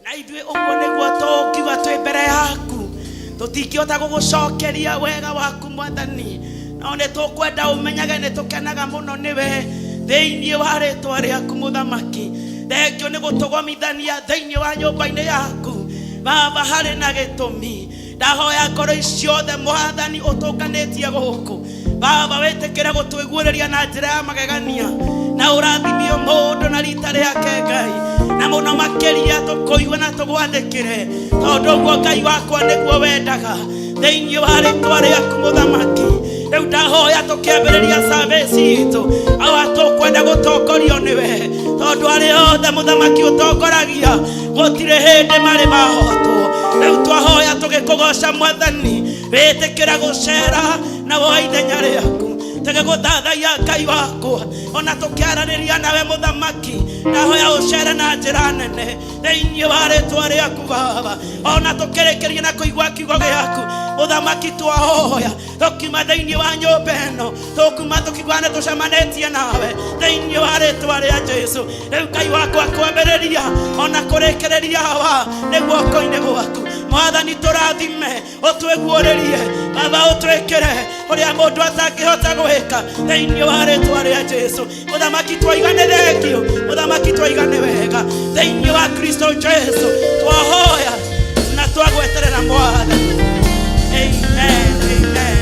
Na ithuĩ ũguo nĩguo tũngiuga twĩ mbere yaku. Tũtingĩhota gũgũcokeria wega waku Mwathani, no nĩ tũkwenda ũmenyage nĩ tũkenaga mũno nĩwe thĩinĩ wa rĩtwa rĩaku Mũthamaki. Thengio nĩ gũtũgomithania thĩinĩ wa nyũmba-inĩ yaku Baba, harĩ na gĩtũmi. Ndahoya ngoro ici ciothe Mwathani ũtũnganĩtie gũkũ Baba, wĩtĩkĩre gũtwĩguũrĩria na njĩra ya magegania na ũrathimio mũndũ na rita rĩake Ngai, na mũno makĩria tũkũigua na tũgwathĩkĩre, tondũ ũguo Ngai wakwa nĩguo wendaga thĩinĩ wa rĩtwa rĩaku Mũthamaki. Rĩu ndahoya tũkĩambĩrĩria service itũ, awa tũkwenda gũtongorio nĩwe, tondũ arĩa othe Mũthamaki ũtongoragia gũtirĩ hĩndĩ marĩ mahotwo. Rĩu twahoya tũgĩkũgoca Mwathani, wĩtĩkĩra gũcera na woe ithenya rĩaku, tũgĩgũthathaiya Ngai wakwa, ona tũkĩaranĩria nawe Mũthamaki. Ndahoya ũcere na njĩra nene thĩinĩ wa rĩtwa rĩaku Baba, ona tũkĩrĩkĩria na kũigua kiugo gĩaku Mũthamaki. Twahoya tũkiuma thĩinĩ wa nyũmba ĩno, tũkuma tũkigua nĩ tũcemanĩtie nawe thĩinĩ wa rĩtwa rĩa Jesu. Rĩu Ngai wakwa, kwambĩrĩria ona kũrĩkĩrĩria hawa nĩ guoko-inĩ gwaku Mwathani. Tũrathime, ũtwĩguũrĩrie Baba, ũtwĩkĩre ũrĩa mũndũ atangĩhota gwĩka thĩinĩ wa rĩtwa rĩa Jesu. Mũthamaki, twaiga nĩ thengio. Mũthamaki, twaiga nĩ wega thĩinĩ wa Kristo Jesu. Twahoya na twagweterera Mwathani. Amen, amen.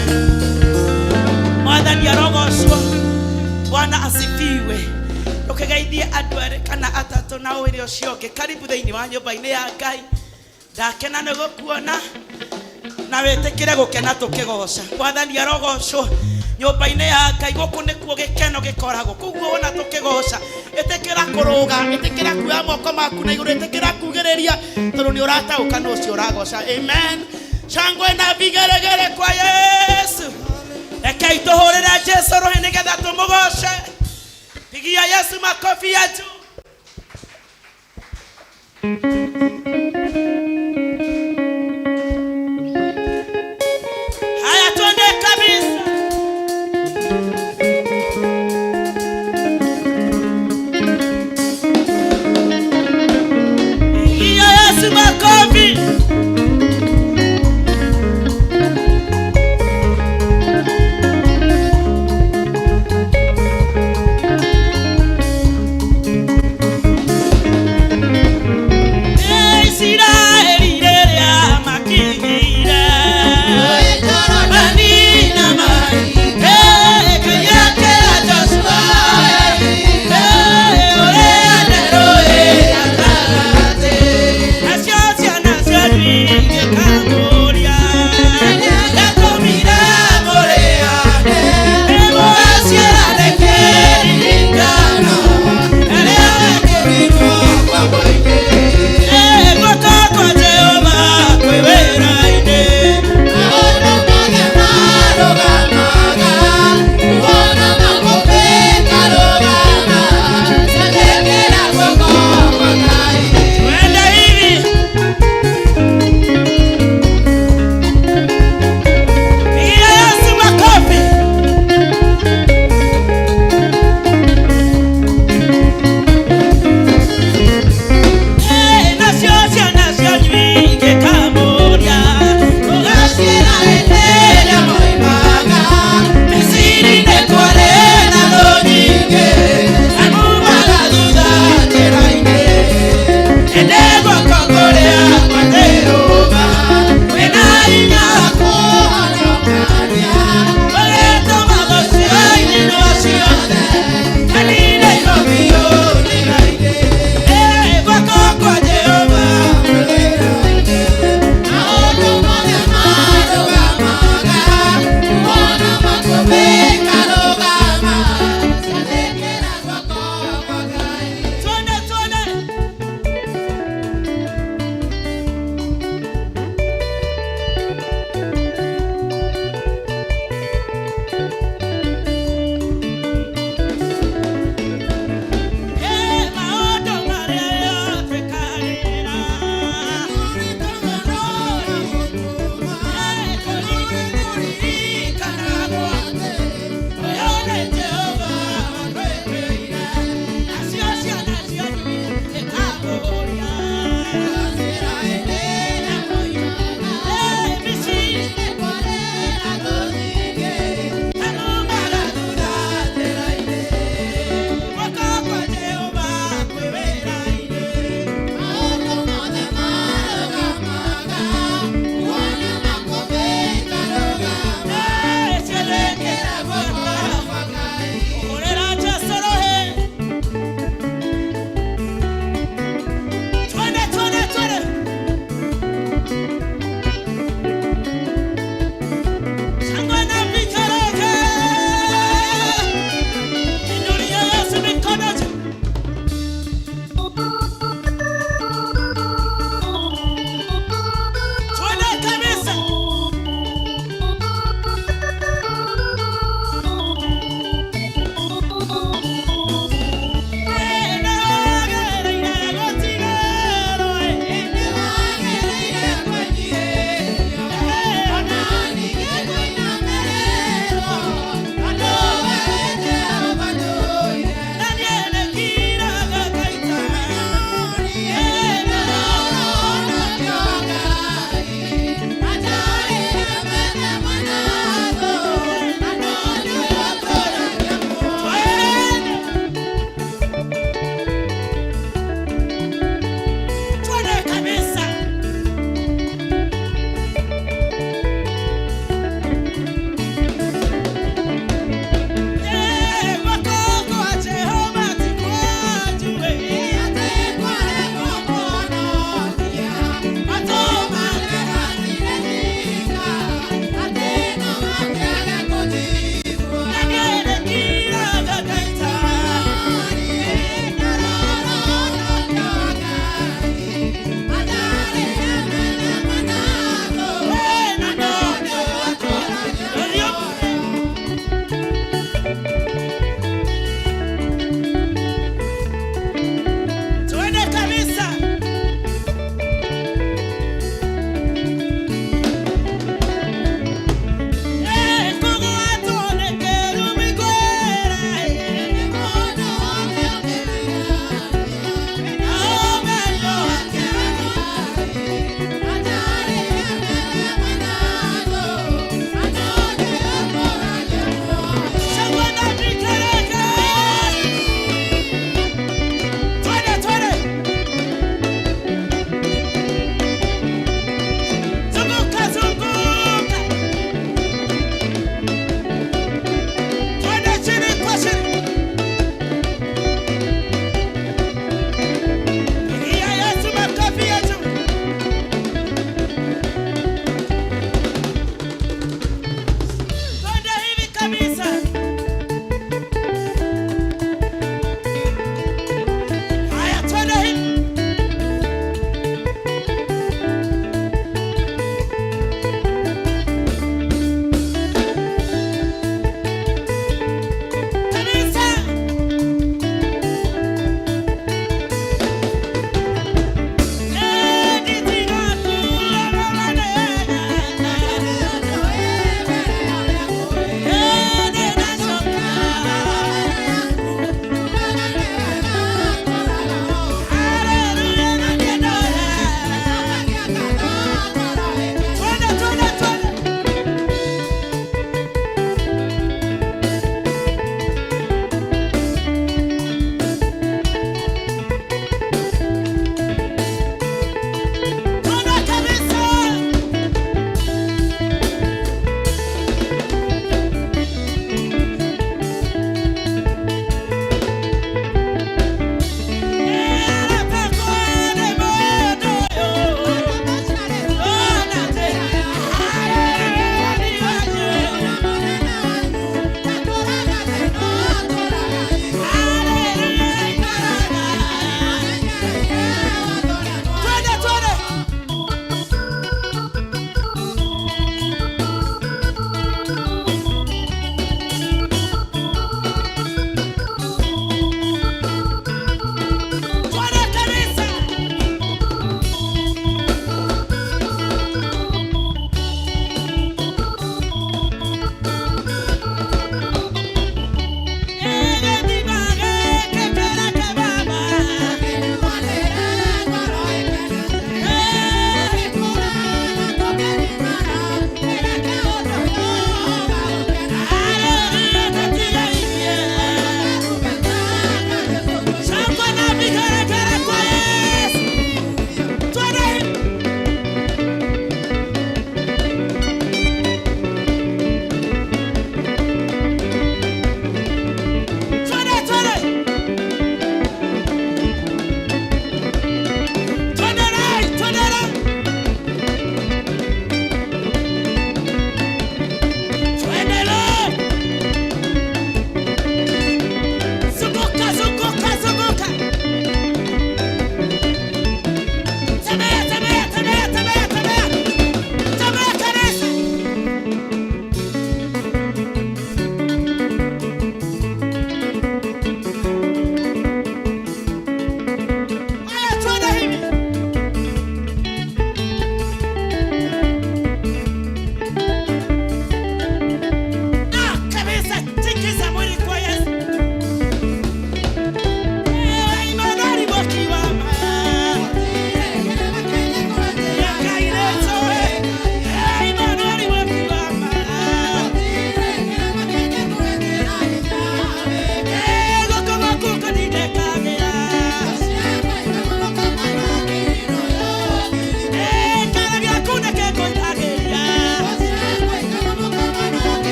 Mwathani arogocwo. Bwana asifiwe. Ũkĩgeithie andũ erĩ kana atatũ na ũĩre ũcio ũngĩ karibu thĩinĩ wa nyũmba-inĩ ya Ngai. Ndakena nĩ gũkuona na wĩtĩkĩre gũkena tũkĩgoca. Mwathani arogocwo. Nyũmba-inĩ ya Ngai gũkũ nĩkuo gĩkeno gĩkoragwo, koguo wona tũkĩgoca, ĩtĩkĩra kũrũga, ĩtĩkĩra kuoya moko maku na igũrũ, ĩtĩkĩra kugĩrĩria, tondũ nĩ ũrataũka nũ ũcio ũragoca. Amen. Shangwe na vigeregere kwa Yesu. Rekei tũhũrĩre Jesu rũhĩ nĩgetha tũmũgoce. Pigia Yesu makofi ya juu. Haya, twende kabisa. Pigia Yesu makofi.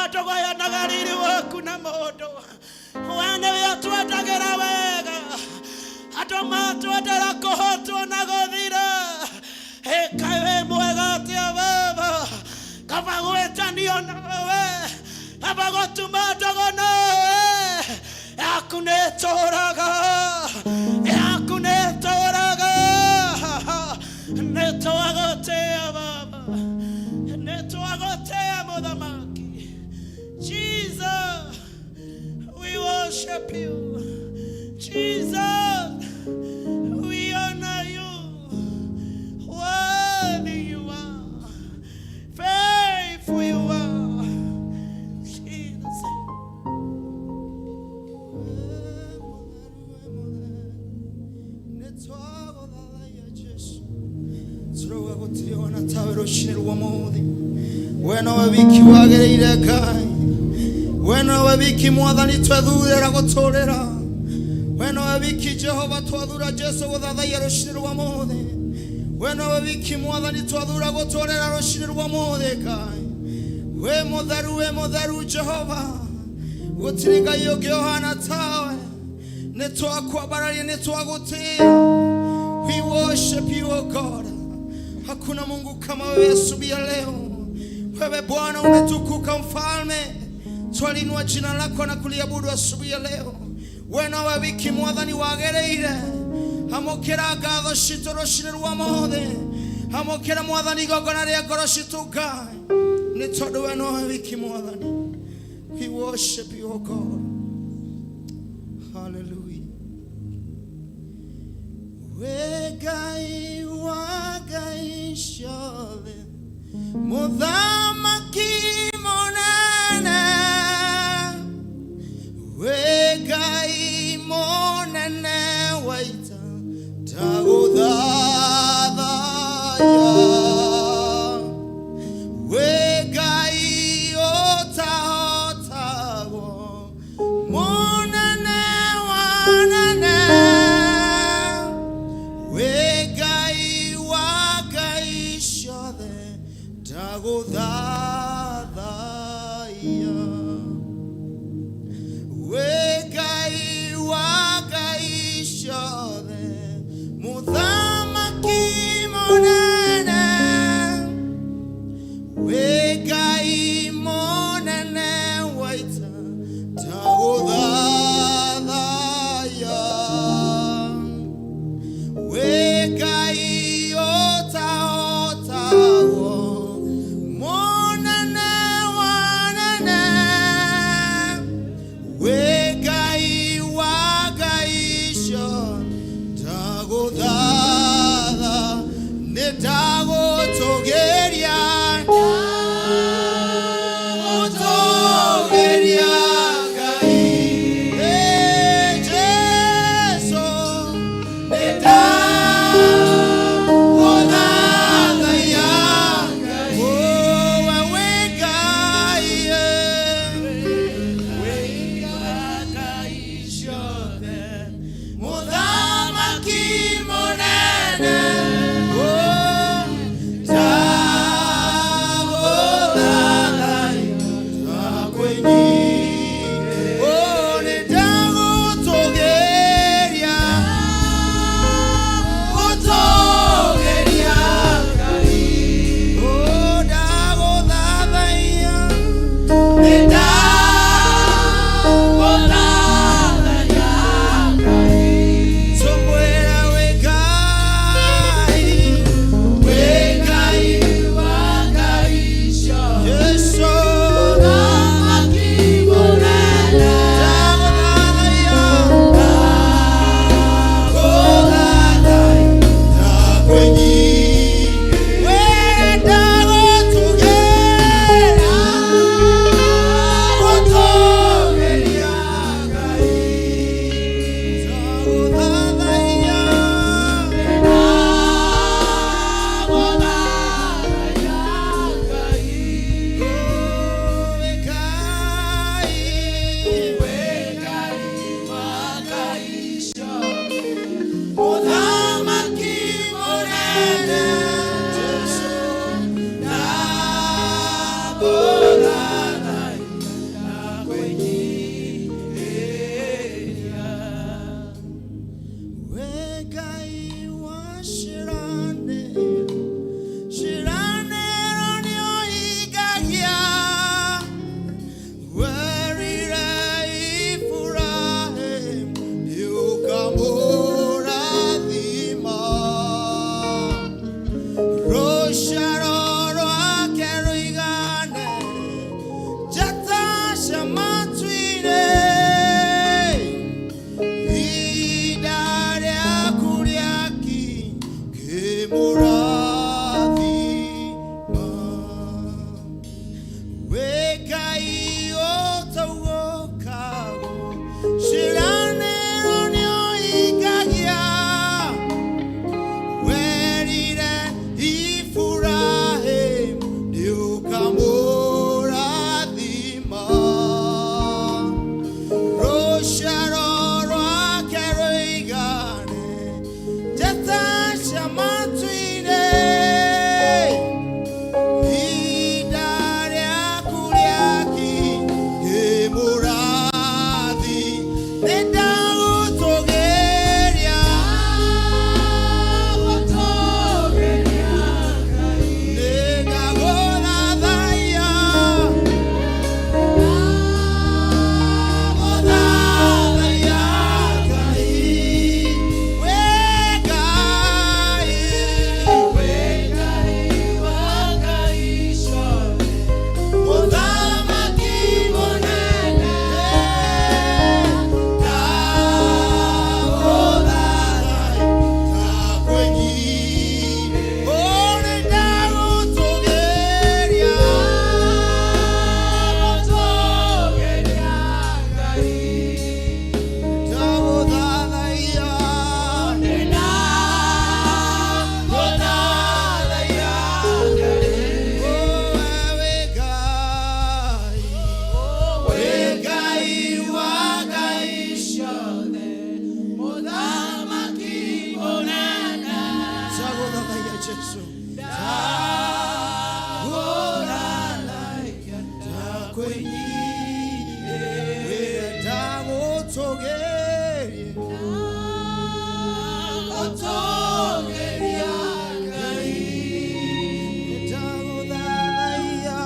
Ndũgayanaga riri waku na mũndũ. We nĩwe ũtwendagĩra wega. Andũ matwendera kũhotwo na gũthira. Ĩkaĩ wĩ mwega atĩa baba. Kaba gwĩtanio nawe. Kaba gũtuma ndogo nawe. Yaku nĩ ĩtũraga. Yaku nĩ ĩtũraga. Nĩ twagũtĩa baba. Nĩ twagũtĩa mũthamaki. Jesus, we worship you. Jesus, we honor you. Worthy you are. Faithful you are. Jesus. Nĩtwagũthathaiya Jesũ. Tũrauga gũtirĩ ona tawe rũcinĩ rwa ũmũthĩ. We nowe wiki wagĩrĩire Ngai. We nowe wiki mwathani twethurĩra gũtũrĩra. We nowe wiki Jehova twathura Jesũ gũthathaiya rũcinĩ rwa ũmũthĩ. We nowe wiki mwathani twathura gũtũrĩra rũcinĩ rwa ũmũthĩ Ngai. We mũtheru, we mũtheru Jehova. Gũtirĩ Ngai ũngĩ ũhana tawe. Nĩtwakwambararia, nĩtwagũtĩĩa. We worship you, O God. Hakuna Mungu kama wewe asubuhi ya leo. Wewe Bwana umetukuka mfalme. Twalinua jina lako na kuliabudu asubuhi ya leo. We nowe wiki mwathani wagĩrĩire. Amũkĩra ngatho citũ rũcinĩ rwa ũmũthĩ. Amũkĩra mwathani igongona rĩa ngoro citũ Ngai. Nĩ tondũ we nowe wiki mwathani. We worship you, O God. Hallelujah. We Ngai wa ngai ciothe, mũthamaki mũnene. We Ngai mũnene wa ita, ndagũthathaya. We Ngai ũtahotagwo, mũnene wa anene. We Ngai wa ngai ciothe, ndagũthathaya. Ngai ũtaugũkagwo, ciĩranĩro nĩũhingagia. Werire Iburahĩmu nĩũkamũrathima. Rũciaro rwake rũigane njata cia matu-inĩ. Ihinda rĩaku rĩakinya ngĩmũrathi. Nĩndagũtũgĩria. Nĩndagũthathaiya. Gũthathaiya Ngai. We Ngai. Mũthamaki mũnene, ndagũthathaiya, ndakwĩnyiihia. Oh, nĩndagũtũgĩria. Ndagũthathaiya. Ndagũthathaiya. Oh, wewe Ngai. We Ngai wa Ngai ciothe, Mũthamaki mũnene, ndagũthathaiya Jesu. ndagũthathaiya, Ndakwĩnyiihia, ndagũtũgĩria. ndagũtũgĩria Ngai. Ndagũthathaiya.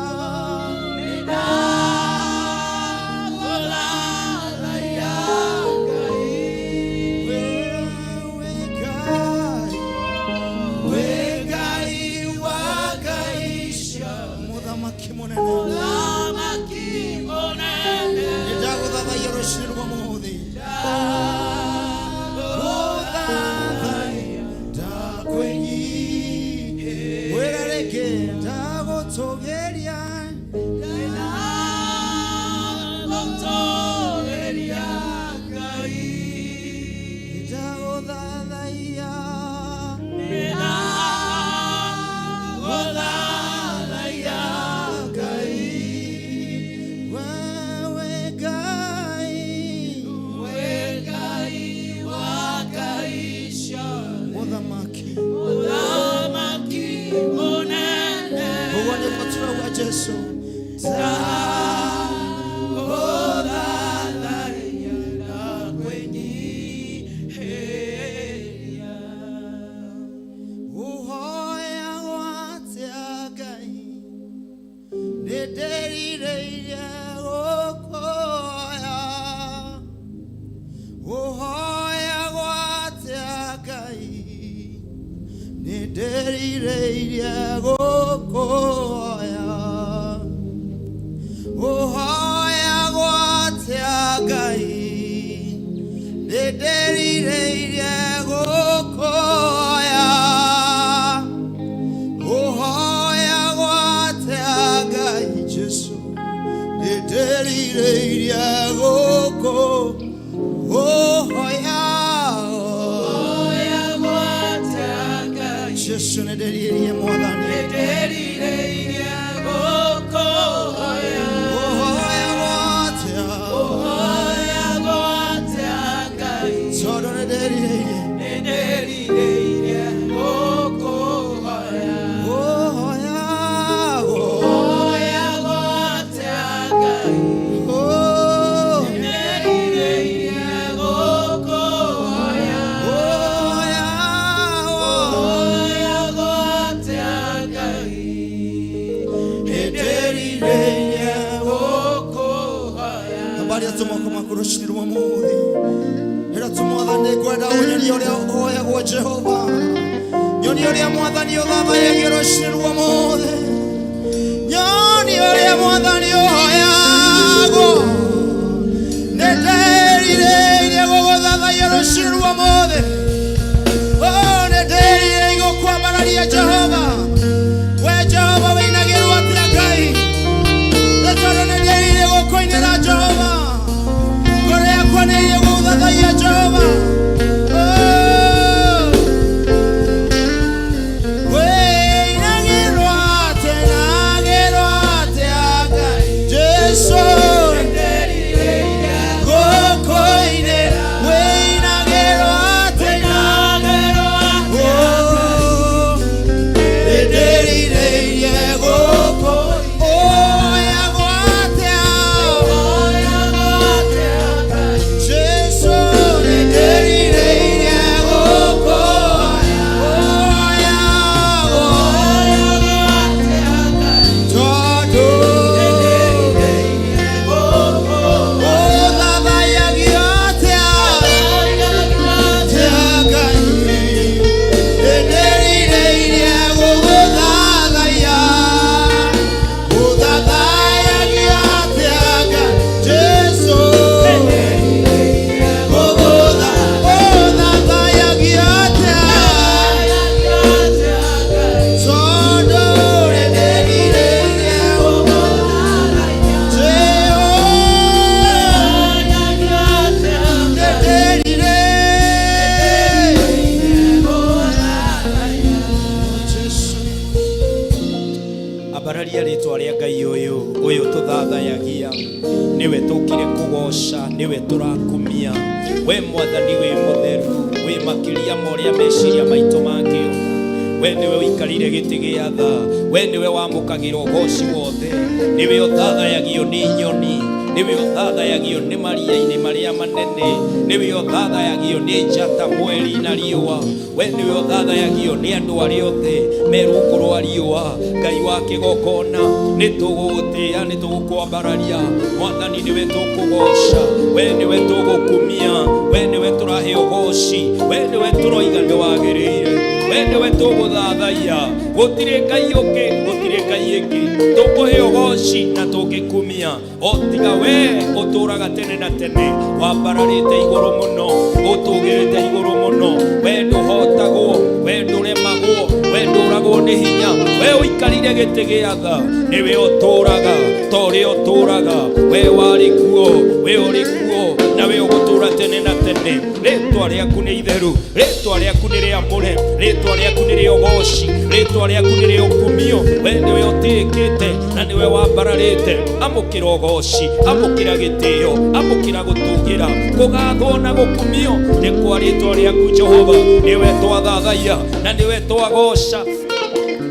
Ndagũthathaiya Ngai. Wewe Ngai, we Ngai wa Ngai ciothe, Mũthamaki mũnene. Mũthamaki mũnene, Nĩndagũthathaiya rũciinĩ rwa ũmũthĩ. Ndagũthathaiya, ndakwĩnyiihia. Wĩra rĩngĩ, ndagũtũgĩria. ndagũtũgĩria Ngai. Ndagũthathaiya. Ndagũthathaiya Ngai. Wewe Ngai, We Ngai wa Ngai ciothe, Mũthamaki. Mũthamaki mũnene, Ũguo nĩguo tũrauga Jesu. ndagũthathaiya, ndakwĩnyiihĩria. Ũhoyagwo atĩa Ngai? Nĩndĩrirĩirie gũkũhoya. Ũhoyagwo atĩa Ngai? Nĩndĩrirĩirie gũkũhoya. Ũhoyagwo atĩa Ngai? Nĩndĩrirĩirie gũkũhoya. Ũhoyagwo atĩa Ngai Jesu? Nĩndĩrirĩirie gũkũhoya. Ũhoyagwo atĩa Ngai? Jesu nĩndĩrirĩirie Mwathani. Nĩndĩrirĩirie gũkũhoya. Ũhoyagwo atĩa? Ũhoyagwo atĩa Ngai? Tondũ nĩndĩrirĩirie. Nĩndĩrirĩirie gũkũhoya. Ũhoyagwo. Ũhoyagwo atĩa Ngai? Oh, Nĩndĩrirĩirie gũkũhoya. ũhoyagwo. Ũhoyagwo atĩa Ngai? Nĩndĩrirĩirie gũkũhoya. Habari atũmoko maku rũciinĩ rwa ũmũthĩ. Ĩra tu Mwathani ngwenda ũnyonie ũrĩa ũhoyagwo Jehova. Nyonie ũrĩa Mwathani ũthathaiyagia rũciinĩ rwa ũmũthĩ. Nyonie ũrĩa Mwathani ũhoyagwo. Nĩndĩrirĩirie gũgũthathaiya rũciinĩ rwa ũmũthĩ. Oh, nĩndĩrirĩirie gũkwambararia Jehova. We Jehova wĩinagĩrwo atĩa Ngai. Nĩ tondũ Tũthathayagia nĩwe, tũkire kũgoca nĩwe, tũrakumia we Mwathani. Wĩ mũtheru, wĩ makĩria ma ũrĩa meciria maitũ mangĩona. We nĩwe ũikarire gĩtĩ gĩa tha, we nĩwe wamũkagĩra ũgoci wothe, nĩwe ũthathayagio nĩ nyoni, nĩwe ũthathayagio nĩ maria-inĩ marĩa manene, nĩwe ũthathayagio nĩ njata, mweri na riũa. We nĩwe ũthathayagio nĩ andũ arĩa othe me rungu rwa riũa. Ngai wa kĩgongona, nĩ tũgũgũtĩĩa, nĩ tũgũkwambararia. Mwathani, nĩwe tũkũgoca, we nĩwe tũgũkumia, we nĩwe tũrahe ũgoci, we nĩwe tũroiga nĩ wagĩrĩire, we nĩwe tũgũthathaiya. Gũtirĩ Ngai ũngĩ, gũtirĩ Ngai ĩngĩ tũkũhe ũgoci na tũngĩkumia o tiga we ũtũraga tene na tene, wambararĩte igũrũ mũno, ũtũgĩrĩte igũrũ mũno. We ndũhotagwo, we ndũremagwo, we ndũragwo nĩ hinya, we ũikarire gĩtĩ gĩa tha. Nĩwe ũtũraga ta ũrĩa ũtũraga. We warĩ kuo, we ũrĩ kuo, na we ũgũtũra tene na tene. Rĩtwa rĩaku nĩ itheru, rĩtwa rĩaku nĩ rĩamũre, rĩtwa rĩaku nĩ rĩa ũgoci, rĩtwa rĩaku nĩ rĩa ũkumio. We nĩwe ũtĩĩkĩte na nĩwe wambararĩte. Amũkĩra ũgoci, amũkĩra gĩtĩo, amũkĩra gũtũgĩra, kũgathwo na gũkumio nĩ kwa rĩtwa rĩaku, Jehova. Nĩwe twathathaiya na nĩwe twagoca.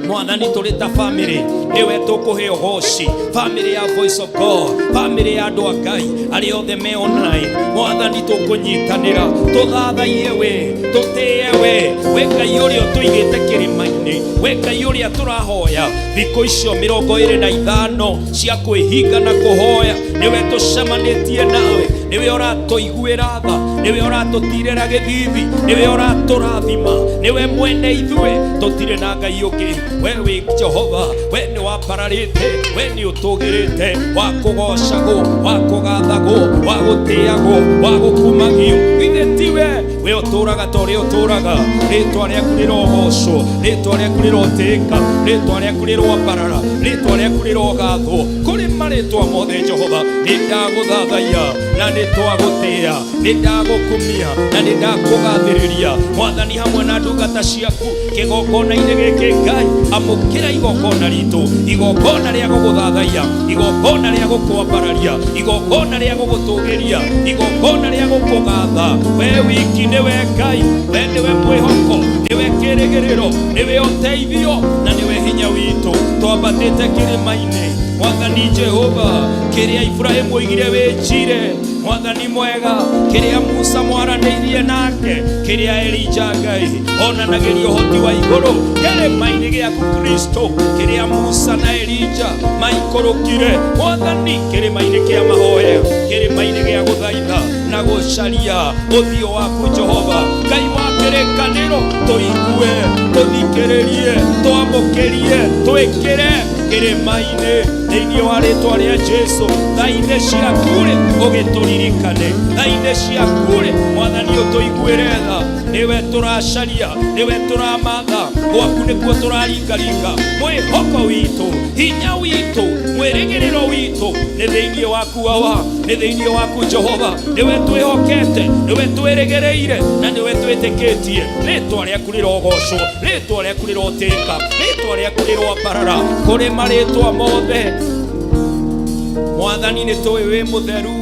Mwathani, tũrĩ ta family nĩwe tũkũhe ũgoci, family ya Voice of God, family ya andũ a Ngai arĩa othe me online. Mwathani, tũkũnyitanĩra tũthathaiye we, tũtĩe we, we Ngai ũrĩa ũtũigĩte kĩrĩma-inĩ, we Ngai ũrĩa tũrahoya thikũ icio 25 cia kwĩhinga na kũhoya. Nĩwe tũcemanĩtie nawe, nĩwe ũratũiguĩra tha, nĩwe ũratũtirĩra gĩthithi, nĩwe ũratũrathima, nĩwe mwene ithuĩ. Tũtirĩ na Ngai ũngĩ. We wĩ Jehova, we nĩ wambararĩte, we nĩ ũtũgĩrĩte, wa kũgocagwo, wa kũgathagwo, wa gũtĩagwo, wa gũkumagio. Githĩ tiwe we ũtũraga ta ũrĩa ũtũraga? Rĩtwa rĩaku rĩrogocwo, rĩtwa rĩaku rĩrotĩĩka, rĩtwa rĩaku rĩroambarara, rĩtwa rĩaku rĩrogathwo kũrĩ marĩtwa mothe. Jehova, nĩ ndagũthathaiya na nĩ twagũtĩĩa, nĩ ndagũkumia na nĩ ndakũgathĩrĩria. Mwathani, hamwe na ndungata ciaku kĩgongona-inĩ gĩkĩ, Ngai, amũkĩra igongona ritũ, igongona rĩa gũgũthathaiya, igongona rĩa gũkwambararia, igongona rĩa gũgũtũgĩria, igongona rĩa gũkũgatha. We wiki nĩwe Ngai, we nĩwe mwĩhoko, nĩwe kĩrĩgĩrĩro, nĩwe ũteithio na nĩwe hinya witũ. Twambatĩte kĩrĩma-inĩ, Mwathani Jehova, kĩrĩa Iburahĩmu oigire wĩnjire. Mwathani mwega, kĩrĩa Musa mwaranĩirie nake, kĩrĩa Elija Ngai onanagĩria ũhoti wa igũrũ, kĩrĩma-inĩ gĩaku Kristo, kĩrĩa Musa na Elija maikũrũkire. Mwathani, kĩrĩma-inĩ kĩa mahoya, kĩrĩma-inĩ gĩa gũthaitha na gũcaria ũthiũ waku, Jehova Ngai wa kĩrĩkanĩro, tũigue, tũthikĩrĩrie, twamũkĩrie, twĩkĩre kĩrĩma-inĩ thĩinĩ wa rĩtwa rĩa Jesu. Tha-inĩ ciaku-rĩ, ũgĩtũririkane. Tha-inĩ ciaku-rĩ, Mwathani, ũtũiguĩre tha. Nĩwe tũracaria, nĩwe tũramatha, gwaku nĩkuo tũraringaringa. Mwĩhoko witũ, hinya witũ, mwĩrĩgĩrĩro witũ nĩ thĩinĩ waku Awa, nĩ thĩinĩ waku Jehova. Nĩwe twĩhokete, nĩwe twĩrĩgĩrĩire na nĩwe twĩtĩkĩtie. Rĩtwa rĩaku rĩrogocwo, rĩtwa rĩaku rĩrotĩka, rĩtwa rĩaku rĩroambarara kũrĩ marĩtwa mothe. Mwathani, nĩ tũĩ wĩ mũtheru,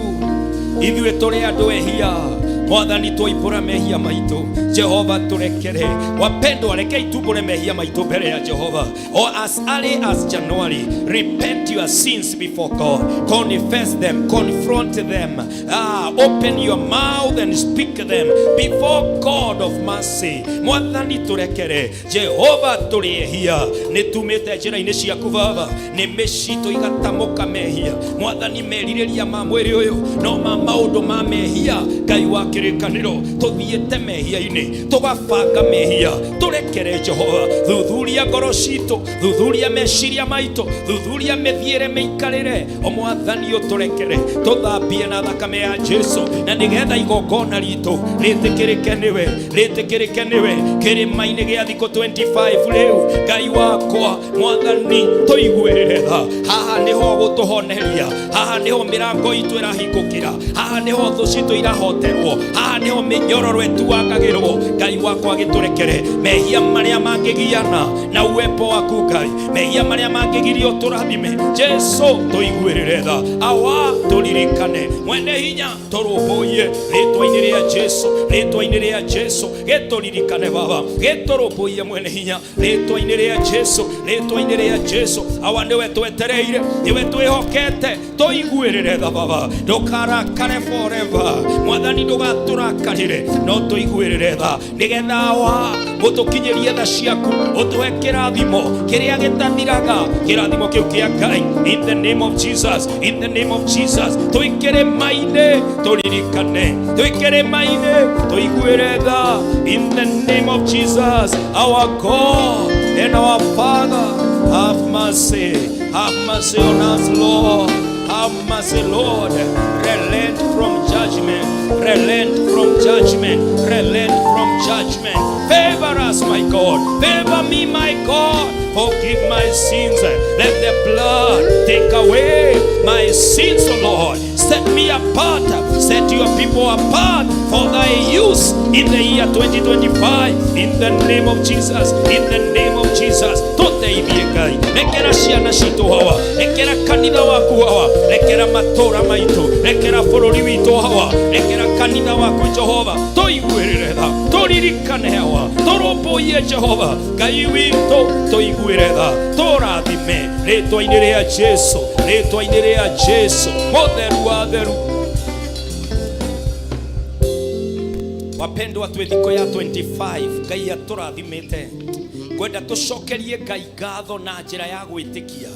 ithuĩ tũrĩ andũ ehia. Mwathani, twaibũra mehia maitũ, Jehova, tũrekere. Wapendwa, rekei tumbũre mehia maitũ mbere ya Jehova. Or as early as January, repent your sins before God, confess them, confront them, open your mouth and speak them before God of mercy. Mwathani, tũrekere. Jehova, tũrĩ ehia, nĩ tumĩte njĩra-inĩ ciaku, Baba. Nĩ mĩcitũ igatamũka mehia. Mwathani, merirĩria ma mwĩrĩ ũyũ no ma maũndũ ma mehia. Ngai wa kĩrĩkanĩro, tũthiĩte mehia-inĩ, tũgabanga mehia. Tũrekere, Jehova. Thuthuria ngoro citũ, thuthuria meciria maitũ, thuthuria mĩthiĩre, mĩikarĩre. O Mwathani, ũtũrekere, tũthambie na thakame ya Jesu, na nĩgetha igongona ritũ rĩtĩkĩrĩke nĩwe, rĩtĩkĩrĩke nĩwe kĩrĩma-inĩ gĩa thikũ 25 rĩu. Ngai wakwa, Mwathani, tũiguĩrĩre tha. Haha nĩho gũtũhoneria, haha nĩho mĩrango itũ ĩrahingũkĩra, haha nĩho thũ citũ irahoterwo. Haha nĩho mĩnyororo ĩtuangagĩrwo. Ngai wakwa, gĩtũrekere mehia marĩa mangĩgiana na uwepo waku Ngai, mehia marĩa mangĩgiria ũtũrathime. Jesu, tũiguĩrĩre tha. Awa, tũririkane. Mwene hinya, tũrũmbũiye rĩtwa-inĩ rĩa Jesu, rĩtwa-inĩ rĩa Jesu. Gĩtũririkane Baba, gĩtũrũmbũiye mwene hinya, rĩtwa-inĩ rĩa Jesu, rĩtwa-inĩ rĩa Jesu. Awa, nĩwe twetereire, nĩwe twĩhokete. Tũiguĩrĩre tha Baba, ndũkarakare forever. Mwathani, ndũgatũrakarĩre, no tũiguĩrĩre tha, nĩgetha awa ũtũkinyĩrie tha ciaku, ũtũhe kĩrathimo kĩrĩa gĩtathiraga, kĩrathimo kĩu kĩa Ngai. In the name of Jesus, in the name of Jesus. Twĩkĩrĩma-inĩ, tũririkane, twĩkĩrĩma-inĩ, tũiguĩre tha. In the name of Jesus, our God and our Father, have mercy, have mercy on us, Lord. Have mercy, Lord. Relent from judgment, relent from judgment, relent from judgment. Favor us, my God. Favor me, my God. Forgive my sins. Let the blood take away my sins, O Lord. Set me apart. Set your people apart for thy use in the year 2025. In the name of Jesus. In the name of Jesus. Tũteithie Ngai. Rekera ciana citũ hawa. Rekera kanitha waku hawa. Rekera matũra maitũ. Rekera bũrũri witũ hawa. Rekera kanitha waku Jehova. Tũiguĩrĩre tha. Tũririkane hawa. Tũrũmbũiye Jehova. Ngai witũ, tũiguĩre tha. Tũrathime rĩtwa-inĩ rĩa Jesu. Rĩtwa-inĩ rĩa Jesu. Mũtheru wa theru. Wapendwa, twĩ thikũ ya 25 Ngai atũrathimĩte. Ngwenda tũcokerie Ngai ngatho na njĩra ya gwĩtĩkia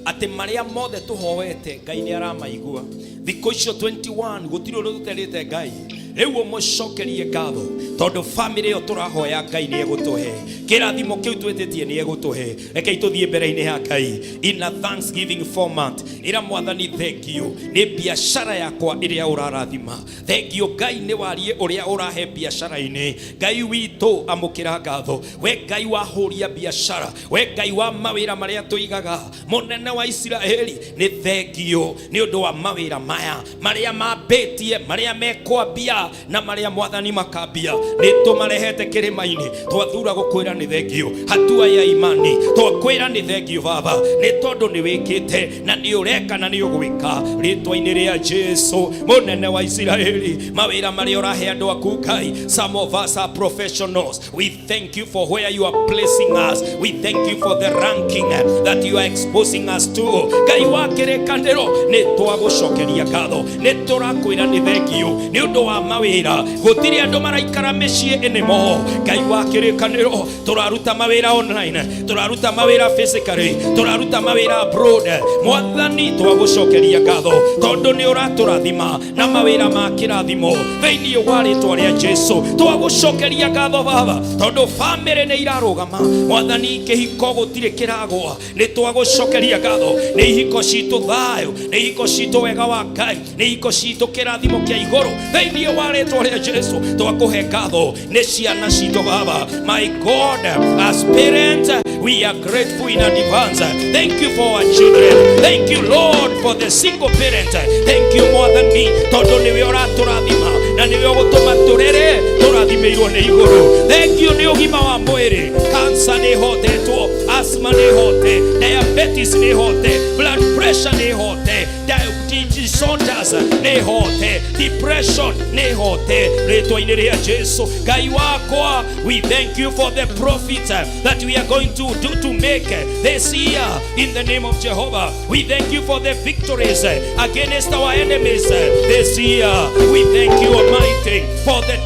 atĩ marĩa mothe tũhoete Ngai nĩ aramaigua. Thikũ icio 21 gũtirĩ ũndũ tũterĩte Ngai. Rĩu ũmũcokerie ngatho tondũ famĩlĩ ĩyo tũrahoya Ngai nĩ egũtũhe, kĩrathimo kĩu twĩtĩtie nĩ egũtũhe. Rekei tũthiĩ mbere-inĩ ya Ngai in a thanksgiving format. Ĩra Mwathani thank you nĩ biacara yakwa ĩrĩa ũrarathima. Thank you Ngai nĩ warie ũrĩa ũrahe biacara-inĩ. Ngai witũ, amũkĩra ngatho. We Ngai wahũria biacara, we Ngai wa mawĩra marĩa tũigaga, mũnene wa Isiraeli, nĩ thengio nĩ ũndũ wa mawĩra maya marĩa mambĩtie, marĩa mekwambia na marĩa Mwathani makambia. Nĩ tũmarehete kĩrĩma-inĩ, twathura gũkwĩra nĩ thengio. Hatua ya imani, twakwĩra nĩ thengio Baba, nĩ tondũ nĩ wĩkĩte na nĩ ũreka na nĩ ũgwĩka, rĩtwa-inĩ rĩa Jesu, mũnene wa Isiraeli. Mawĩra marĩa ũrahe andũ aku Ngai, some of us are professionals. We thank you for where you are placing us. We thank you for the ranking that you are exposing us to. Ngai wa kĩrĩkanĩro, nĩ twagũcokeria ngatho, nĩ tũrakwĩra nĩ thengio nĩ ũndũ wa mawĩra. Gũtirĩ andũ maraikara mĩciĩ anymore. Ngai wa kĩrĩkanĩro, tũraruta mawĩra online, tũraruta mawĩra physically, tũraruta mawĩra abroad. Mwathani, twagũcokeria ngatho tondũ nĩ ũratũrathima na mawĩra ma kĩrathimo, thĩinĩ wa rĩtwa rĩa Jesu. Twagũcokeria ngatho Baba tondũ famĩlĩ nĩ irarũgama. Mwathani, kĩhiko gũtirĩ kĩragwa. Nĩ twagũcokeria ngatho nĩ ihiko citũ thayũ, nĩ ihiko citũ wega wa Ngai, nĩ ihiko citũ kĩrathimo kĩa igũrũ, thĩinĩ wa rĩtwa rĩa Jesu. Twakũhe ngatho nĩ ciana citũ Baba. My God, as parents we are grateful in advance. Thank you for our children. Thank you, Lord, for the single parent. Thank you, Mwathani, tondũ nĩwe ũratũrathima na nĩwe ũgũtũma tũrere tũrathimĩirwo nĩ igũrũ. Thank you nĩ ũgima wa mwĩrĩ. Cancer nĩ ĩhotetwo, asthma nĩ ĩhote, diabetes nĩ ĩhote, blood pressure nĩ ĩhote, diabetes disorders nĩ ĩhote, depression nĩ ĩhote, rĩtwa-inĩ rĩa Jesu. Ngai wakwa, we thank you for the profit that we are going to do to make this year, in the name of Jehovah. We thank you for the victories against our enemies this year. We thank you, Almighty, for the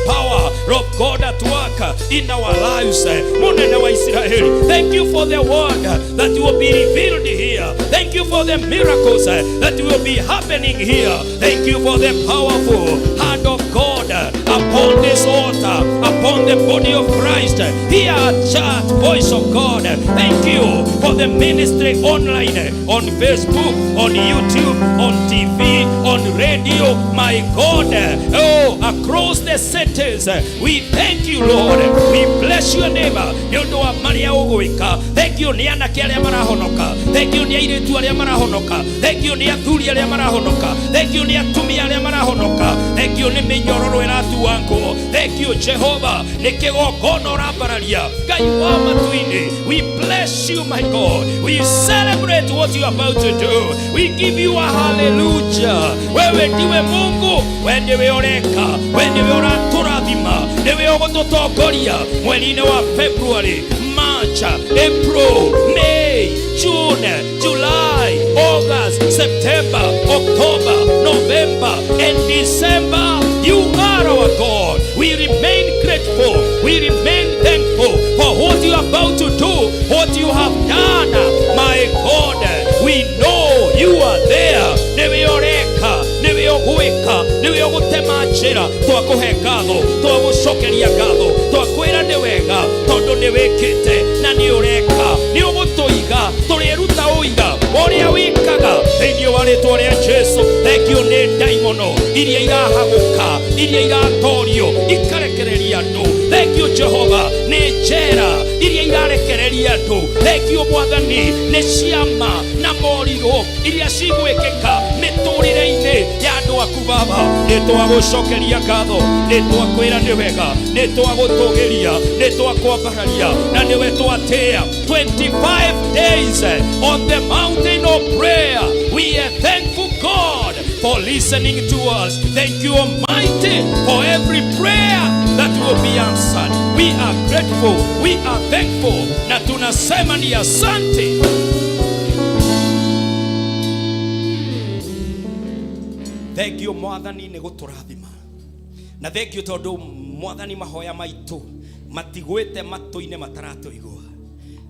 power of God at work in our lives. Munene wa Israeli, thank you for the word that will be revealed here. Thank you for the miracles that will be happening here. Thank you for the powerful hand of God. Upon this altar, upon the body of Christ, here at Church Voice of God. Thank you for the ministry online, on Facebook, on YouTube, on TV, on radio. My God, oh, across the cities, we thank you, Lord. We bless your name. Nĩ ũndũ wa marĩa ũgwĩka. Thank you nĩ anake arĩa marahonoka. Thank you nĩ airĩtu arĩa marahonoka. Thank you nĩ athuri arĩa marahonoka. Thank you nĩ atumia arĩa marahonoka. Thank you nĩ mĩnyororo ĩratuangwo. Thank you, Jehova, nĩ kĩgongona ũrambararia. Ngai wa matu-inĩ, we bless you, my God. We celebrate what you are about to do. We give you a hallelujah. Wewe ndiwe Mungu, we ndiwe ũreka, we ndiwe ũratũrathima, nĩwe ũgũtũtongoria mweri-inĩ wa February, March, April, May, June, July, August, September, October, November, and December. You are our God. We remain grateful. We remain thankful for what you are about to do, what you have done. My God, we know you are there. Nĩwe ũreka, nĩwe ũgwĩka, nĩwe ũgũtema njĩra. Twakũhe ngatho, twagũcokeria ngatho, twakwĩra nĩ wega tondũ nĩ wĩkĩte na nĩ ũreka, nĩ ũgũtũiga, tũrĩruta ũira ũrĩa wĩkaga thĩinĩ wa rĩtwa rĩa Jesu. Thank you nĩ ndaimono iria irahagũka, iria iratorio ikarekereria andũ. Thank you, Jehova, nĩ njera iria irarekereria andũ. Thank you, Mwathani, nĩ ciama na morirũ iria cigwĩkĩka mĩtũrĩre-inĩ ya andũ aku. Baba, nĩ twagũcokeria ngatho, nĩ twakwĩra nĩ wega, nĩ twagũtũgĩria, nĩ twakwambararia na nĩwe twatĩa. 25 days on the mountain of prayer, we are thankful, God, for listening to us. Thank you, Almighty, for every prayer that will be answered. We are grateful, we are thankful, na tunasema ni asante. Thank you, Mwathani, nĩ gũtũrathima, na thank you tondũ Mwathani mahoya maitũ matigwĩte matũ-inĩ mataratũigua.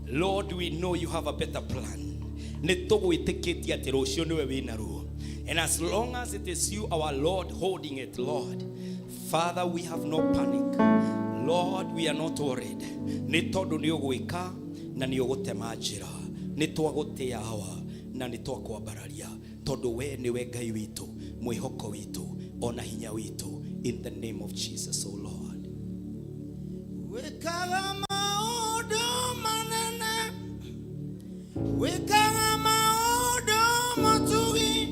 Lord, we know you have a better plan. Nĩ tũgwĩtĩkĩtie atĩ rũciũ nĩwe wĩna ruo, and as long as it is you, our Lord, holding it, Lord Father, we have no panic. Lord, we are not worried, nĩ tondũ nĩ ũgwĩka na nĩ ũgũtema njĩra. Nĩ twagũtĩa, Awa, na nĩ twakwambararia tondũ we nĩwe Ngai witũ, mwĩhoko witũ, ona hinya witũ. In the name of Jesus, o Lord. Wĩkaga maũndũ manene, wĩkaga maũndũ matugi,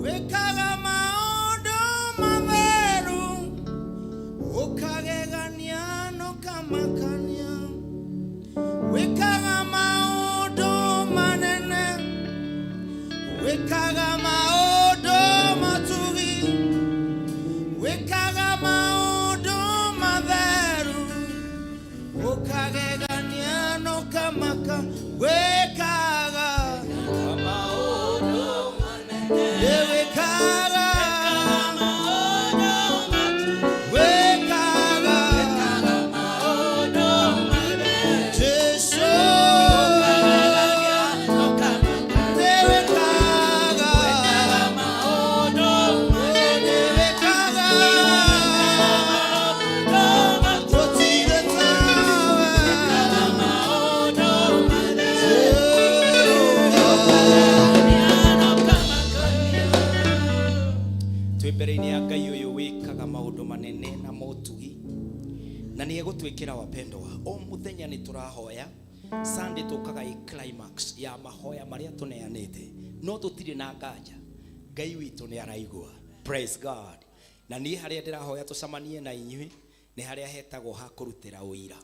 wĩkaga maũndũ matheru, ũkagegania nũkamakania. Wĩkaga maũndũ manene, wĩkaga maũndũ matugi, wĩkaga maũndũ matheru, ũkagegania nũkamaka. Wĩkaga wĩkaga wĩkaga Jesu nĩ wĩkaga nĩ wĩkaga gũtirĩ tawe Jehova. Twĩ mbere-inĩ ya Ngai ũyũ wĩkaga maũndũ manene na motugi na nĩ egũtwĩkĩra. Wapendwa, o mũthenya nĩ tũrahoya. Sunday tũkaga ĩ climax ya mahoya marĩa tũneanĩte, no tũtirĩ na nganja Ngai witũ nĩ araigua. Praise God. Na niĩ harĩa ndĩrahoya tũcemanie na inyuĩ nĩ harĩa hetagwo ha kũrutĩra ũira.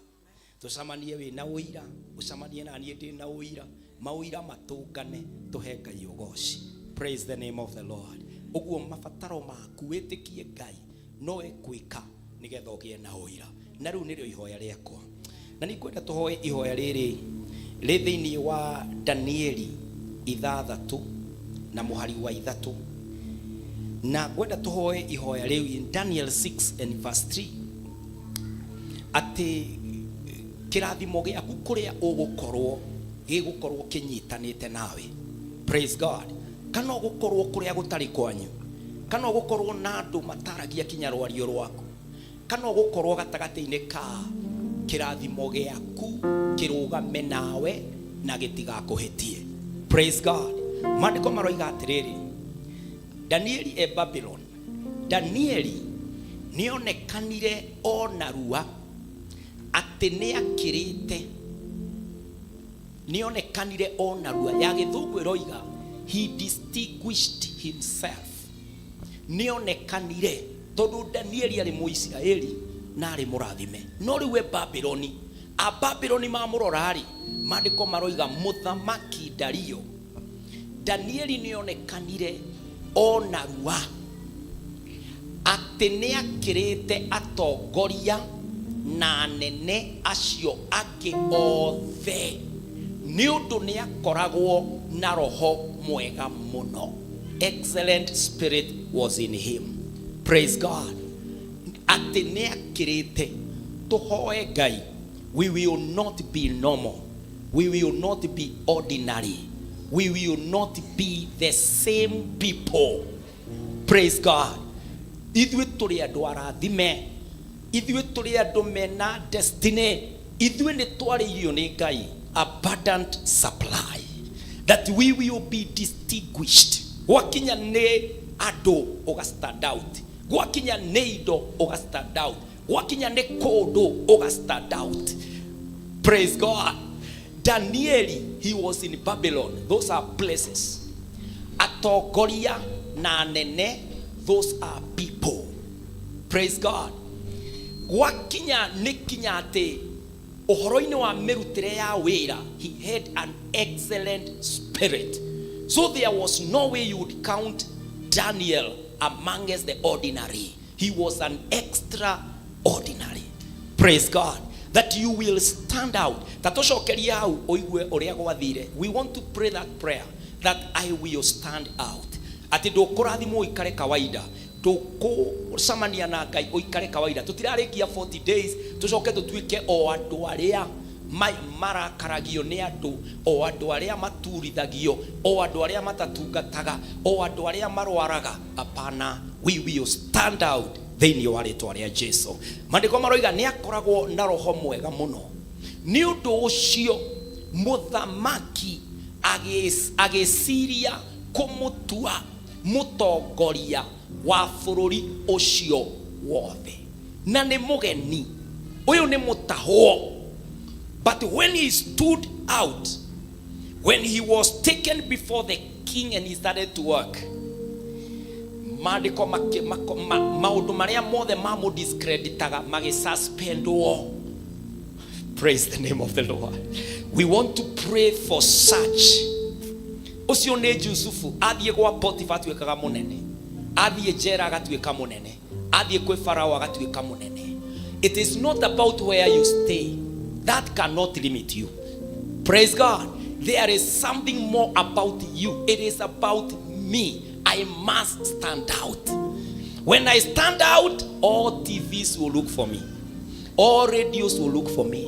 Tũcemanie wĩ na ũira, ũcemanie na niĩ ndĩ na ũira, maũira matũngane, tũhe Ngai ũgoci. Praise the name of the Lord. Ũguo mabataro maku wĩtĩkie Ngai no ekwĩka nĩgetha ũgĩe na ũira. Na rĩu nĩrĩo ihoya rĩakwa, na nĩ ngwenda tũhoe ihoya rĩrĩ rĩ thĩinĩ wa Danieli 6 na mũhari wa 3, na ngwenda tũhoe ihoya rĩu in Daniel 6 and verse 3, atĩ kĩrathimo gĩaku kũrĩa ũgũkorwo gĩgũkorwo kĩnyitanĩte nawe. Praise God. Kana ũgũkorwo kũrĩa gũtarĩ kwanyu. Kana ũgũkorwo na andũ mataragia kinya rwario rwaku. Kana ũgũkorwo gatagatĩ-inĩ ka kĩrathimo gĩaku kĩrũgame nawe na gĩtigakũhĩtie. Praise God. Maandĩko maroiga atĩrĩrĩ, Danieli e Babylon, Danieli nĩonekanire o narua atĩ nĩakĩrĩte, nĩonekanire o narua. Ya gĩthũngũ ĩroiga he distinguished himself. Nĩonekanire tondũ Danieli arĩ Mũisiraeli na arĩ mũrathime, no rĩu e Babyloni. A Babyloni mamũrora-rĩ, maandĩko maroiga mũthamaki Dario, Danieli nĩonekanire o narua atĩ nĩakĩrĩte atongoria na anene acio angĩ othe, nĩ ũndũ nĩakoragwo na roho mwega mũno. Excellent spirit was in him. Praise God. Atĩ nĩakĩrĩte. Tũhoe Ngai, we will not be normal, we will not be ordinary, we will not be the same people. Praise God. Ithuĩ tũrĩ andũ arathime, ithuĩ tũrĩ andũ mena destiny, ithuĩ nĩ twarĩirio nĩ Ngai abundant supply, that we will be distinguished. Gwakinya nĩ andũ ũga stand out, gwakinya nĩ indo ũga stand out, gwakinya nĩ kũndũ ũga stand out. Praise God. Danieli, he was in Babylon. Those are places. Atongoria na anene, those are people. Praise God. Gwakinya nĩ kinya atĩ ũhoro-inĩ wa mĩrutĩre ya wĩra, he had an excellent spirit. So there was no way you would count Daniel amongst the ordinary. He was an extraordinary. Praise God. That you will stand out. Ta tũcokerie hau ũigue ũrĩa gwathire. We want to pray that prayer, that I will stand out. Atĩ ndũkũrathimwo ũikare kawaida, ndũkũcemania na Ngai ũikare kawaida. Tũtirarĩkia 40 days tũcoke tũtuĩke o andũ arĩa marakaragio nĩ andũ, o andũ arĩa maturithagio, o andũ arĩa matatungataga, o andũ arĩa marwaraga. Hapana, we will stand out thĩinĩ wa rĩtwa rĩa Jesu. Maandĩko maroiga nĩ akoragwo na roho mwega mũno, nĩ ũndũ ũcio mũthamaki agĩciria kũmũtua mũtongoria wa bũrũri ũcio wothe. Na nĩ mũgeni ũyũ, nĩ mũtahwo, but when he stood out, when he was taken before the king and he started to work, maandĩko maũndũ marĩa mothe mamũdiscreditaga magĩsuspendwo. Praise the name of the Lord. We want to pray for such. Ũcio nĩ Jusufu. Athiĩ gwa Potifa atuĩkaga mũnene, athiĩ njera agatuĩka mũnene, athiĩ kwĩ Farao agatuĩka mũnene. It is not about where you stay. That cannot limit you. Praise God. There is something more about you. It is about me. I must stand out. When I stand out, all TVs will look for me, all radios will look for me,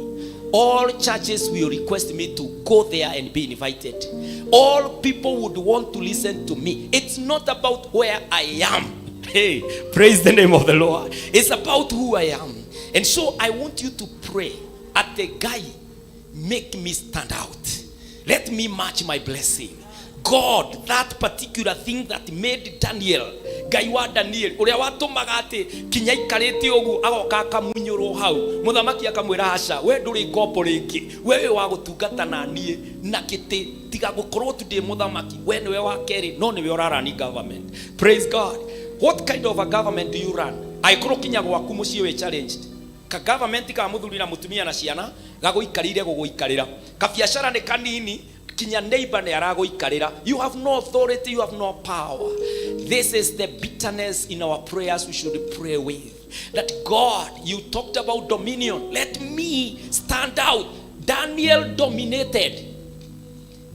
all churches will request me to go there and be invited, all people would want to listen to me. It's not about where I am. Hey, praise the name of the Lord. It's about who I am. And so I want you to pray at the guy, make me stand out. Let me match my blessing. God, that particular thing that made Daniel, Ngai wa Daniel, ũrĩa watũmaga atĩ kinya aikarĩte ũguo agoka akamunyũrwo hau, mũthamaki akamwĩra, aca, we ndũrĩ ngombo rĩngĩ, we wĩ wa gũtungata na niĩ na kĩtĩ, tiga gũkorwo tu ndĩ mũthamaki, we nĩwe wa kerĩ, no nĩwe ũrarani government. Praise God. What kind of a government do you run? Angĩkorwo kinya gwaku mũciĩ wĩ challenged, ka government ka mũthuri na mũtumia na ciana gagũikarĩire gũgũikarĩra, kabiacara nĩ kanini, kinya neighbor nĩ aragũikarĩra, you have no authority, you have no power. This is the bitterness in our prayers we should pray with, that God, you talked about dominion, let me stand out. Daniel dominated.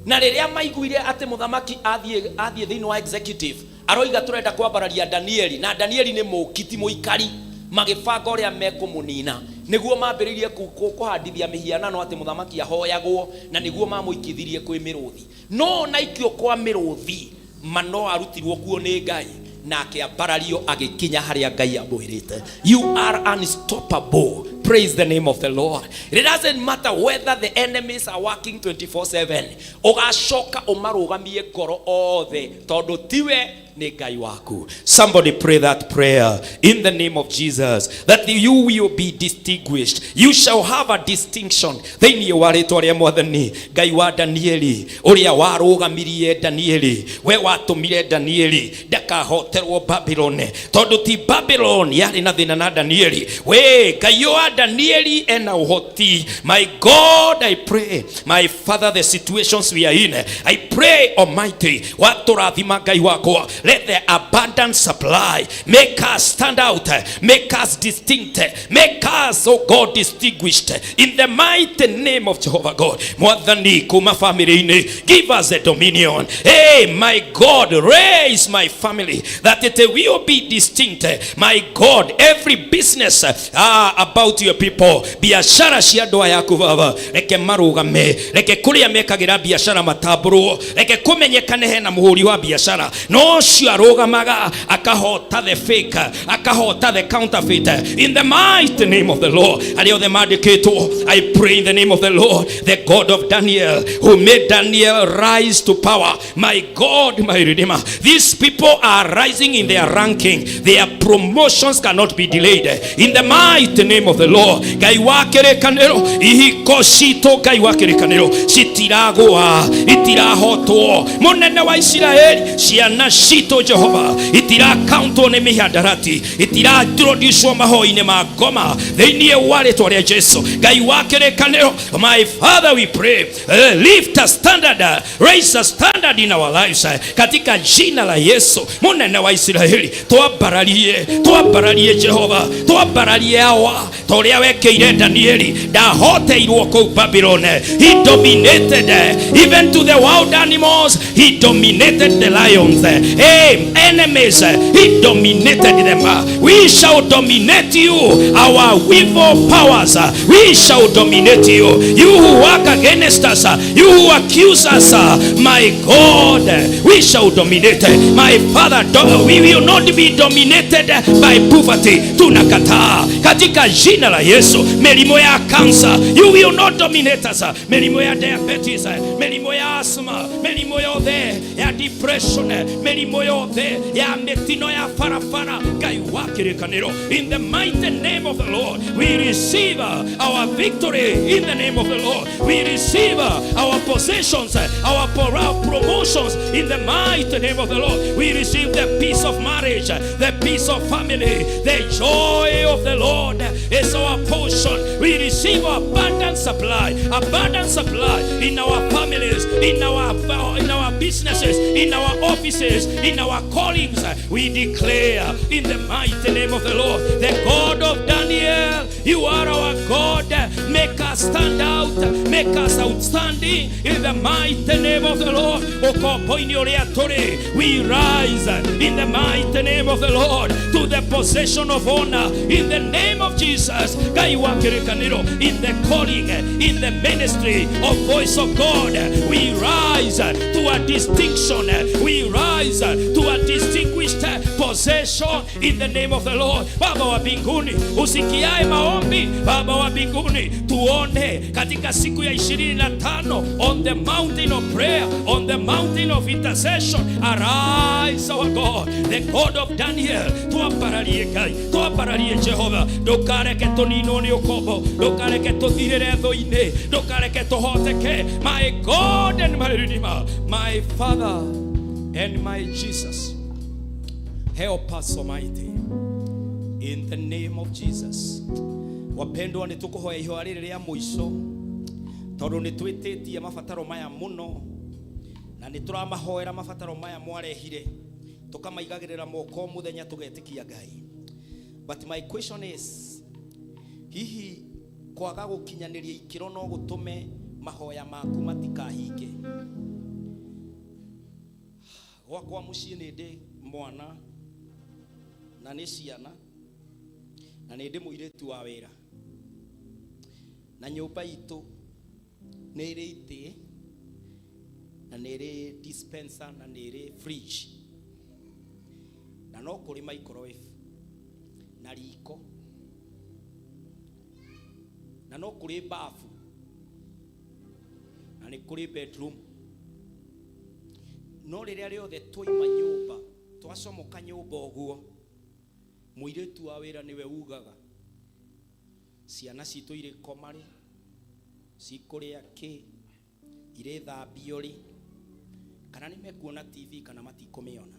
Na rĩrĩa maiguire atĩ mũthamaki athiĩ thĩinĩ wa executive aroiga tũrenda kwambararia Danieli, na Danieli nĩ mũkiti mũikari, magĩbanga ũrĩa mekũmũnina, nĩguo mambĩrĩirie kũhandithia mĩhianano atĩ mũthamaki ahoyagwo, na nĩguo mamũikithirie kwĩ mĩrũthi. No ona ikio kwa mĩrũthi, ma no arutirwo kuo nĩ Ngai. Na akĩambarario agĩkinya harĩa Ngai amwĩrĩte. You are unstoppable. Praise the name of the Lord. It doesn't matter whether the enemies are working 24/7, ũgacoka ũmarũgamie ngoro othe, tondũ tiwe, nĩ Ngai waku. Somebody pray that prayer in the name of Jesus, that you will be distinguished. You shall have a distinction thĩinĩ wa rĩtwa rĩa Mwathani. Ngai wa Danieli, ũrĩa warũgamirie Danieli, we watũmire Danieli ndakahoterwo Babylon, tondũ ti Babylon yarĩ na thĩna na Danieli, we Ngai wa Danieli ena ũhoti. My God, I pray, my Father, the situations we are in, I pray, Almighty, watũrathima Ngai wakwa, let the abundant supply make us stand out, make us distinct, make us, oh God, distinguished in the mighty name of Jehovah God. Mwathani, kuma family-inĩ, give us the dominion. Hey, my God, raise my family that it will be distinct. My God, every business about your people, biashara cia andũ aya aku, Baba, reke marũgame, reke kũrĩa mekagĩra biashara matambũrwo, reke kũmenyekane hena mũhũri wa biashara no ũcio arũgamaga akahota the fake, akahota the counterfeit, in the mighty name of the Lord. Arĩa othe mandĩkĩtwo, I pray in the name of the Lord, the God of Daniel, who made Daniel rise to power, my God, my Redeemer, these people are rising in their ranking. Their promotions cannot be delayed in the mighty name of the Lord. Ngai wa kĩrĩkanĩro, ihiko citũ, Ngai wa kĩrĩkanĩro, citiragũa, itirahotwo. Mũnene wa Isiraeli, ciana citũ, Jehova, itirakaũntwo nĩ mĩhandarati, itiraintroducwo mahoya-inĩ ma ngoma, thĩinĩ wa rĩtwa rĩa Jesu. Ngai wa kĩrĩkanĩro, my Father, we pray, lift a standard, raise a standard in our lives, katika jina la Yesu. Mũnene wa Isiraeli, twambararie, twambararie, Jehova, twambararie awa ta ũrĩa wekĩire Danieli. Ndahoteirwo kũu Babylon. He dominated even to the wild animals. He dominated the lions. Hey, enemies, he dominated them. We shall dominate you, our evil powers. We shall dominate you, you who work against us, you who accuse us. My God, we shall dominate. My Father, we will not be dominated by poverty. Tunakataa katika jina la Yesu. Mĩrimũ ya cancer, you will not dominate us. Mĩrimũ ya diabetes, mĩrimũ ya asthma, mĩrimũ yothe ya depression, mĩrimũ yothe ya mĩtino ya barabara, Ngai wa kĩrĩkanĩro, in the mighty name of the Lord, we receive our victory. In the name of the Lord, we receive our possessions, our promotions. In the mighty name of the Lord, we receive the peace of marriage, the peace of family. The joy of the Lord is our portion. We receive abundant supply, abundant supply in our families, in our businesses, in our offices, in our callings. We declare in the mighty name of the Lord, the God of Daniel, you are our God. Make us stand out, make us outstanding in the mighty name of the Lord. Ũkombo-inĩ ũrĩa tũrĩ, we rise in the mighty name of the Lord to the possession of honor in the name of Jesus. Ngai wa kĩrĩkanĩro, in the calling, in the ministry of Voice of God, we rise to a distinction. We rise to a distinguished possession in the name of the Lord. Baba wa mbinguni, usikiae maombi, Baba wa mbinguni, tuone katika siku ya 25 on the mountain of prayer, on the mountain of intercession. Arise, our God, the God of Daniel. Twambararie Ngai, twambararie Jehova, ndũkareke tũninwo nĩ ũkombo, ndũkareke tũthirĩre thũ-inĩ, ndũkareke tũhoteke. My God and my Redeemer, my Father and my Jesus, help us, Almighty, in the name of Jesus. Wapendwa, nĩ tũkũhoya ihoya rĩrĩ rĩa mũico, tondũ nĩ twĩtĩtie mabataro maya mũno na nĩ tũramahoera mabataro maya mwarehire, tũkamaigagĩrĩra moko mũthenya, tũgetĩkia Ngai. But my question is, hihi kwaga gũkinyanĩria ikĩro no gũtũme mahoya maku matikahinge? Gwakwa mũciĩ nĩ ndĩ mwana na nĩ ciana na nĩ ndĩ mũirĩtu wa wĩra, na nyũmba itũ nĩ ĩrĩ itĩ na nĩ ĩrĩ dispenser na nĩ ĩrĩ fridge na No kũrĩ microwave na riko, na no kũrĩ bafu, na nĩ kũrĩ bedroom. No rĩrĩa rĩothe twaima nyũmba, twacomoka nyũmba ũguo, mũirĩtu wa wĩra nĩwe ugaga ciana citũ irĩkoma rĩ, cikũrĩa kĩ, irĩthambio rĩ, kana nĩ mekuona TV kana matikũmĩona.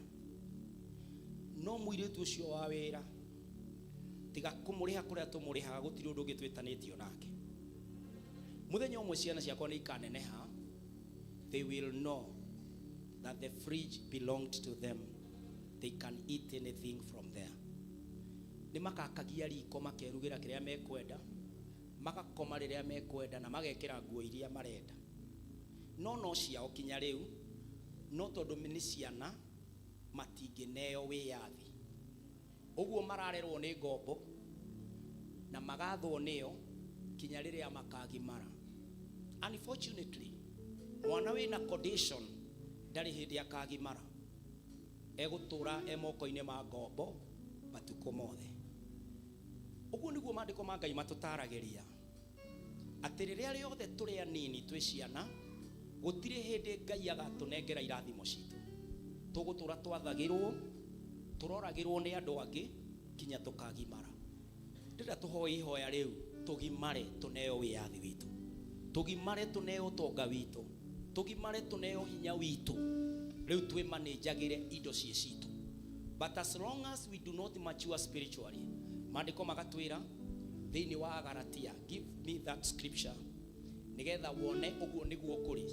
No mũirĩtu ũcio wa wĩra, tiga kũmũrĩha kũrĩa tũmũrĩhaga, gũtirĩ ũndũ ũngĩ twĩtanĩtio nake. Mũthenya ũmwe ciana ciakwa nĩ ikaneneha, they will know that the fridge belonged to them. They can eat anything from there. Nĩ makakagia riko, makerugĩra kĩrĩa mekwenda, magakoma rĩrĩa mekwenda, na magekĩra nguo iria marenda. No ciao kinya rĩu, no tondũ nĩ ciana, matingĩneo wĩyathi. Ũguo mararerwo nĩ ngombo na magathwo nĩo kinya rĩrĩa makagimara. Unfortunately, mwana wĩna condition ndarĩ hĩndĩ akagimara, egũtũra e moko-inĩ ma ngombo matukũ mothe. Ũguo nĩguo maandĩko ma Ngai matũtaragĩria atĩ rĩrĩa rĩothe tũrĩ anini, twĩ ciana, gũtirĩ hĩndĩ Ngai agatũnengera irathimo citũ. Tũgũtũra twathagĩrwo, tũroragĩrwo nĩ andũ angĩ kinya tũkagimara. Ndĩrenda tũhoe ihoya rĩu, tũgimare, tũneo wĩyathi witũ, tũgimare, tũneo ũtonga witũ, tũgimare, tũneo hinya witũ, rĩu twĩmanĩnjagĩre indo ciĩ citũ. But as long as we do not mature spiritually, maandĩko magatwĩra thĩinĩ wa Galatia, give me that scripture nĩgetha wone ũguo nĩguo kũrĩ,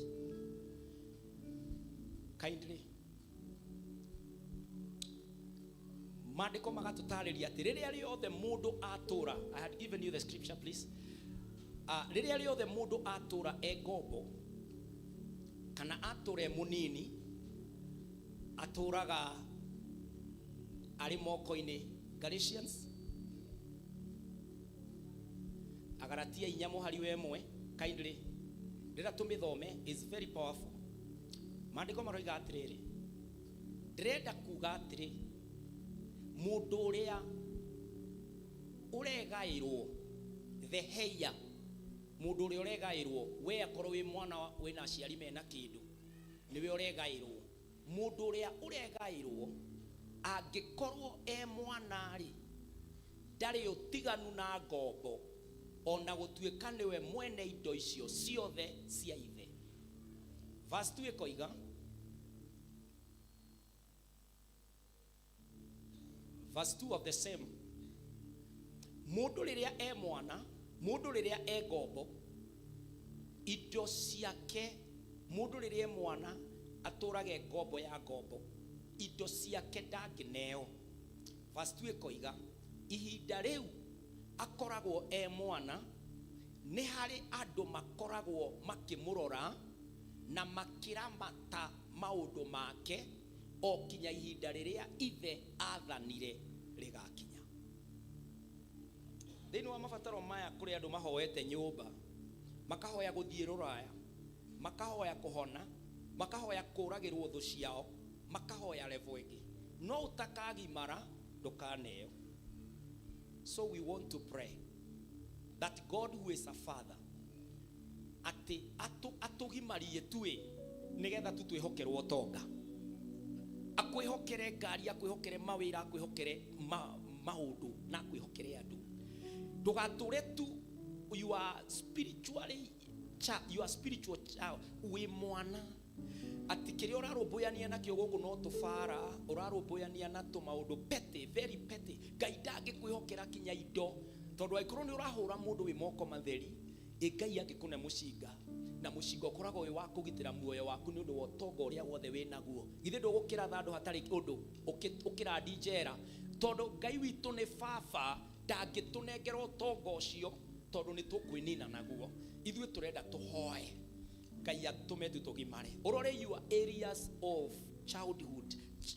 kindly. Maandĩko magatũtarĩria atĩ rĩrĩa rĩothe mũndũ atũra, I had given you the scripture, please, rĩrĩa rĩothe mũndũ atũra e ngombo kana atũra e mũnini, atũraga arĩ moko-inĩ. Galatians, Agalatia 4 mũhari wa 1, kindly, rĩrĩa tũmĩthome, is very powerful. Maandĩko maroiga atĩrĩrĩ, ndĩrenda kuga atĩrĩ, mũndũ ũrĩa ũregaĩrwo the heir, mũndũ ũrĩa ũregaĩrwo, we akorwo wĩ mwana wĩna aciari mena kĩndũ, nĩwe ũregaĩrwo. Mũndũ ũrĩa ũregaĩrwo angĩkorwo e mwana-rĩ, ndarĩ ũtiganu na ngombo, ona gũtuĩka nĩwe mwene indo icio ciothe cia ithe. Verse 2 ĩkoiga, verse 2 of the same, mũndũ rĩrĩa e mwana, mũndũ rĩrĩa e ngombo, indo ciake, mũndũ rĩrĩa e mwana atũrage ngombo ya ngombo, indo ciake ndangĩneo. Verse 2 ĩkoiga, ihinda rĩu akoragwo e mwana, nĩ harĩ andũ makoragwo makĩmũrora na makĩramata maũndũ make o kinya ihinda rĩrĩa ithe athanire rĩgakinya. Thĩinĩ wa mabataro maya, kũrĩ andũ mahoete nyũmba, makahoya gũthiĩ rũraya, makahoya kũhona, makahoya kũragĩrwo thũ ciao, makahoya level ĩngĩ, no ũtakagimara ndũkaneo. So we want to pray that God who is a father atĩ atũgimarie tuĩ, nĩgetha tu twĩhokerwo ũtonga, akwĩhokere ngari, akwĩhokere mawĩra, akwĩhokere maũndũ na akwĩhokere andũ. Ndũgatũre tu you are spiritually you are spiritual child, wĩ mwana, atĩ kĩrĩa ũrarũmbũyania nakĩo gũkũ no tũbara ũrarũmbũyania na tũmaũndũ petty, very petty. Ngai ndangĩkwĩhokera kinya indo, tondũ angĩkorwo nĩ ũrahũra mũndũ wĩ moko matheri, ĩ Ngai angĩkũne mũcinga, na mũcinga ũkoragwo wĩ wa kũgitĩra muoyo waku nĩ ũndũ wa ũtonga ũrĩa wothe wĩ naguo, githĩ ndũgũkĩra handũ hatarĩ ũndũ ũkĩrandi njera? Tondũ Ngai witũ nĩ baba, ndangĩtũnengera ũtonga ũcio, tondũ nĩ tũkwĩnina naguo. Ithuĩ tũrenda tũhoe Ngai atũme tu tũgimare. Ũrore your areas of childhood,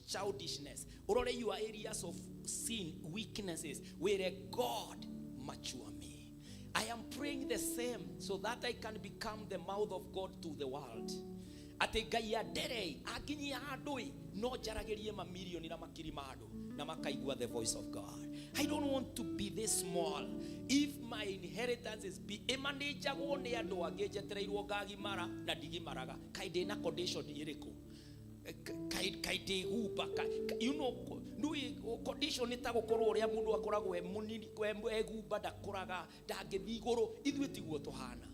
childishness, ũrore your areas of sin, weaknesses, wĩre God, mature me. I am praying the same so that I can become the mouth of God to the world. Atĩ Ngai andere anginyia handũ ĩ no njaragĩrie mamirioni na makiri ma andũ na makaigua the voice of God. I don't want to be this small. If my inheritance is be ĩmanĩnjagwo nĩ andũ angĩ, njetereirwo ngagimara na ndigimaraga. Kaĩ ndĩna condition ĩrĩkũ? Kaĩ ndĩgumba? Nũĩ condition nĩ ta gũkorwo ũrĩa mũndũ akoragwo e mũnini, egumba, ndakũraga, ndangĩthiĩ igũrũ. Ithuĩ tiguo tũhana.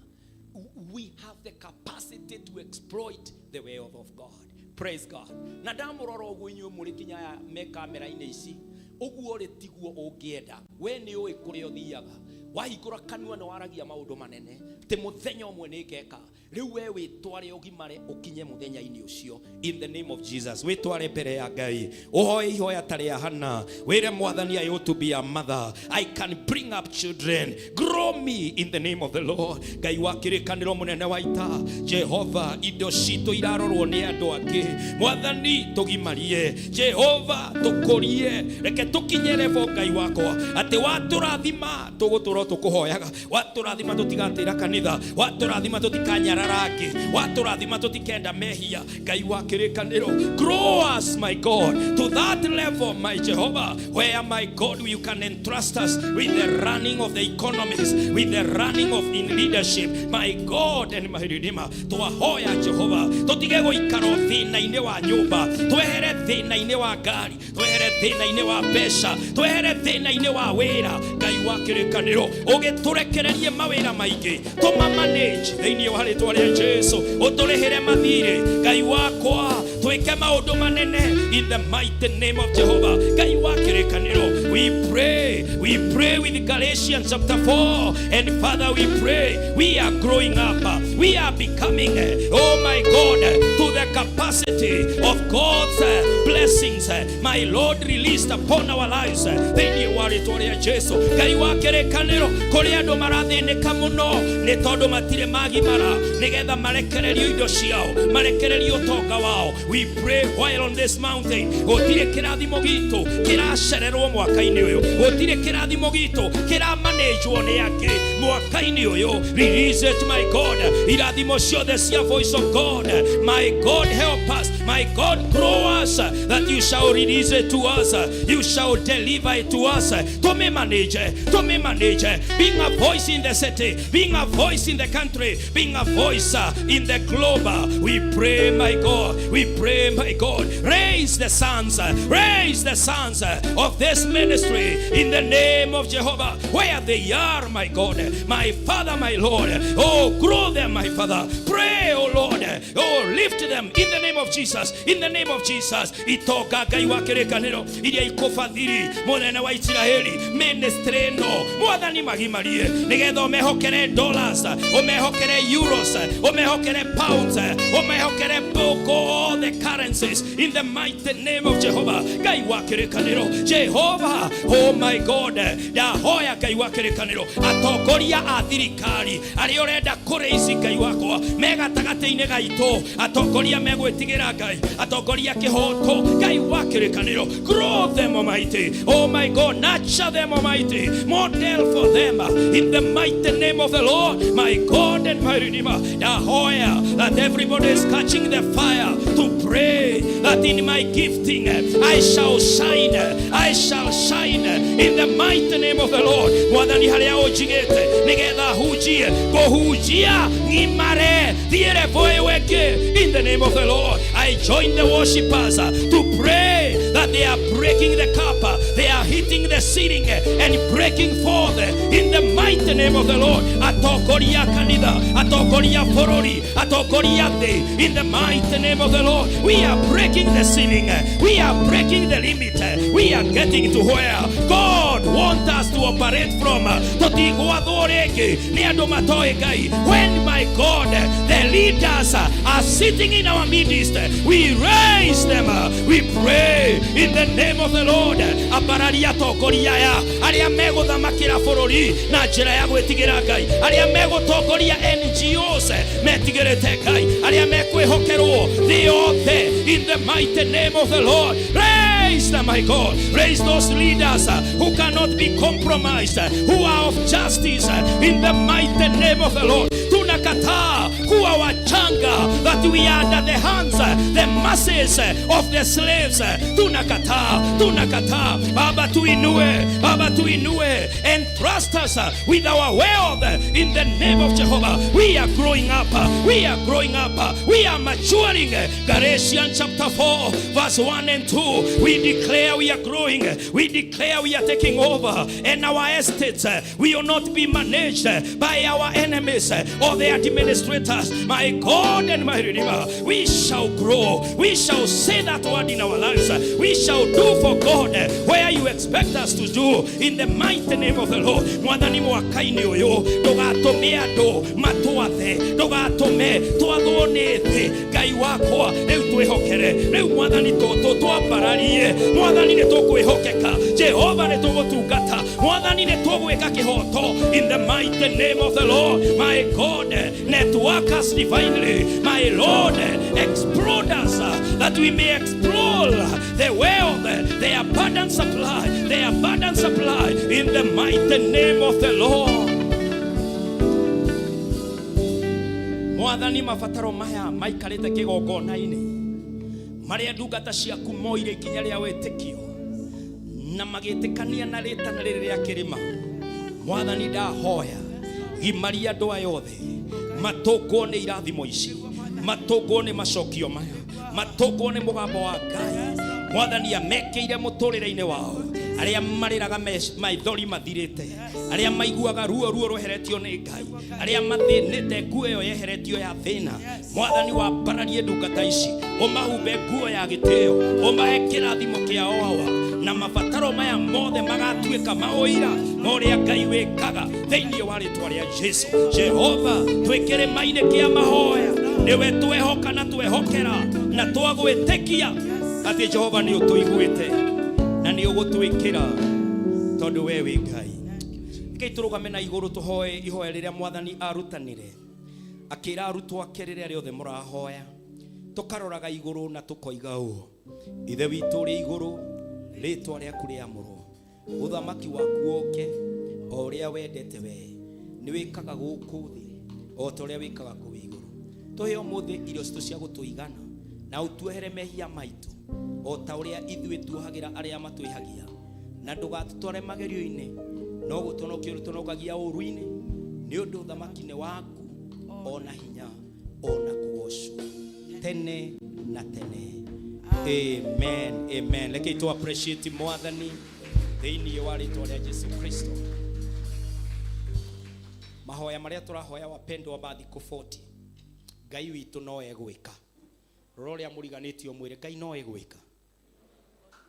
We have the capacity to exploit the wealth of God. Praise God. Na ndamũrora ũguo inyuĩ mũrĩ kinya aya me kamera-inĩ ici ũguo rĩ, tiguo ũngĩenda. We nĩ ũĩ kũrĩa ũthiaga, wahingũra kanua nĩ waragia maũndũ manene tĩ mũthenya ũmwe nĩ ngeka. Rĩu we wĩtware ũgimare ũkinye mũthenya-inĩ ũcio in the name of Jesus. Wĩtware mbere ya Ngai, ũhoe ihoya ta rĩa Hana, wĩre Mwathani, I ought to be a mother, I can bring up children, grow me in the name of the Lord. Ngai wa kĩrĩkanĩro, mũnene wa ita Jehova, indo citũ irarorwo nĩ andũ angĩ. Mwathani, tũgimarie. Jehova, tũkũrie. Reke tũkinye level, Ngai wakwa, atĩ watũrathima tũgũtũra tũkũhoyaga, watũrathima tũtigatĩra kanitha, watũrathima tũtikanyarara angĩ, watũrathima tũtikenda mehia. Ngai wa kĩrĩkanĩro, grow us, my God, to that level, my Jehovah, where, my God, you can entrust us with the running of the economies, with the running of in leadership, my God and my Redeemer. Twahoya Jehova tũtige gũikara thĩna-inĩ wa nyũmba, twehere thĩna-inĩ wa ngari, twehere thĩna-inĩ wa mbeca, twehere thĩna-inĩ wa wĩra. Ngai wa kĩrĩkanĩro, ũgĩtũrekererie mawĩra maingĩ tũmamanage thĩinĩ wa rĩtwa rĩa Jesu. Ũtũrĩhĩre mathirĩ, Ngai wakwa, twĩke maũndũ manene in the mighty name of Jehovah. Ngai wa kĩrĩkanĩro, we pray, we pray with Galatians chapter 4, and Father, we pray we are growing up, we are becoming, oh my God, to the capacity of God's blessings, my Lord, released upon our lives thĩinĩ wa rĩtwa rĩa Jesu. Ngai wa kĩrĩkanĩro, kũrĩ andũ marathĩnĩka mũno nĩ tondũ matirĩ magimara nĩgetha marekererio indo ciao, marekererio ũtonga wao. We pray while on this mountain, gũtirĩ kĩrathimo gitũ kĩracererwo mwaka-inĩ ũyũ, gũtirĩ kĩrathimo gitũ kĩramanĩnjwo nĩ angĩ mwaka-inĩ ũyũ. Release it, my God. Irathimo ciothe cia voice of God, my God, help us, my God, grow us, that you shall release it to us, you shall deliver it to us, tũmĩmanĩnje, tũmĩmanĩnje, being a voice in the city, being a voice in the country, being a voice in the globe. We pray, my God, we pray, my God, raise the sons, raise the sons of this ministry in the name of Jehovah, where they are, my God, my Father, my Lord. Oh, grow them, my Father. Pray, oh Lord. Oh, lift them in the name of Jesus, in the name of Jesus. Itonga, Ngai wa kĩrĩkanĩro, iria ikũbathiri mũnene wa Isiraeli ministry ĩno, Mwathani, magimarie nĩgetha ũmehokere dollars, ũmehokere euros, ũmehokere pounds, ũmehokere boko, all the currencies in the mighty name of Jehovah. Ngai wa kĩrĩkanĩro, Jehovah, oh my God, ndahoya, Ngai wa kĩrĩkanĩro, atongoria a thirikari arĩa ũrenda kũrĩici, Ngai wakwa, me gatagatĩ-inĩ gaitũ, atongoria megwĩtigĩra Ngai, atongoria kĩhoto, Ngai wa kĩrĩkanĩro, grow them, Almighty, oh my God, nurture them, Almighty, model for them in the mighty name of the Lord, my God and my Redeemer. Ndahoya that everybody is catching the fire to pray that in my gifting I shall shine, I shall shine in the mighty name of the Lord. Mwathani, harĩa ũnjigĩte nĩgetha hunjie, kũhunjia ng'imare thiĩre boy weke in the name of the Lord. I join the worshippers to pray that they are breaking the cup, they are hitting the ceiling and breaking forth in the mighty name of the Lord. Atongoria kanitha, atongoria bũrũri, atongoria thĩ, in the mighty name of the Lord, we are breaking the ceiling, we are breaking the limit, we are getting to where God wants us to operate from. Tũtigwathwo rĩngĩ nĩ andũ matoĩ Ngai. When, my God, the leaders are sitting in our midst, we raise them, we pray in the name of the Lord. Ambararia atongoria aya arĩa megũthamakĩra bũrũri na njĩra ya gwĩtigĩra Ngai, arĩa megũtongoria NGOs metigĩrĩte Ngai, arĩa mekwĩhokerwo thĩ yothe in the mighty name of the Lord. Raise them, my God. Raise those leaders who cannot be compromised, who are of justice in the mighty name of the Lord. Tuna Tunakataa kuwa wachanga, that we are under the hands, the masses of the slaves. Tunakataa, tunakataa. Baba tuinue, Baba tuinue, and trust us with our wealth in the name of Jehovah. We are growing up, we are growing up, we are maturing. Galatians chapter 4 verse 1 and 2, we declare we are growing, we declare we are taking over, and our estates will not be managed by our enemies or their administrators. My God and my Redeemer, we shall grow, we shall say that word in our lives, we shall do for God where you expect us to do, in the mighty name of the Lord. Mwathani, mwaka-inĩ ũyũ ndũgatũme andũ matwathe, ndũgatũme twathwo nĩ thĩ. Ngai wakwa, rĩu twĩhokere rĩu Mwathani, twambararie. Mwathani, nĩ tũkwĩhokeka. Jehova, nĩ tũgũtungata. Mwathani, nĩ tũgwĩka kĩhoto, in the mighty name of the Lord. My God, network us divinely. My Lord, explode us that we may explore the wealth, the abundant supply, the abundant supply, in the mighty name of the Lord. Mwathani, mabataro maya maikarĩte kĩgongona-inĩ, marĩa ndungata ciaku moire ikinya rĩa wĩtĩkio na magĩtĩkania na rĩtana rĩrĩ rĩa kĩrĩma, Mwathani, ndahoya gimaria andũ aya othe matũngwo nĩ irathimo ici, matũngwo nĩ macokio maya, matũngwo nĩ mũgambo wa Ngai. Mwathani amekĩire mũtũrĩre-inĩ wao, arĩa marĩraga maithori mathirĩte, arĩa maiguaga ruo, ruo rweheretio nĩ Ngai, arĩa mathĩnĩte, nguo ĩyo yeheretio ya thĩna. Mwathani, wambararie ndungata ici, ũmahumbe nguo ya gĩtĩo, ũmahe kĩrathimo kĩa oawa, na mabataro maya mothe magatuĩka maũira ma ũrĩa Ngai wĩkaga thĩinĩ wa rĩtwa rĩa Jesu. Jehova, twĩ kĩrĩma-inĩ kĩa mahoya, nĩwe twehoka na twehokera na twagwĩtĩkia atĩ Jehova nĩ ũtũiguĩte na nĩ ũgũtwĩkĩra, tondũ we wĩ Ngai. Rekei tũrũgame na igũrũ, tũhoe ihoya rĩrĩa Mwathani arutanire, akĩra arutwo ake, rĩrĩa rĩothe mũrahoya, tũkaroraga igũrũ na tũkoiga ũũ: Ithe witũ ũrĩ igũrũ, rĩtwa rĩaku rĩamũrwo, ũthamaki waku ũke, o ũrĩa wendete we nĩ wĩkaga gũkũ thĩ o ta ũrĩa wĩkaga kũu igũrũ. Tũhe ũmũthĩ irio citũ cia gũtũigana, na ũtuohere mehia maitũ o ta ũrĩa ithuĩ tuohagĩra arĩa matwĩhagia, na ndũgatũtware magerio-inĩ, no gũtũnokia ũtũnokagia ũũru-inĩ, nĩ ũndũ ũthamaki nĩ waku, ona hinya, ona kũgocwo tene na tene. Amen, amen. Rekei tu appreciate Mwathani thĩinĩ wa rĩtwa rĩa Jesu Kristo. Mahoya marĩa tũrahoya, wapendwa, ma thikũ 40, Ngai witũ no egwĩka. Rora ũrĩa mũriganĩtie, ũmwĩre, Ngai no egwĩka,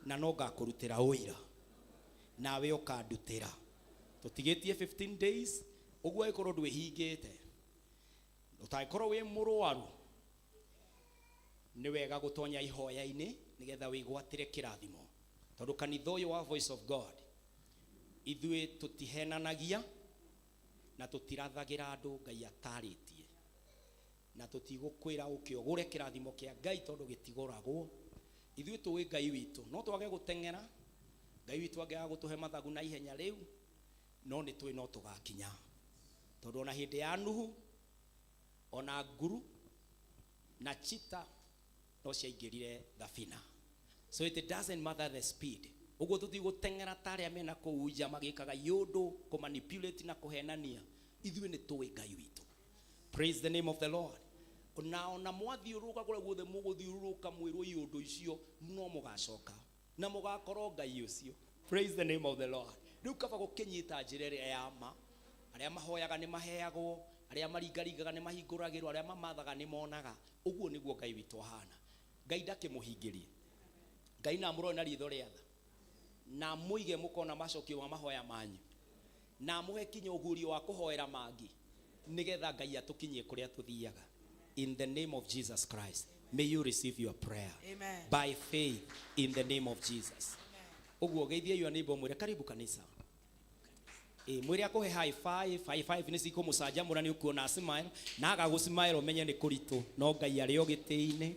na no ngakũrutĩra ũira nawe ũkandutĩra. Tũtigĩtie 15 days ũguo, ĩkorwo ndwĩhingĩte, ũtangĩkorwo wĩ mũrwaru, nĩ wega gũtonya ihoya-inĩ nĩgetha wĩgwatĩre kĩrathimo, tondũ kanitha ũyũ wa Voice of God, ithuĩ tũtihenanagia na tũtirathagĩra andũ Ngai atarĩtie, na tũtigũkwĩra ũke ũgũre kĩrathimo kĩa Ngai, tondũ gĩtigũragwo. Ithuĩ tũĩ Ngai witũ. No twage gũteng'era, Ngai witũ angĩaga gũtũhe mathagu na ihenya rĩu, no nĩ tũĩ no tũgakinya, tondũ ona hĩndĩ ya Nuhu, ona nguru na chita no ciaingĩrire thabina. So it doesn't matter the speed. Ũguo tũtigũteng'era ta arĩa mena kũu nja magĩkaga iũndũ, kũmanipulate na kũhenania. Ithuĩ nĩ tũĩ Ngai witũ. Praise the name of the Lord. Na ona mwathiũrũrũka kũrĩa guothe mũgũthiũrũrũka mwĩrwo iũndũ icio, no mũgacoka na mũgakorwo Ngai ũcio. Praise the name of the Lord. Rĩu kaba gũkĩnyita njĩra ĩrĩa ya ma. Arĩa mahoyaga nĩ maheagwo, arĩa maringaringaga nĩ mahingũragĩrwo, arĩa mamathaga nĩ monaga. Ũguo nĩguo Ngai witũ ahana. Ngai ndakĩmũhingĩrie. Ngai na amũrore na riitho rĩa tha, na mũige mũkona macokio ma mahoya manyu, na amũhe kinya ũguũrio wa kũhoera mangĩ, nĩgetha Ngai atũkinyie kũrĩa tũthiaga. In the name of Jesus Christ, may you receive your prayer. Amen. By faith, in the name of Jesus. Ũguo geithia your neighbor, mwĩre, "Karibu kanisa." Ĩ mwĩre akũhe high five. High five nĩ cikũmũcanjamũra, nĩ ũkuona smile, na aga gũsmile ũmenye nĩ kũritũ, no Ngai arĩ o gĩtĩ-inĩ.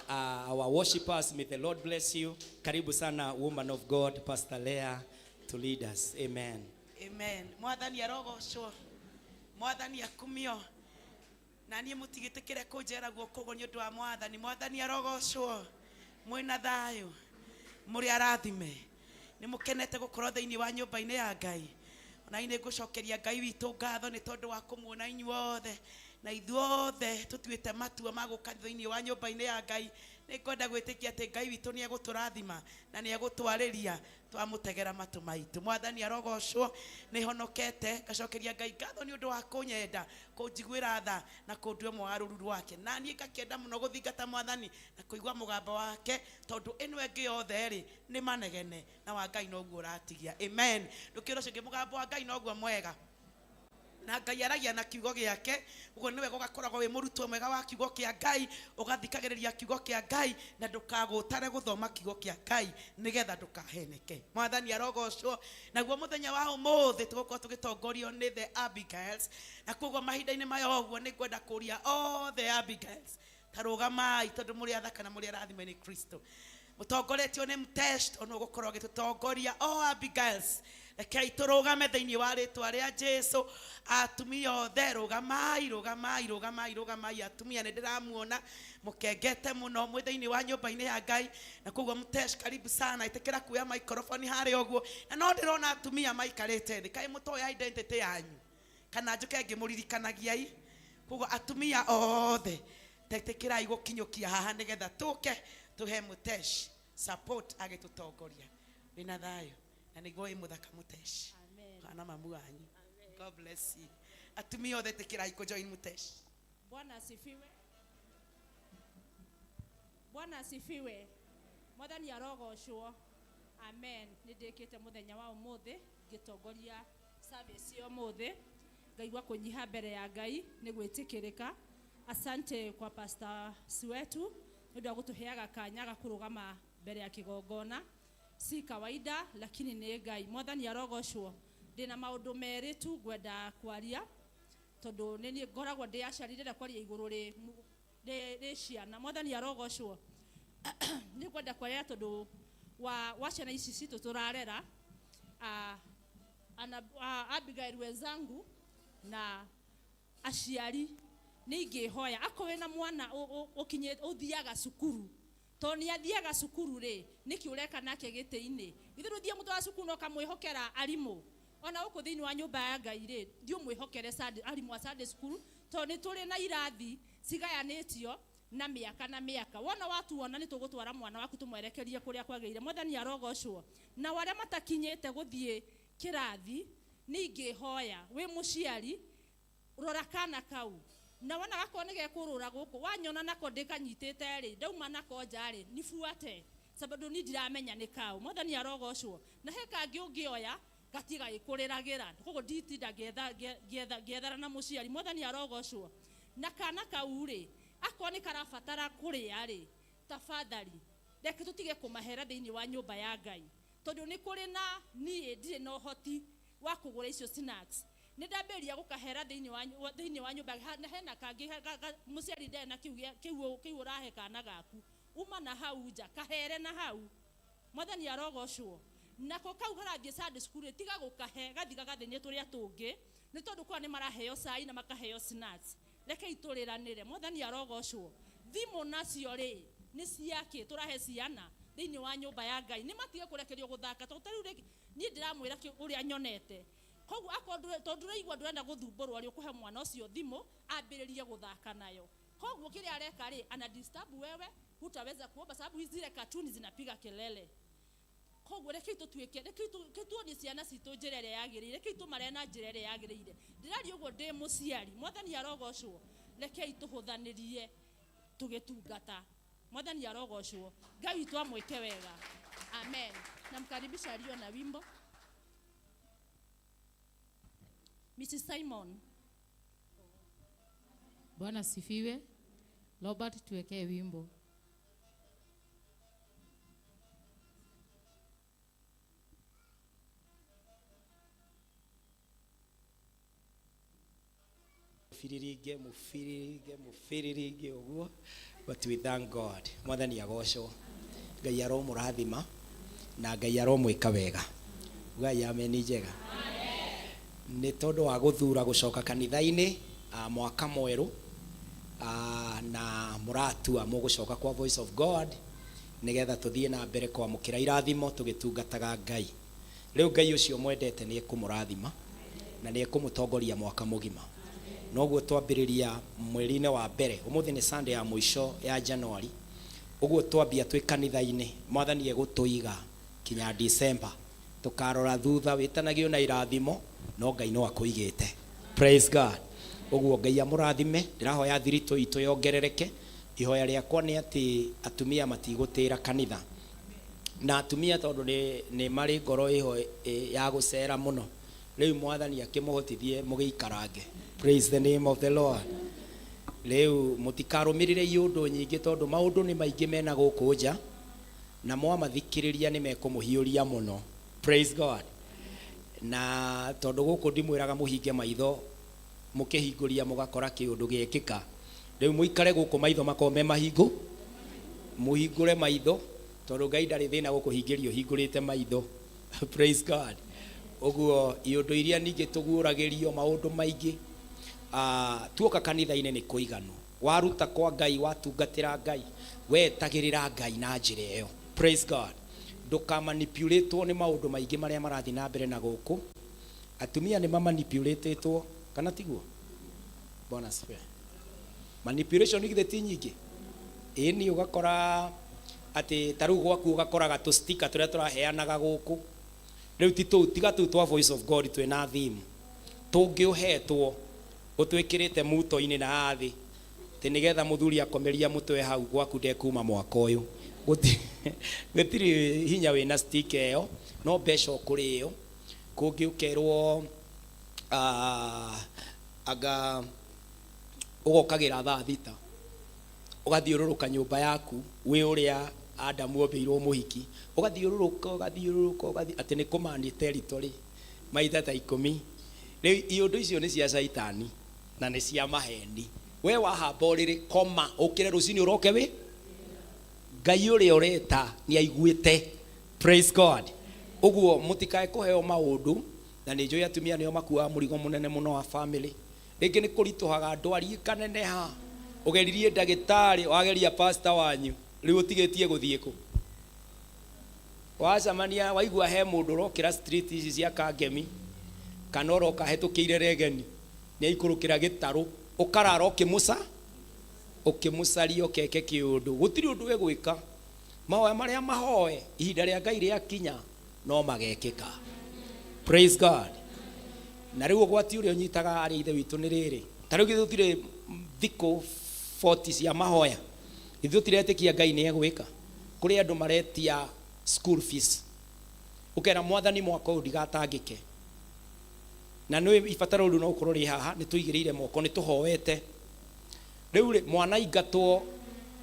Our worshipers, may the Lord bless you. Karibu sana, woman of God, Pastor Leah, to lead us. Amen. Amen. Mwathani arogocwo, Mwathani akumio. Na niĩ mũtigĩtĩkĩre kũnjera guoko ũguo nĩ ũndũ wa Mwathani. Mwathani arogocwo. Mwĩna thayũ, mũrĩ arathime, nĩ mũkenete gũkorwo thĩinĩ wa nyũmba-inĩ ya Ngai. Ona niĩ nĩngũcokeria Ngai witũ ngatho nĩ tondũ wa kũmuona inyuothe, na ithuothe tũtuĩte matua ma gũka thĩinĩ wa nyũmba-inĩ ya Ngai. Nĩngwenda gwĩtĩkia atĩ Ngai witũ nĩ egũtũrathima na nĩ egũtwarĩria twamũtegera matũ maitũ. Mwathani arogocwo. Nĩ honokete, ngacokeria Ngai ngatho nĩ ũndũ wa kũnyenda, kũnjiguĩra tha na kũndua ũmwe wa rũru rwake. Na niĩ ngakĩenda mũno gũthingata Mwathani na kũigua mũgambo wake, tondũ ĩno ĩngĩ yothe rĩ nĩ manegene, na wa Ngai noguo ũratigia. Amen. Ndũkĩra ũcio ũngĩ, mũgambo wa Ngai noguo mwega, na Ngai aragia na kiugo gĩake. Ũguo nĩ wega ũgakoragwo wĩ mũrutwo mwega wa kiugo kĩa Ngai, ũgathikagĩrĩria kiugo kĩa Ngai, na ndũkagũtare gũthoma kiugo kĩa Ngai nĩgetha ndũkaheneke. Mwathani arogocwo. Naguo mũthenya wa ũmũthĩ tũgũkorwo tũgĩtongorio nĩ the Abigails, na koguo mahinda-inĩ maya ũguo nĩ ngwenda kũria othe Abigails ta rũgamai, tondũ mũrĩ athaka na mũrĩ arathime nĩ Kristo. Mũtongoretio nĩ Mtesh, tondũ ũgũkorwo agĩtũtongoria. O Abigails, rekei tũrũgame thĩinĩ wa rĩtwa rĩa Jesu. Atumia othe rũgamai, rũgamai, rũgamai, rũgamai. Atumia nĩ ndĩramuona mũkengete mũno mwĩ thĩinĩ wa nyũmba-inĩ ya Ngai, na koguo Mtesh, karibu sana, ĩtĩkĩra kuoya microphone harĩa ũguo. Na no ndĩrona atumia maikarĩte thĩ, kaĩ mũtoĩ identity yanyu, kana njũke ngĩmũririkanagiai? Koguo atumia othe tetĩkĩrai gũkinyũkia haha nĩgetha tũke tũhe Mũtesh support agĩtũtongoria. Wĩna thayũ na nĩguo wĩ mũthaka, Mũtesh. Amen. Kana mamu wanyu. God bless you. Atumia othe ĩtĩkĩrai kũjoin Mũtesh. Bwana asifiwe. Bwana asifiwe. Mwathani arogocwo. Amen. Nĩ ndĩkĩte mũthenya wa ũmũthĩ ngĩtongoria service ya ũmũthĩ, ngaigua kũnyiha mbere ya Ngai nĩ gwĩtĩkĩrĩka. Asante kwa pastor wetu nĩ ũndũ wa gũtũheaga kanya ga kũrũgama mbere ya kĩgongona. Si kawaida, lakini nĩ Ngai. Mwathani arogocwo. Ndĩna maũndũ merĩ tu ngwenda kwaria, tondũ nĩ niĩ ngoragwo ndĩ aciari, ndĩrenda kwaria igũrũ rĩ ciana. Mwathani arogocwo. Nĩ ngwenda kwaria tondũ wa ciana ici citũ tũrarera, Abigail wenzangu na aciari, nĩ ingĩhoya akorwo wĩna mwana ũkinyĩ ũthiaga cukuru, tondũ nĩ athiaga cukuru rĩ, nĩkĩ ũreka nake gĩtĩ-inĩ? Ithuĩ ndũthiĩ mũtwara cukuru na ũkamwĩhokera arimũ. Ona gũkũ thĩinĩ wa nyũmba ya Ngai rĩ, thiĩ ũmwĩhokere arimũ a Sunday school, tondũ nĩ tũrĩ na irathi cigayanĩtio na mĩaka na mĩaka. Wona watuona, nĩ tũgũtwara mwana waku tũmwerekerie kũrĩa kwagĩrĩire. Mwathani arogocwo. Na arĩa matakinyĩte gũthiĩ kĩrathi, nĩ ingĩhoya wĩ mũciari, rora kana kau, na wona gakorwo nĩ gekũrũra gũkũ, wanyona nako ndĩkanyitĩte rĩ, ndauma nako nja rĩ, nibuate, sababu ni ndiramenya nĩ kau. Mwathani arogocwo. Na he kangĩ ũngĩoya gatiga gagĩkũrĩragĩra, koguo nditinda ngĩethara na mũciari. Mwathani arogocwo. Na kana kau rĩ, akorwo nĩ karabatara kũrĩa rĩ, tafadhali reke tũtige kũmahera thĩinĩ wa nyũmba ya Ngai, tondũ nĩ kũrĩ na niĩ ndirĩ na ũhoti wa kũgũra icio snacks, nĩ ndambĩrĩria gũkahera thĩinĩ wa nyũmba. Na hena kangĩ mũciari ndarĩ na kĩu kĩu ũrahe kana gaku, uma na hau nja, kahere na hau. Mwathani arogocwo. Nako kau karathiĩ Sunday school rĩ, tiga gũkahe, gathi gagathĩnie tũrĩa tũngĩ, nĩ tondũ kwa nĩ maraheo cai na makaheo snacks. Rekei tũrĩranĩre. Mwathani arogocwo. Thimũ nacio rĩ, nĩ ciakĩ tũrahe ciana thĩinĩ wa nyũmba ya Ngai? Nĩ matige kũrekerio gũthaka, tondũ ta rĩu rĩ, niĩ ndĩramwĩra ũrĩa nyonete. Koguo akorwo tondũ ndũraigua ndũrenda gũthumbũrwo rĩ, ũkũhe mwana ũcio thimũ ambĩrĩrie gũthaka nayo. Koguo kĩrĩa areka rĩ, ana disturb wewe, hutaweza kuomba sababu zile katuni zinapiga kelele. Koguo rekei tũtuĩke, rekei tuonie ciana citũ njĩra ĩrĩa yagĩrĩire, rekei tũmarere na njĩra ĩrĩa yagĩrĩire. Ndĩraria ũguo ndĩ mũciari. Mwathani arogocwo. Rekei tũhũthanĩrie tũgĩtungata. Mwathani arogocwo. Ngai witũ amwĩke wega. Amen. Namkaribisha aliyo na wimbo, Mrs Simon. Bwana sifiwe. Robert, tuwekee wimbo. Mubiriringe, mubiriringe, mubiriringe ũguo, but we thank God. Mwathani agocwo. Ngai aromũrathima na Ngai aromwĩka wega. Ugai ameni njega nĩ tondũ wa gũthura gũcoka kanitha-inĩ, mwaka mwerũ. Na mũratua mũgũcoka kwa Voice of God nĩgetha tũthiĩ na mbere kwamũkĩra irathimo tũgĩtungataga Ngai. Rĩu Ngai ũcio mwendete nĩ ekũmũrathima na nĩ ekũmũtongoria mwaka mũgima. Noguo twambĩrĩria mweri-inĩ wa mbere, ũmũthĩ nĩ Sunday ya mũico ya January, ũguo twambia twĩ kanitha-inĩ, Mwathani egũtũiga kinya December. Tũkarora thutha wĩtanagio na irathimo, no Ngai no akũigĩte. Praise God. Ũguo Ngai amũrathime. Ndĩrahoya thiritũ itũ yongerereke. Ihoya rĩakwa nĩ atĩ atumia matigũtĩra kanitha. Na atumia tondũ nĩ marĩ ngoro ĩho ya gũcera mũno. Rĩu Mwathani akĩmũhotithie mũgĩikarange. Praise the name of the Lord. Rĩu mũtikarũmĩrĩre iũndũ nyingĩ tondũ maũndũ nĩ maingĩ mena gũkũ nja, na mwamathikĩrĩria nĩ mekũmũhiũria mũno. Praise God. Na tondũ gũkũ ndimwĩraga mũhinge maitho, mũkĩhingũria mũgakora kĩũndũ gĩekĩka. Rĩu mũikare gũkũ maitho makorwo me mahingũ, mũhingũre maitho, tondũ Ngai ndarĩ thĩna gũkũhingĩria ũhingũrĩte maitho. Praise God. Ũguo iũndũ iria ningĩ tũguũragĩrio maũndũ maingĩ, tuoka kanitha-inĩ nĩ kũiganu. Waruta kwa Ngai, watungatĩra Ngai, wetagĩrĩra Ngai na njĩra ĩyo. Praise God. Ndũkamanipulatwo nĩ maũndũ maingĩ marĩa marathiĩ na mbere na gũkũ. Atumia nĩ mamanipulatĩtwo, kana tiguo? Bwana asifiwe. Manipulation githĩ ti nyingĩ? Ĩni ũgakora atĩ ta rĩu gwaku ũgakoraga tũ sticker tũrĩa tũraheanaga gũkũ. Rĩu ti tũu, tiga tũu twa Voice of God twĩna theme. Tũngĩ ũhetwo ũtwĩkĩrĩte muto-inĩ na haha thĩ, atĩ nĩgetha mũthuri akomeria mũtwe hau gwaku ndekuma mwaka ũyũ. Gũtirĩ hinya wĩna sticker ĩyo, no mbeca ũkũrĩo. Kũngĩ ũkerwo, anga ũgokagĩra thaa thita, ũgathiũrũrũka nyũmba yaku wĩ ũrĩa Adamu ombĩirwo mũhiki, ũgathiũrũrũka, ũgathiũrũrũka, ũgathiĩ, atĩ nĩ kũmani territory maita ta 10. Rĩu iũndũ icio nĩ cia caitani na nĩ cia maheni. We wahamba ũrĩrĩ, koma, ũkĩre rũcinĩ ũroke wĩ Ngai ũrĩa ũreta nĩ aiguĩte. Praise God. Ũguo mũtikae kũheo maũndũ, na nĩ njũĩ atumia nĩo makuaga mũrigo mũnene mũno wa family. Rĩngĩ nĩ kũritũhaga, ndwari ĩkaneneha, ũgeririe ndagĩtarĩ, wageria pastor wanyu, rĩu ũtigĩtie gũthiĩ kũ? Wacemania waigua he mũndũ ũrokĩra street ici cia Kangemi, kana ũroka hetũkĩire Regeni, nĩ aikũrũkĩra gĩtarũ, ũkarara ũkĩmũcaria ũkeke kĩũndũ. Gũtirĩ ũndũ egwĩka. Mahoya marĩa mahoe, ihinda rĩa Ngai rĩakinya, no magekĩka. Praise God. Na rĩu ũgwati ũrĩa ũnyitaga arĩa ithe witũ nĩ rĩrĩ. Ta rĩu githĩ tũtirĩ thikũ 40 cia mahoya. Ithuĩ tũtiretĩkia Ngai nĩ egwĩka. Kũrĩ andũ maretia school fees. Ũkera Mwathani mwaka ũyũ ndigatangĩke. Na nĩ ibataro rĩu no gũkorwo rĩ haha, nĩ tũigĩrĩire moko, nĩ tũhoete. Rĩu rĩ, mwana aingatwo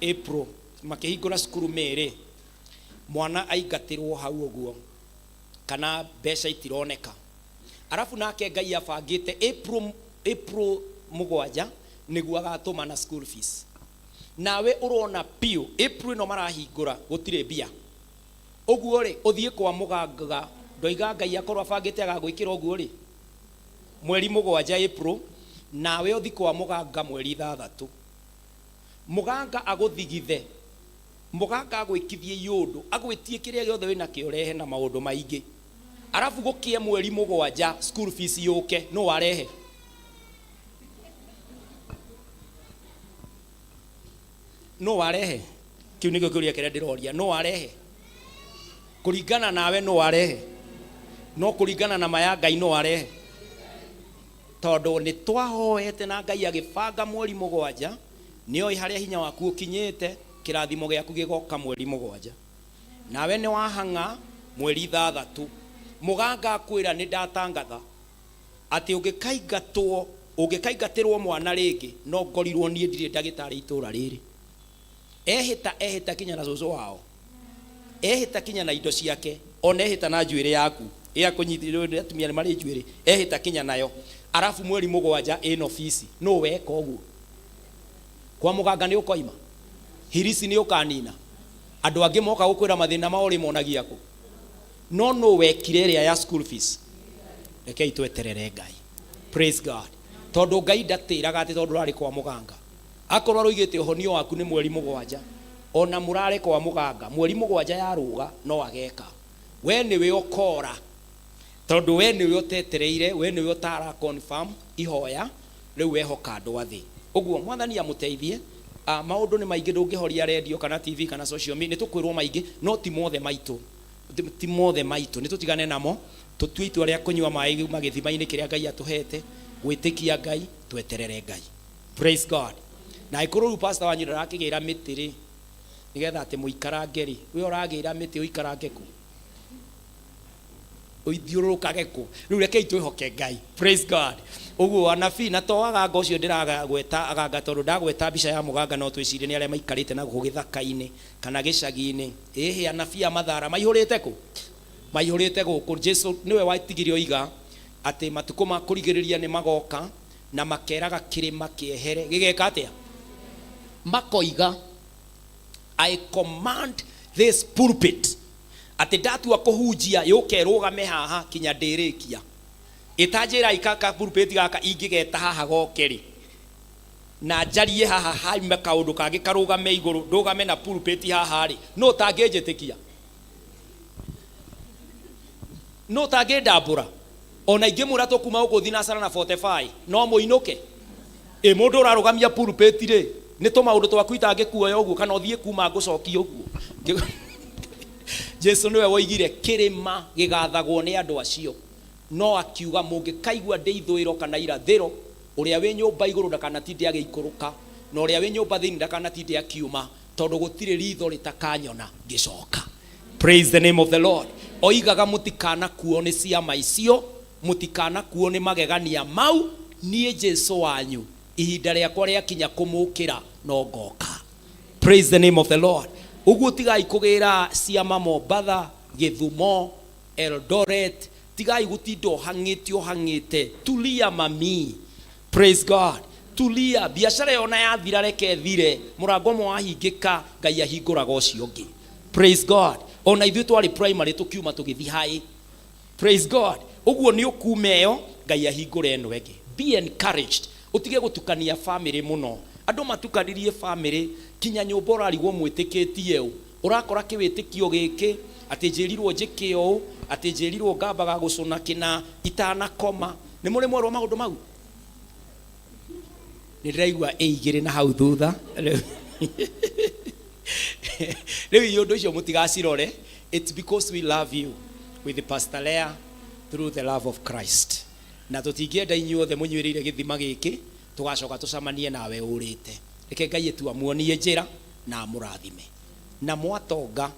April, makĩhingũra cukuru May rĩ, mwana aingatĩrwo hau ũguo, kana mbeca itironeka. Arabu nake Ngai abangĩte April 7 nĩguo agatũma na school fees. Nawe ũrona biũ April ĩno marahingũra gũtirĩ mbia. Ũguo rĩ, ũthiĩ kwa mũganga, ndoiga Ngai akorwo abangĩte agagwĩkĩra ũguo rĩ, mweri 7 April, nawe ũthiĩ kwa mũganga mweri 6. Mũganga agũthigithe, mũganga agwĩkithie iũndũ, agwĩtie kĩrĩa gĩothe wĩnakĩo ũrehe na maũndũ maingĩ. Arabu gũkĩe mweri 7 school fees yũke, no warehe? No warehe? Kĩu nĩkĩo kĩũria kĩrĩa ndĩroria. No warehe? Kũringana nawe no warehe? No kũringana na maya Ngai no warehe? Tondũ nĩ twahoete na Ngai agĩbanga mweri 7, nĩoĩ harĩa hinya waku ũkinyĩte, kĩrathimo gĩaku gĩgoka mweri 7. Nawe nĩ wahang'a mweri 6. Mũganga akwĩra nĩ ndatangatha atĩ ũngĩkaingatĩrwo mwana rĩngĩ, no ngorirwo niĩ ndirĩ ndagĩtarĩ itũũra rĩrĩ. Ehĩta, ehĩta kinya na cũcũ wao. Ehĩta kinya na indo ciake, ona ehĩta na njuĩrĩ yaku. Ĩa kũnyitĩrĩrwo atumia nĩ marĩ njuĩrĩ. Ehĩta kinya nayo. Arabu mweri 7 ĩno fees. Nũ weka ũguo? Kwa mũganga nĩ ũkoima? Hirisi nĩ ũkanina? Andũ angĩ moka gũkwĩra mathĩna mao ũrĩmonagia kũ? No nũ wekire ĩrĩa ya school fees? Rekei tweterere Ngai. Praise God. Tondũ Ngai ndatĩraga atĩ tondũ ũrarĩ kwa mũganga. Akorwo aroigĩte ũhonio waku nĩ mweri mũgwanja, ona mũrare kwa mũganga mweri mũgwanja yarũga no ageka. We nĩwe ũkora, tondũ we nĩwe ũtetereire, we nĩwe ũtara confirm ihoya rĩu wehoka andũ a thĩ. Ũguo Mwathani amũteithie. Maũndũ nĩ maingĩ, ndũngĩhoria radio kana TV kana social media, nĩ tũkwĩrwo maingĩ, no ti mothe maitũ, ti mothe maitũ, nĩ tũtigane namo, tũtue itua rĩa kũnyua maĩ kuma gĩthima-inĩ kĩrĩa Ngai atũhete, gwĩtĩkia Ngai, tweterere Ngai. Praise God. Na angĩkorwo rĩu pastor wanyu ndarakĩgĩra mĩtĩ rĩ, nĩgetha atĩ mũikarange rĩ, we ũragĩra mĩtĩ ũikarange kũ? Ũithiũrũrũkage kũ? Rĩu rekei twĩhoke Ngai. Praise God. Ũguo anabii na to aganga ũcio ndĩragweta aganga, tondũ ndagweta mbica ya mũganga no twĩcirie nĩ arĩa maikarĩte na gũkũ gĩthaka-inĩ kana gĩcagi-inĩ. Ĩhĩ, anabii a mathara maihũrĩte kũ? Maihũrĩte gũkũ. Jesu nĩwe watigire oiga atĩ matukũ ma kũrigĩrĩria nĩ magoka na makeraga kĩrĩma kĩehere gĩgeka atĩa? Makoiga, I command this pulpit atĩ ndatua kũhunjia yũke ĩrũgame haha kinya ndĩrĩkia. Ĩtanjĩra ka pulpit gaka ingĩgeta haha goke rĩ, na njarie haha haime kaũndũ kangĩ karũgame igũrũ, ndũgame na pulpit haha rĩ, no ũtangĩnjĩtĩkia, no ũtangĩndambũra. Ona ingĩmwĩra tũkuma gũkũ thinacara na 45 no mũinũke. Ĩ mũndũ ũrarũgamia pulpit rĩ, nĩ tũmaũndũ twaku itangĩkuoya ũguo, kana ũthiĩ kuma ngũcokie ũguo. Jesu nĩwe woigire kĩrĩma gĩgathagwo nĩ andũ acio, no akiuga mũngĩkaigua ndĩ ithũĩro kana irathĩro, ũrĩa wĩ nyũmba igũrũ ndakanatinde agĩikũrũka, na ũrĩa wĩ nyũmba thĩinĩ ndakanatinde akiuma, tondũ gũtirĩ ritho rĩtakanyona ngĩcoka. Praise the name of the Lord. Oigaga mũtikanakuo nĩ ciama icio, mũtikanakuo nĩ magegania mau, niĩ Jesu wanyu ihinda rĩakwa rĩakinya kũmũkĩra no ngoka. Praise the name of the Lord. Ũguo tigai kũgĩra ciama Mombatha, Gĩthumo, Eldoret, tigai gũtinda ũhang'ĩte ũhang'ĩte. Tulia mami. Praise God. Tulia, biacara ĩyo ona yathira reke ĩthire, mũrango ũmwe wahingĩka, Ngai ahingũraga ũcio ũngĩ. Praise God. Ona ithuĩ twarĩ primary tũkiuma tũgĩthiĩ high. Praise God. Ũguo nĩ ũkuma ĩyo, Ngai ahingũre ĩno ĩngĩ. Be encouraged. Ũtige gũtukania family mũno. Andũ matukanirie family kinya nyũmba ũrarigwo mwĩtĩkĩtie ũ. Ũrakora kĩwĩtĩkio gĩkĩ atĩ njĩrirwo njĩke ũũ, atĩ njĩrirwo ngambaga gũcũna kĩna itanakoma. Nĩ mũrĩ mwerwo maũndũ mau? Nĩ ndĩraigua ĩ igĩrĩ na hau thutha. Rĩu ũndũ ũcio mũtigacirore. It's because we love you with the Pastor Leah through the love of Christ. Na tũtingĩenda inyuothe mũnyuĩrĩire gĩthima gĩkĩ tũgacoka tũcemanie nawe ũrĩte. Reke Ngai etu amuonie njĩra na amũrathime. Na mwatonga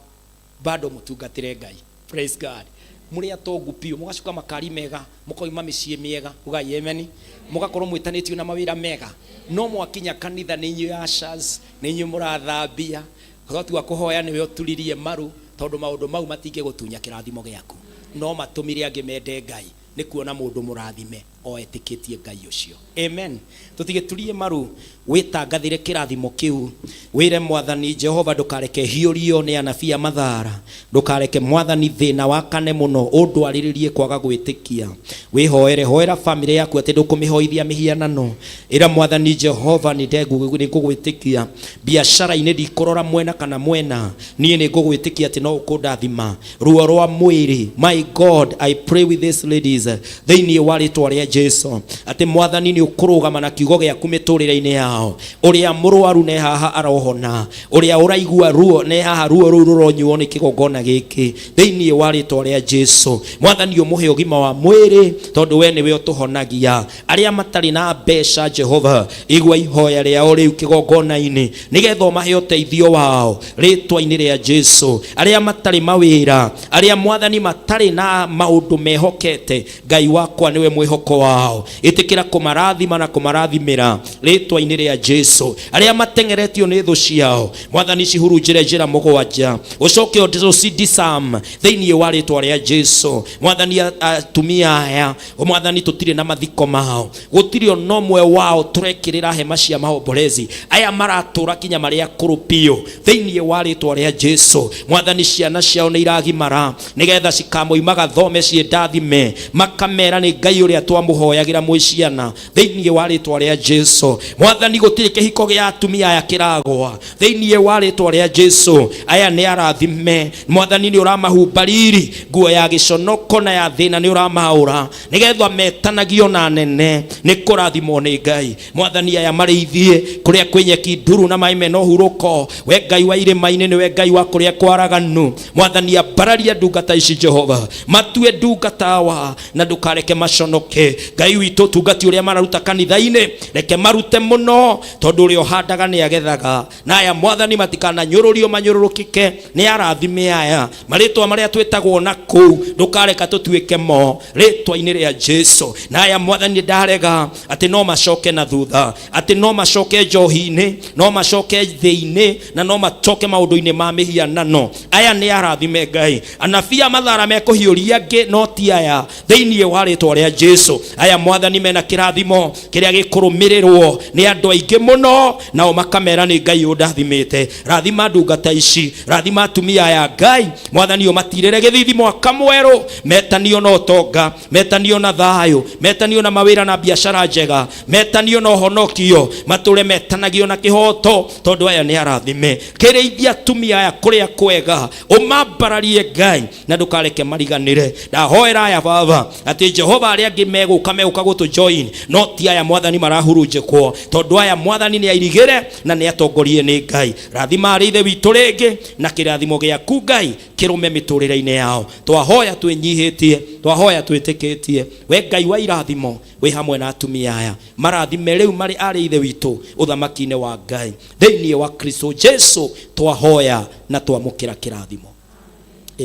bado mũtungatĩre Ngai. Praise God. Mũrĩ atongu biũ, mũgacuka makari mega, mũkoima mĩciĩ mĩega, ugai amen. Mũgakorwo mwĩtanĩtio na mawĩra mega. No mwakinya kanitha nĩ inyuĩ ushers, nĩ inyuĩ mũrathambia. Twatua kũhoya nĩwe ũturirie maru, tondũ maũndũ mau matingĩgũtunya kĩrathimo gĩaku. No matũmire angĩ mende Ngai nĩ kuona mũndũ mũrathime o etĩkĩtie Ngai ũcio. Amen. Tũtigĩturie maru, wĩtangathĩre kĩrathimo kĩu, wĩre Mwathani Jehova ndũkareke hiũrio nĩ anabii a mathara, ndũkareke Mwathani thĩna wakane mũno ũndwarĩrĩrie kwaga gwĩtĩkia. Wĩhoere, hoera family yaku atĩ ndũkũmĩhoithia mĩhianano. Ĩra Mwathani Jehova nĩ ngũgwĩtĩkia, biacara-inĩ ndikũrora mwena kana mwena, niĩ nĩ ngũgwĩtĩkia atĩ no ũkũndathima. Ruo rwa mwĩrĩ, my God, I pray with these ladies thĩinĩ wa rĩtwa rĩa Jesu atĩ Mwathani nĩ ũkũrũgama na kiugo gĩaku mĩtũrĩre-inĩ yao. Ũrĩa mũrwaru ne haha arohona, ũrĩa ũraigua ruo ne haha ruo rũu rũronyuo nĩ kĩgongona gĩkĩ thĩinĩ wa rĩtwa rĩa Jesu. Mwathani ũmũhe ũgima wa mwĩrĩ tondũ we nĩwe ũtũhonagia. Arĩa matarĩ na mbeca, Jehova igua ihoya rĩao rĩu kĩgongona-inĩ nĩgetha ũmahe ũteithio wao rĩtwa-inĩ rĩa Jesu. Arĩa matarĩ mawĩra, arĩa Mwathani matarĩ na maũndũ mehokete, Ngai wakwa nĩwe mwĩhoko wao, ĩtĩkĩra kũmarathima na kũmarathimĩra rĩtwa-inĩ rĩa Jesu. Arĩa mateng'eretio nĩ thũ ciao, Mwathani cihurunjĩre njĩra mũgwanja, ũcoke ũcidisarm thĩinĩ wa rĩtwa rĩa Jesu. Mwathani atumia aya, Mwathani tũtirĩ na mathiko mao, gũtirĩ ona ũmwe wao tũrekĩrĩra hema cia maombolezi. Aya maratũra kinya marĩa akũrũ biũ thĩinĩ wa rĩtwa rĩa Jesu. Mwathani ciana ciao nĩ iragimara nĩgetha cikamoimaga thome ciĩ ndathime, makamera nĩ Ngai ũrĩa twamũ Mũmũhoyagĩra mwĩ ciana thĩinĩ wa rĩtwa rĩa Jesu. Mwathani, gũtirĩ kĩhiko gĩa atumia aya kĩragwa thĩinĩ wa rĩtwa rĩa Jesu. Aya nĩ arathime. Mwathani, nĩ ũramahumba riri, nguo ya gĩconoko na ya thĩna nĩ ũramaũra, nĩgetha metanagio na nene nĩ kũrathimwo nĩ Ngai. Mwathani, aya marĩithie kũrĩa kwĩ nyeki nduru na maĩ mena ũhurũko. We Ngai wa irĩma-inĩ, nĩwe Ngai wa kũrĩa kwaraganu. Mwathani, ambararia ndungata ici. Jehova, matue ndungata wa na ndũkareke maconoke. Ngai witũ, ũtungati ũrĩa mararuta kanitha-inĩ, reke marute mũno, tondũ ũrĩa ũhandaga nĩ agethaga. Na aya, Mwathani, matikananyũrũrio, manyũrũrũkĩke. Nĩ arathime aya. Marĩtwa marĩa twĩtagwo na kũu, ndũkareka tũtuĩke mo, rĩtwa-inĩ rĩa Jesu. Na aya, Mwathani, ndarega atĩ no macoke na thutha, atĩ no macoke njohi-inĩ, no macoke thĩ-inĩ, na no macoke maũndũ-inĩ ma mĩhianano. Aya nĩ arathime. Ngai, anabii a mathara mekũhiũria angĩ, no ti aya, thĩinĩ wa rĩtwa rĩa Jesu. Aya, Mwathani, mena kĩrathimo kĩrĩa gĩkũrũmĩrĩrwo nĩ andũ aingĩ mũno, nao makamera nĩ Ngai ũndathimĩte. Rathima ndungata ici, rathima atumia aya. Ngai Mwathani, ũmatirĩre gĩthithi mwaka mwerũ, metanio na ũtonga, metanio na thayũ, metanio na mawĩra na biacara njega, metanio na ũhonokio, matũre metanagio na kĩhoto, tondũ aya nĩ arathime. Kĩrĩithia atumia aya kũrĩa kwega, ũmambararie, Ngai, na ndũkareke mariganĩre. Ndahoera aya, Baba, atĩ Jehova, arĩa angĩ megũka megũka gũtũ join, no ti aya, Mwathani, marahurunjĩkwo, tondũ aya, Mwathani, nĩ airigĩre na nĩ atongorie nĩ Ngai. Rathima arĩ ithe witũ rĩngĩ na kĩrathimo gĩaku, Ngai, kĩrũme mĩtũrĩre-inĩ yao. Twahoya twĩnyihĩtie, twahoya twĩtĩkĩtie. We Ngai wa irathimo, wĩ hamwe na atumia aya, marathime rĩu marĩ arĩ ithe witũ ũthamaki-inĩ wa Ngai. Thĩinĩ wa Kristo Jesu twahoya na twamũkĩra kĩrathimo.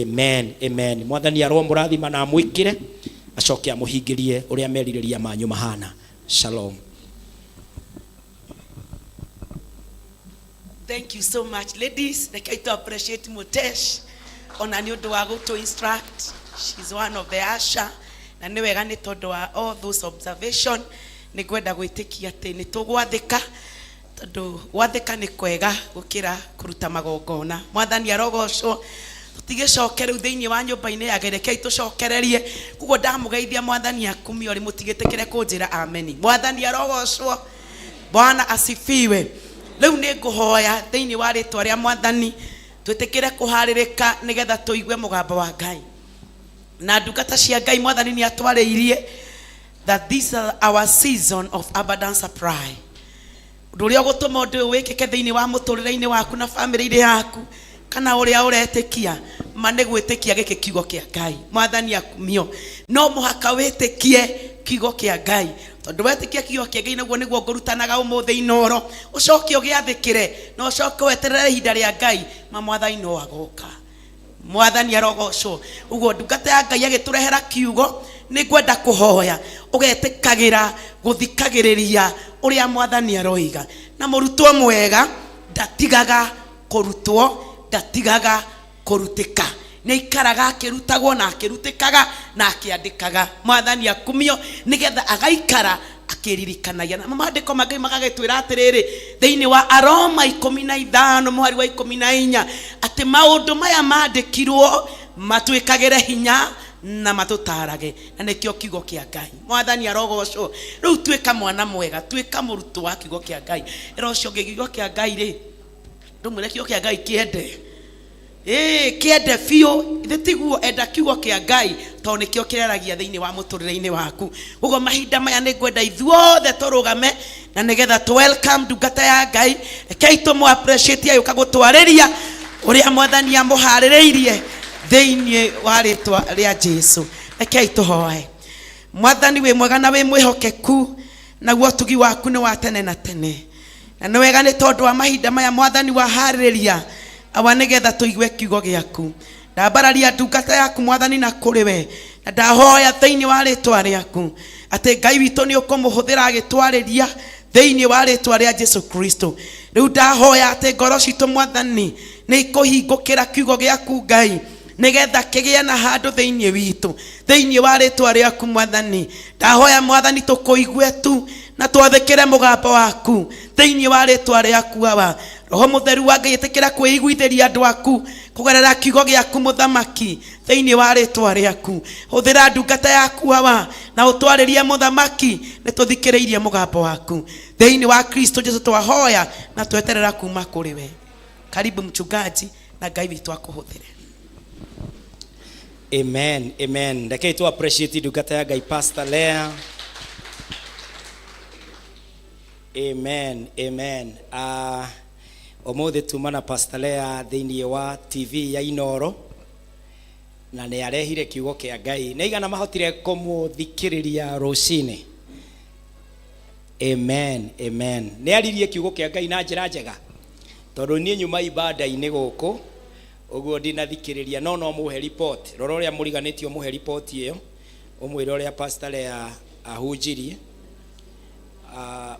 Amen, amen. Mwathani aromũrathima na amwĩkĩre, acoke amũhingĩrie ũrĩa merirĩria manyu mahana. Shalom. Thank you so much, ladies. Rekei to appreciate Mutesh ona nĩ ũndũ wa gũtũ instruct. She's one of the usher. Na nĩ wega nĩ tondũ wa all those observation. Nĩ ngwenda gwĩtĩkia atĩ nĩ tũgwathĩka, tondũ gwathĩka nĩ kwega gũkĩra kũruta magongona. Mwathani arogocwo. Tũtigĩcoke rĩu thĩinĩ wa nyũmba-inĩ ya Ngai, rekei tũcokererie. Koguo ndamũgeithia, Mwathani akumio rĩ, mũtigĩtĩkĩre kũnjĩra ameni. Mwathani arogocwo. Bwana asifiwe. Rĩu nĩ ngũhoya thĩinĩ wa rĩtwa rĩa Mwathani twĩtĩkĩre kũharĩrĩka nĩgetha tũigue mũgambo wa Ngai na ndungata cia Ngai. Mwathani nĩ atwarĩirie that this is our season of abundant supply. Ũndũ ũrĩa ũgũtũma ũndũ ũyũ wĩkĩke thĩinĩ wa mũtũrĩre-inĩ waku na bamĩrĩ-inĩ yaku kana ũrĩa ũretĩkia ma nĩ gwĩtĩkia gĩkĩ kiugo kĩa Ngai. Mwathani akumio. No mũhaka wĩtĩkie kiugo kĩa Ngai, tondũ wetĩkia kiugo kĩa Ngai, naguo nĩguo ngũrutanaga ũmũthĩ inoro, ũcoke ũgĩathĩkĩre na ũcoke weterere ihinda rĩa Ngai, ma Mwathani no agoka. Mwathani arogocwo. Ũguo ndungata ya Ngai agĩtũrehera kiugo, nĩ ngwenda kũhoya ũgetĩkagĩra gũthikagĩrĩria ũrĩa Mwathani aroiga. Na mũrutwo mwega ndatigaga kũrutwo, ndatigaga kũrutĩka, nĩ aikaraga akĩrutagwo na akĩrutĩkaga na akĩandĩkaga. Mwathani akumio. Nĩgetha agaikara akĩririkanagia. Na maandĩko ma Ngai magagĩtwĩra atĩrĩrĩ thĩinĩ wa Aroma 15 mũhari wa 14 atĩ maũndũ maya mandĩkirwo matwĩkagĩre hinya na matũtarage, na nĩkĩo kiugo kĩa Ngai. Mwathani arogocwo. Rĩu tuĩka mwana mwega, tuĩka mũrutwo wa kiugo kĩa Ngai. Ĩra ũcio ũngĩ, kiugo kĩa Ngai rĩ, ndũmwĩre kiugo kĩa Ngai kĩende. Ĩĩ, kĩende biũ. Ithe tiguo? Enda kiugo kĩa Ngai, tondũ nĩkĩo kĩaragia thĩinĩ wa mũtũrĩre-inĩ waku. Ũguo mahinda maya nĩ ngwenda ithuothe tũrũgame na nĩgetha tũ welcome ndungata ya Ngai. Rekei tũmũ appreciate agĩũka gũtwarĩria ũrĩa Mwathani amũharĩrĩirie thĩinĩ wa rĩtwa rĩa Jesu. Rekei tũhoe. Mwathani, wĩ mwega na wĩ mwĩhokeku, naguo ũtugi waku nĩ wa tene na tene. Na nĩ wega nĩ tondũ wa mahinda maya, Mwathani, waharĩrĩria awa nĩgetha tũigue kiugo gĩaku. Ndambararia ndungata yaku, Mwathani, na kũrĩ we, na ndahoya thĩinĩ wa rĩtwa rĩaku atĩ Ngai witũ nĩ ũkũmũhũthĩra agĩtwarĩria thĩinĩ wa rĩtwa rĩa Jesu Kristo. Rĩu ndahoya atĩ ngoro citũ, Mwathani, nĩ ikũhingũkĩra kiugo gĩaku, Ngai, nĩgetha kĩgĩe na handũ thĩinĩ witũ. Thĩinĩ wa rĩtwa rĩaku, Mwathani, ndahoya, Mwathani, tũkũigue tu na twathĩkĩre mũgambo waku thĩinĩ wa rĩtwa rĩaku. Awa, Roho Mũtheru wa Ngai, ĩtĩkĩra kwĩiguithĩria andũ aku kũgerera kiugo gĩaku, Mũthamaki, thĩinĩ wa rĩtwa rĩaku. Hũthĩra ndungata yaku, Awa, na ũtwarĩrie, Mũthamaki. Nĩ tũthikĩrĩirie mũgambo waku. Thĩinĩ wa Kristo Jesu twahoya na tweterera kuma kũrĩ we. Karibu, mchungaji, na Ngai witũ akũhũthĩre. Amen, amen. Rekei tu appreciate ndungata ya Ngai, Pastor Lea. Amen, amen. Ũmũthĩ tuma na Pastor Lea thĩinĩ wa TV ya Inoro na nĩ arehire kiugo kĩa Ngai. Nĩ aigana mahotire kũmũthikĩrĩria rũcinĩ? Amen, amen. Nĩ aririe kiugo kĩa Ngai na njĩra njega, tondũ niĩ nyuma ibada-inĩ gũkũ ũguo ndinathikĩrĩria, no mũhe report. Rora ũrĩa mũriganĩtio, mũhe report ĩyo, ũmwĩre ũrĩa Pastor Lea ahunjirie.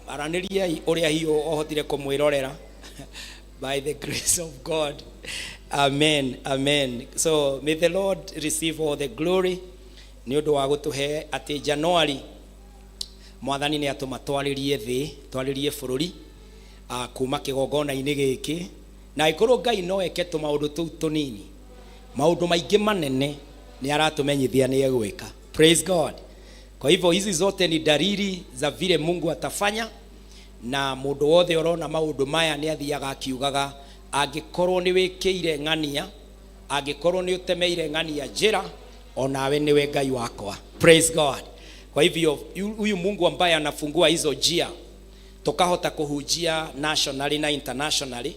Aranĩriai ũrĩa hiũ ohotire kũmwĩrorera by the grace of God. Amen, amen. So may the Lord receive all the glory nĩ ũndũ wa gũtũhe atĩ January Mwathani nĩ atũma twarĩrie thĩ, twarĩrie bũrũri kuma kĩgongona-inĩ gĩkĩ. Na angĩkorwo Ngai no eke tũmaũndũ tũu tũnini, maũndũ maingĩ manene nĩ aratũmenyithia nĩ egwĩka. Praise God. Kwa hivyo hizi zote ni dalili za vile Mungu atafanya, na mũndũ wothe ũrona maũndũ maya nĩ athiaga akiugaga, angĩkorwo nĩ wĩkĩire ng'ania, angĩkorwo nĩ ũtemeire ng'ania njĩra, onawe nĩwe Ngai wakwa. Praise God. Kwa hivyo huyu Mungu ambaye anafungua hizo njia tukahota kuhunjia nationally na internationally,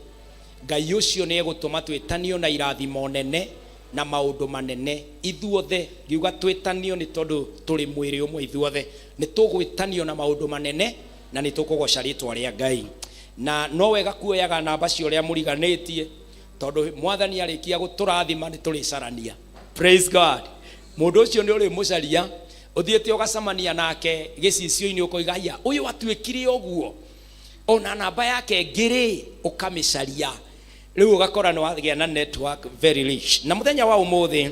Ngai ũcio nĩ egũtũma twĩtanio na irathimo nene na maũndũ manene ithuothe. Ngiuga twĩtanio nĩ tondũ tũrĩ mwĩrĩ ũmwe, ithuothe nĩ tũgwĩtanio na maũndũ manene na nĩ tũkũgoca rĩtwa rĩa Ngai. Na no wega kuoyaga namba cia ũrĩa mũriganĩtie, tondũ Mwathani arĩkia gũtũrathima nĩ tũrĩcarania. Praise God. Mũndũ ũcio nĩ ũrĩmũcaria, ũthiĩte ũgacemania nake gĩcicio-inĩ, ũkoiga, "Haiya, ũyũ atuĩkire ũguo?" Ona namba yake ngĩrĩ ũkamĩcaria, rĩu ũgakora nĩ wagĩa na network very rich. Na mũthenya wa ũmũthĩ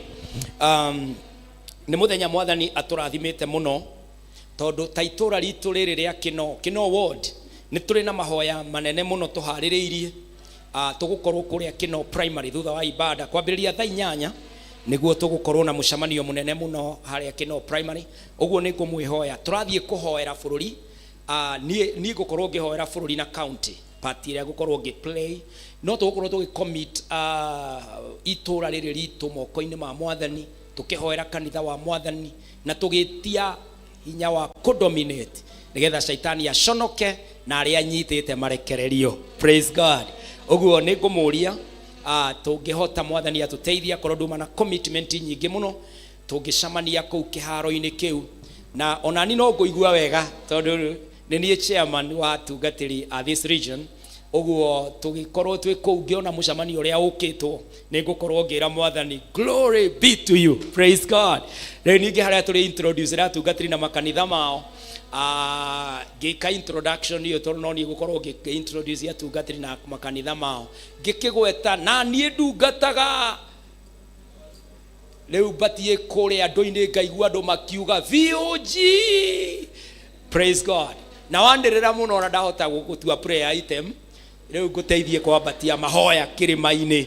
nĩ mũthenya Mwathani atũrathimĩte mũno, tondũ ta itũra ritũ rĩrĩ rĩa Kĩno, Kĩno ward, nĩ tũrĩ na mahoya manene mũno tũharĩrĩirie. Tũgũkorwo kũrĩa Kĩno Primary thutha wa ibada kwambĩrĩria thaa 8, nĩguo tũgũkorwo na mũcemanio mũnene mũno harĩa Kĩno Primary. Ũguo nĩ ngũmwĩhoya, tũrathiĩ kũhoera bũrũri. Niĩ ngũkorwo ngĩhoera bũrũri na county part ĩrĩa ngũkorwo ngĩ play, no tũgũkorwo tũgĩ commit itũra rĩrĩ ritũ moko-inĩ ma Mwathani, tũkĩhoera kanitha wa Mwathani na tũgĩtia hinya wa kũdominate nĩgetha caitani aconoke na arĩa anyitĩte marekererio. Praise God. Ũguo nĩ ngũmũria, tũngĩhota, Mwathani atũteithia, korwo nduma na commitment nyingĩ mũno, tũngĩcemania kũu kĩharo-inĩ kĩu. Na onani no ngũigua wega, tondũ nĩ niĩ chairman wa atungatĩri a this region. Ũguo tũgĩkorwo twĩ kũu, ngĩona mũcemanio ũrĩa ũkĩtwo, nĩ ngũkorwo ngĩra Mwathani, "Glory be to you." Praise God. Rĩu ningĩ harĩa tũrĩ introduce atungatĩri na makanitha mao, ngĩka introduction ĩyo, tondũ no niĩ ngũkorwo ngĩ introduce atungatĩri na makanitha mao, ngĩkĩgweta na niĩ ndungataga rĩu mbatiĩ kũrĩa andũ-inĩ, ngaigua andũ makiuga VOG. Praise God. Na wanĩrĩra mũno, ona ndahota gũtua prayer item rĩu ngũteithie kwambatia mahoya kĩrĩma-inĩ.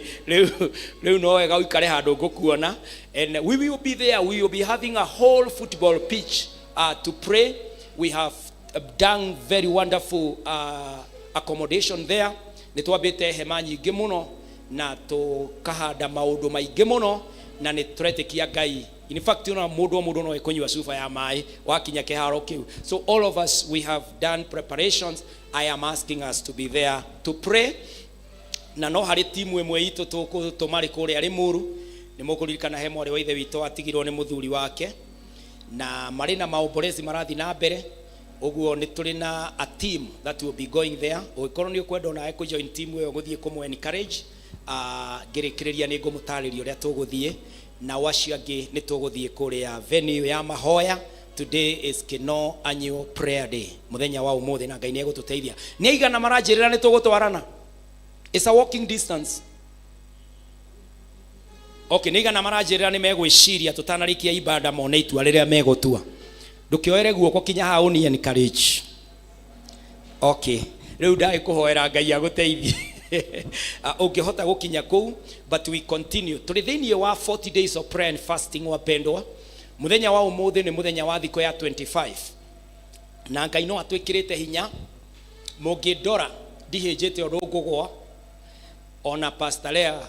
Rĩu no wega ũikare handũ ngũkuona. And we will be there. We will be having a whole football pitch to pray. We have done very wonderful accommodation there. Nĩ twambĩte hema nyingĩ mũno na tũkahanda maũndũ maingĩ mũno, na nĩ tũretĩkia Ngai. In fact, ona mũndũ o mũndũ no ekũnyua cuba ya maĩ wakinya kĩharo kĩu. So all of us, we have done preparations. I am asking us to be there to pray. Na no harĩ timu ĩmwe itũ tũkũtũma rĩ kũrĩa Rĩmuru. Nĩ mũkũririkana he mwarĩ wa ithe witũ atigirwo nĩ mũthuri wake, na marĩ na maombolezi marathiĩ na mbere. Ũguo nĩ tũrĩ na a team that will be going there. Ũngĩkorwo nĩ ũkwenda onawe kũjoin team ĩyo gũthiĩ kũmũ encourage, ngĩrĩkĩrĩria nĩ ngũmũtarĩria ũrĩa tũgũthiĩ. Nao acio angĩ nĩ tũgũthiĩ kũrĩa venue ya mahoya. Today is Kino annual prayer day, mũthenya wa ũmũthĩ, na Ngai nĩ egũtũteithia. Nĩ aigana maranjĩrĩra nĩ tũgũtwarana? It's a walking distance. Okay, nĩ igana maranjĩrĩra nĩ megwĩciria tũtanarĩkia ibada mone itua rĩrĩa megũtua. Ndũkĩoere guoko kinya haha ũni encourage. Okay, rĩu ndagĩkũhoera Ngai agũteithie. Ũngĩhota gũkinya kũu, but we continue. Tũrĩ thĩinĩ wa 40 days of prayer and fasting, wapendwa. Mũthenya wa ũmũthĩ nĩ mũthenya wa thikũ ya 25, na Ngai no atwĩkĩrĩte hinya. Mũngĩndora, ndihĩnjĩte ũndũ ngũgwa. Ona Pastor Lea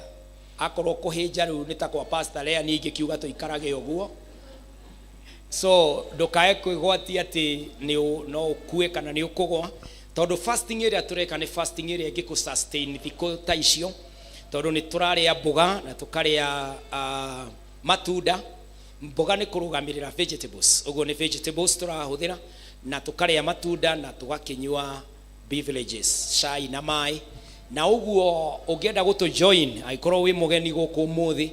akorwo kũhĩnja rĩu nĩ ta kwa Pastor Lea, niĩ ingĩkiuga tũikarage ũguo. So ndũkae kwĩgwatia atĩ no ũkue kana nĩ ũkũgwa, tondũ fasting ĩrĩa tũreka nĩ fasting ĩrĩa ĩngĩkũ sustain thikũ ta icio, tondũ nĩ tũrarĩa mboga na tũkarĩa matunda. Mboga nĩ kũrũgamĩrĩra vegetables, ũguo nĩ vegetables tũrahũthĩra, na tũkarĩa matunda na tũgakĩnyua beverages, cai na maĩ. Na ũguo ũngĩenda gũtũ join, angĩkorwo wĩ mũgeni gũkũ ũmũthĩ,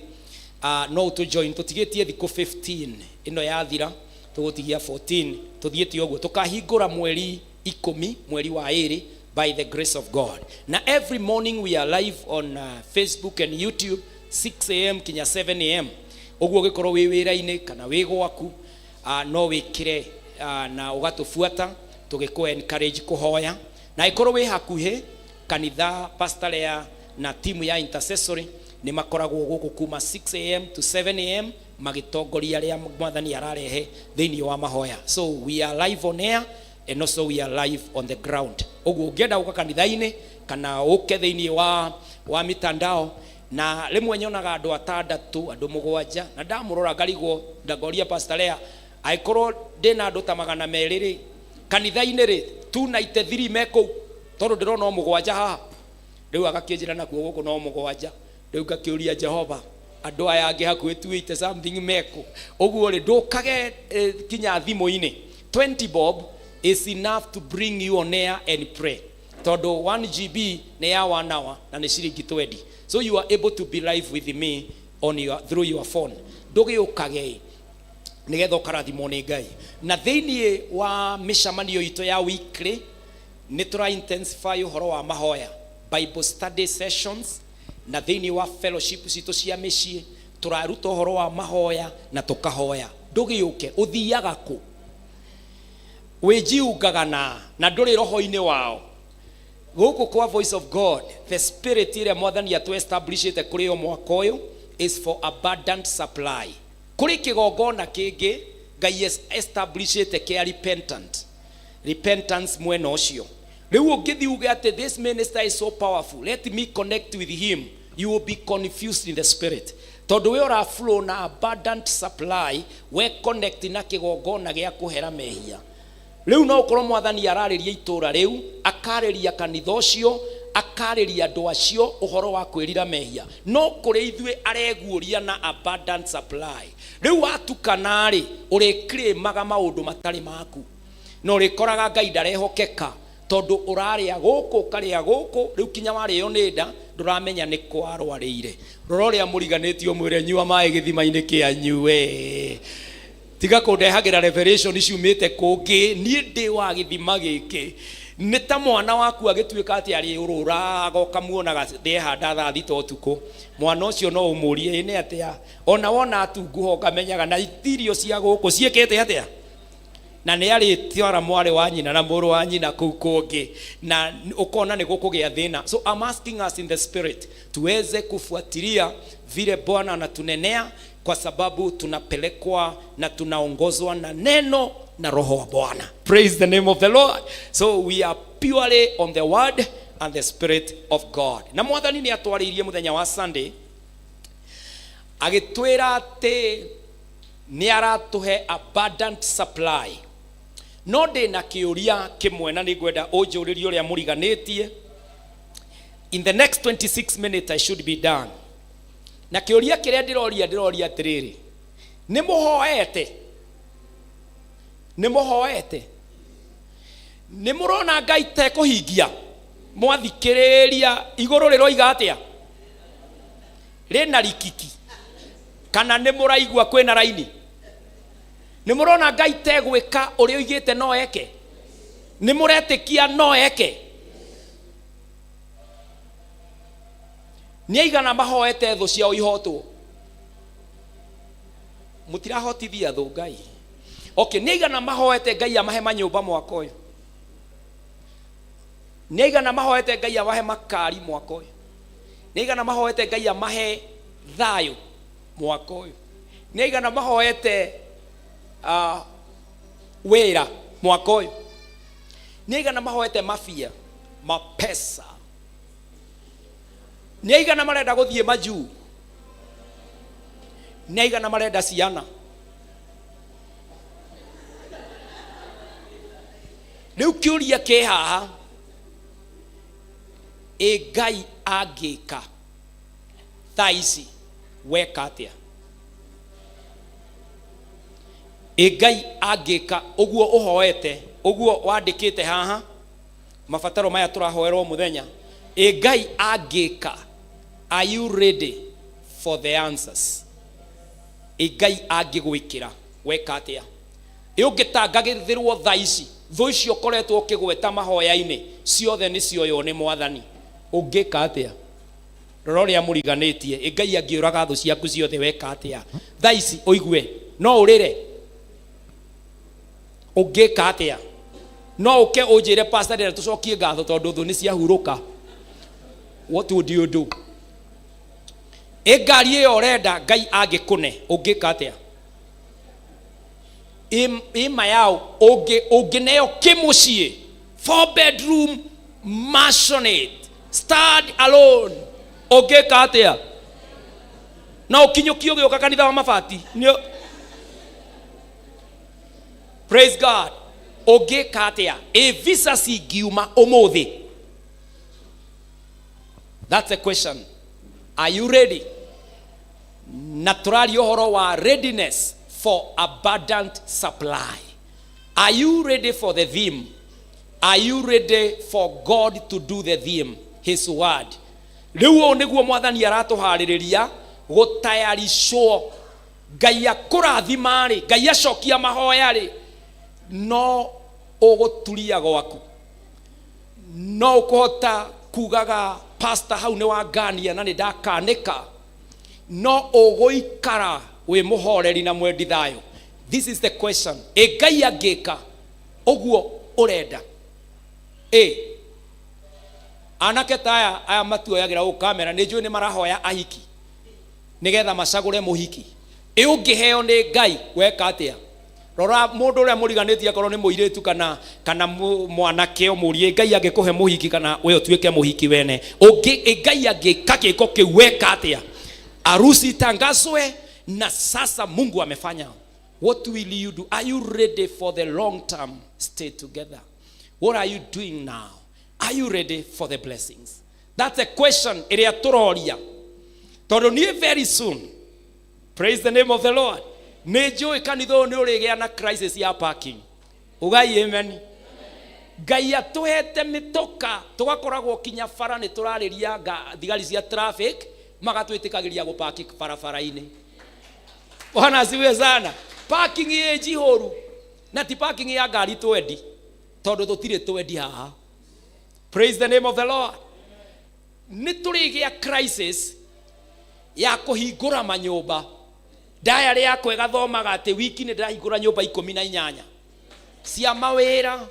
no ũtũ join. Tũtigĩtie thikũ 15. Ĩno yathira tũgũtigia 14, tũthiĩte ũguo tũkahingũra mweri 10, mweri wa 2, by the grace of God. Na every morning we are live on Facebook and YouTube, 6 a.m. kinya 7 a.m. Ũguo ũgĩkorwo wĩ wĩra-inĩ kana wĩ gwaku, no wĩkĩre na ũgatũbuata tũgĩkũ encourage kũhoya. Na ĩkorwo wĩ hakuhĩ kanitha, Pastor Lea na timu ya intercessory nĩ makoragwo gũkũ kuma 6 a.m. to 7 a.m. magĩtongoria arĩa Mwathani ararehe thĩinĩ wa mahoya. So we are live on air and also we are live on the ground. Ũguo ũngĩenda gũka kanitha-inĩ kana ũke thĩinĩ wa mitandao. Na rĩmwe nyonaga andũ atandatũ, andũ mũgwanja, na ndamũrora ngarigwo, ndagoria Pastor Lea, angĩkorwo ndĩna andũ ta 200 rĩ kanitha-inĩ rĩ, 293 me kũu, tondũ ndĩrona o mũgwanja haha. Rĩu agakĩnjĩra nakuo gũkũ no mũgwanja. Rĩu ngakĩũria Jehova, andũ aya angĩ hakuhĩ 280 something mekũ? Ũguo rĩ, ndũkage kinya thimũ-inĩ. 20 bob is enough to bring you on air and pray, tondũ 1 GB nĩ ya 1 hour na nĩ ciringi 20. So you are able to be live with me on your, through your phone. Ndũgĩũkage nĩgetha ũkarathimwo nĩ Ngai. Na thĩinĩ wa mĩcemanio itũ ya weekly nĩ tũra intensify ũhoro wa mahoya, Bible study sessions, na thĩinĩ wa fellowship citũ cia mĩciĩ tũraruta ũhoro wa mahoya na tũkahoya. Ndũgĩũke. Ũthiaga kũ? Wĩnjiungaga na ndũrĩ roho-inĩ wao. Gũkũ kwa Voice of God, the spirit ĩrĩa Mwathani atũ establishĩte kũrĩ o mwaka ũyũ is for abundant supply. Kũrĩ kĩgongona kĩngĩ Ngai establishĩte kĩa repentance mwena ũcio. Rĩu ũngĩthiĩ uge atĩ this minister is so powerful, let me connect with him, you will be confused in the spirit, tondũ we ũra flow na abundant supply, we connect na kĩgongona gĩa kũhera mehia. Rĩu no ũkorwo Mwathani ararĩria itũra rĩu, akarĩria kanitha ũcio, akarĩria andũ acio ũhoro wa kwĩrira mehia, no kũrĩ ithuĩ areguũria na abundant supply. Rĩu watukana rĩ, ũrĩkirĩmaga maũndũ matarĩ maku na ũrĩkoraga Ngai ndarehokeka, tondũ ũrarĩa gũkũ, ũkarĩa gũkũ, rĩu kinya warĩo nĩ nda, ndũramenya nĩ kwarwarĩire. Rora ũrĩa mũriganĩtie, ũmwĩre, "Nyua maĩ gĩthima-inĩ kĩanyu." We tiga kũndehagĩra revelation ciumĩte kũngĩ, niĩ ndĩ wa gĩthima gĩkĩ. Nĩ ta mwana waku agĩtuĩka atĩ arĩ ũrũraga, ũkamuonaga ndehanda thaa 6 ũtukũ. Mwana ũcio no ũmũrie, "Ĩ nĩ atĩa?" Ona wona atunguha, ũkamenyaga na irio cia gũkũ ciĩkĩte atĩa, na nĩ arĩtwara mwarĩ wa nyina na mũrũ wa nyina kũu kũngĩ, na ũkona nĩ gũkũgĩa thĩna. So I'm asking us in the spirit tuweze kufuatilia vile Bwana anatunenea, kwa sababu tunapelekwa na tunaongozwa na neno na Roho wa Bwana. Praise the name of the Lord. So we are purely on the word and the spirit of God. Na Mwathani nĩ atwarĩirie mũthenya wa Sunday, agĩtwĩra atĩ nĩ aratũhe abundant supply. No ndĩ na kĩũria kĩmwe na nĩ ngwenda ũnjũrĩrie ũrĩa mũriganĩtie. In the next 26 minutes I should be done. Na kĩũria kĩrĩa ndĩroria, ndĩroria atĩrĩrĩ, nĩ mũhoete? Nĩ mũhoete? Nĩ mũrona Ngai tekũhingia? Mwathikĩrĩria, igũrũ rĩroiga atĩa? Rĩna rikiki kana nĩ mũraigua kwĩna raini? Nĩ mũrona Ngai tegwĩka ũrĩa oigĩte no eke? Nĩ mũretĩkia no eke? Nĩ aigana mahoete thũ ciao ihotwo? Mũtirahotithia thũ Ngai. Okay, nĩ aigana mahoete Ngai amahe manyũmba mwaka ũyũ? Nĩ aigana mahoete Ngai amahe makari mwaka ũyũ? Nĩ aigana mahoete Ngai amahe thayũ mwaka ũyũ? Nĩ aigana mahoete wĩra mwaka ũyũ? Nĩ aigana mahoete mabia, mapesa? Nĩ aigana marenda gũthiĩ majuu? Nĩ aigana marenda ciana? Rĩu kĩũria kĩ haha, ĩ Ngai angĩka thaa ici weka atĩa? Ĩ Ngai angĩka ũguo ũhoete, ũguo wandĩkĩte haha, mabataro maya tũrahoerwo mũthenya, ĩ Ngai angĩka, are you ready for the answers? Ĩ Ngai angĩgwĩkĩra weka atĩa? Ĩ ũngĩtangagĩthĩrwo thaa ici, thũ icio ũkoretwo ũkĩgweta mahoya-inĩ ciothe nĩ cioywo nĩ Mwathani, ũngĩka atĩa? Rora ũrĩa mũriganĩtie. Ĩ Ngai angĩũraga thũ ciaku ciothe weka atĩa? Thaa ici ũigue no ũrĩre? Ũngĩka atĩa? No ũke ũnjĩre, pastor, ndĩrenda tũcokie ngatho tondũ thũ nĩ ciahurũka. What would you do? Ĩ ngari ĩyo ũrenda Ngai angĩkũne, ũngĩka atĩa? Ĩ mayao ũngĩneo kĩmũciĩ, 4 bedroom maisonette, stand alone, ũngĩka atĩa? No ũkinyũkie ũgĩũka kanitha wa mabati. Praise God. Ũngĩka atĩa? Ĩ visa cingiuma ũmũthĩ? That's a question. Are you ready? Na tũraria ũhoro wa readiness for abundant supply. Are you ready for the theme? Are you ready for God to do the theme, his word? Rĩu ũũ nĩguo Mwathani aratũharĩrĩria gũtayaricwo. Ngai akũrathima-rĩ, Ngai acokia mahoya-rĩ, no ũgũturia gwaku, no ũkũhota kugaga, pastor, hau nĩ wangania na nĩ ndakanĩka. No ũgũikara wĩ mũhoreri na mwendi thayũ? This is the question. Ĩ Ngai angĩka ũguo ũrenda, ĩ anake ta aya aya matuoyagĩra ũũ kamera, nĩ njũĩ nĩ marahoya ahiki nĩgetha macagũre mũhiki. Ĩ ũngĩheo nĩ Ngai weka atĩa? Rora mũndũ ũrĩa mũriganĩtie, akorwo nĩ mũirĩtu kana mwanake, ũmũrie, Ngai angĩkũhe mũhiki kana we ũtuĩke mũhiki wene, ũngĩ ĩ Ngai angĩka gĩko kĩu weka atĩa? Harusi itangazwe na sasa Mungu amefanya. What will you do? Are you ready for the long term stay together? What are you doing now? Are you ready for the blessings? That's a question ĩrĩa tũroria, tondũ niĩ very soon, praise the name of the Lord, nĩ njũĩ kanitha ũyũ nĩ ũrĩgĩa na crisis ya parking. Ugai amen. Ngai atũhete mĩtoka, tũgakoragwo kinya bara nĩ tũrarĩria thigari cia traffic magatwĩtĩkagĩria gũpaki barabara-inĩ. Bwana asifiwe sana. Parking ĩ njihũru, na ti parking ya ngari twendi, tondũ tũtirĩ twendi haha. Praise the name of the Lord. Nĩ tũrĩgĩa crisis ya kũhingũra manyũmba. Diary yakwa ĩgathomaga atĩ wiki nĩ ndĩrahingũra nyũmba 18 cia mawĩra,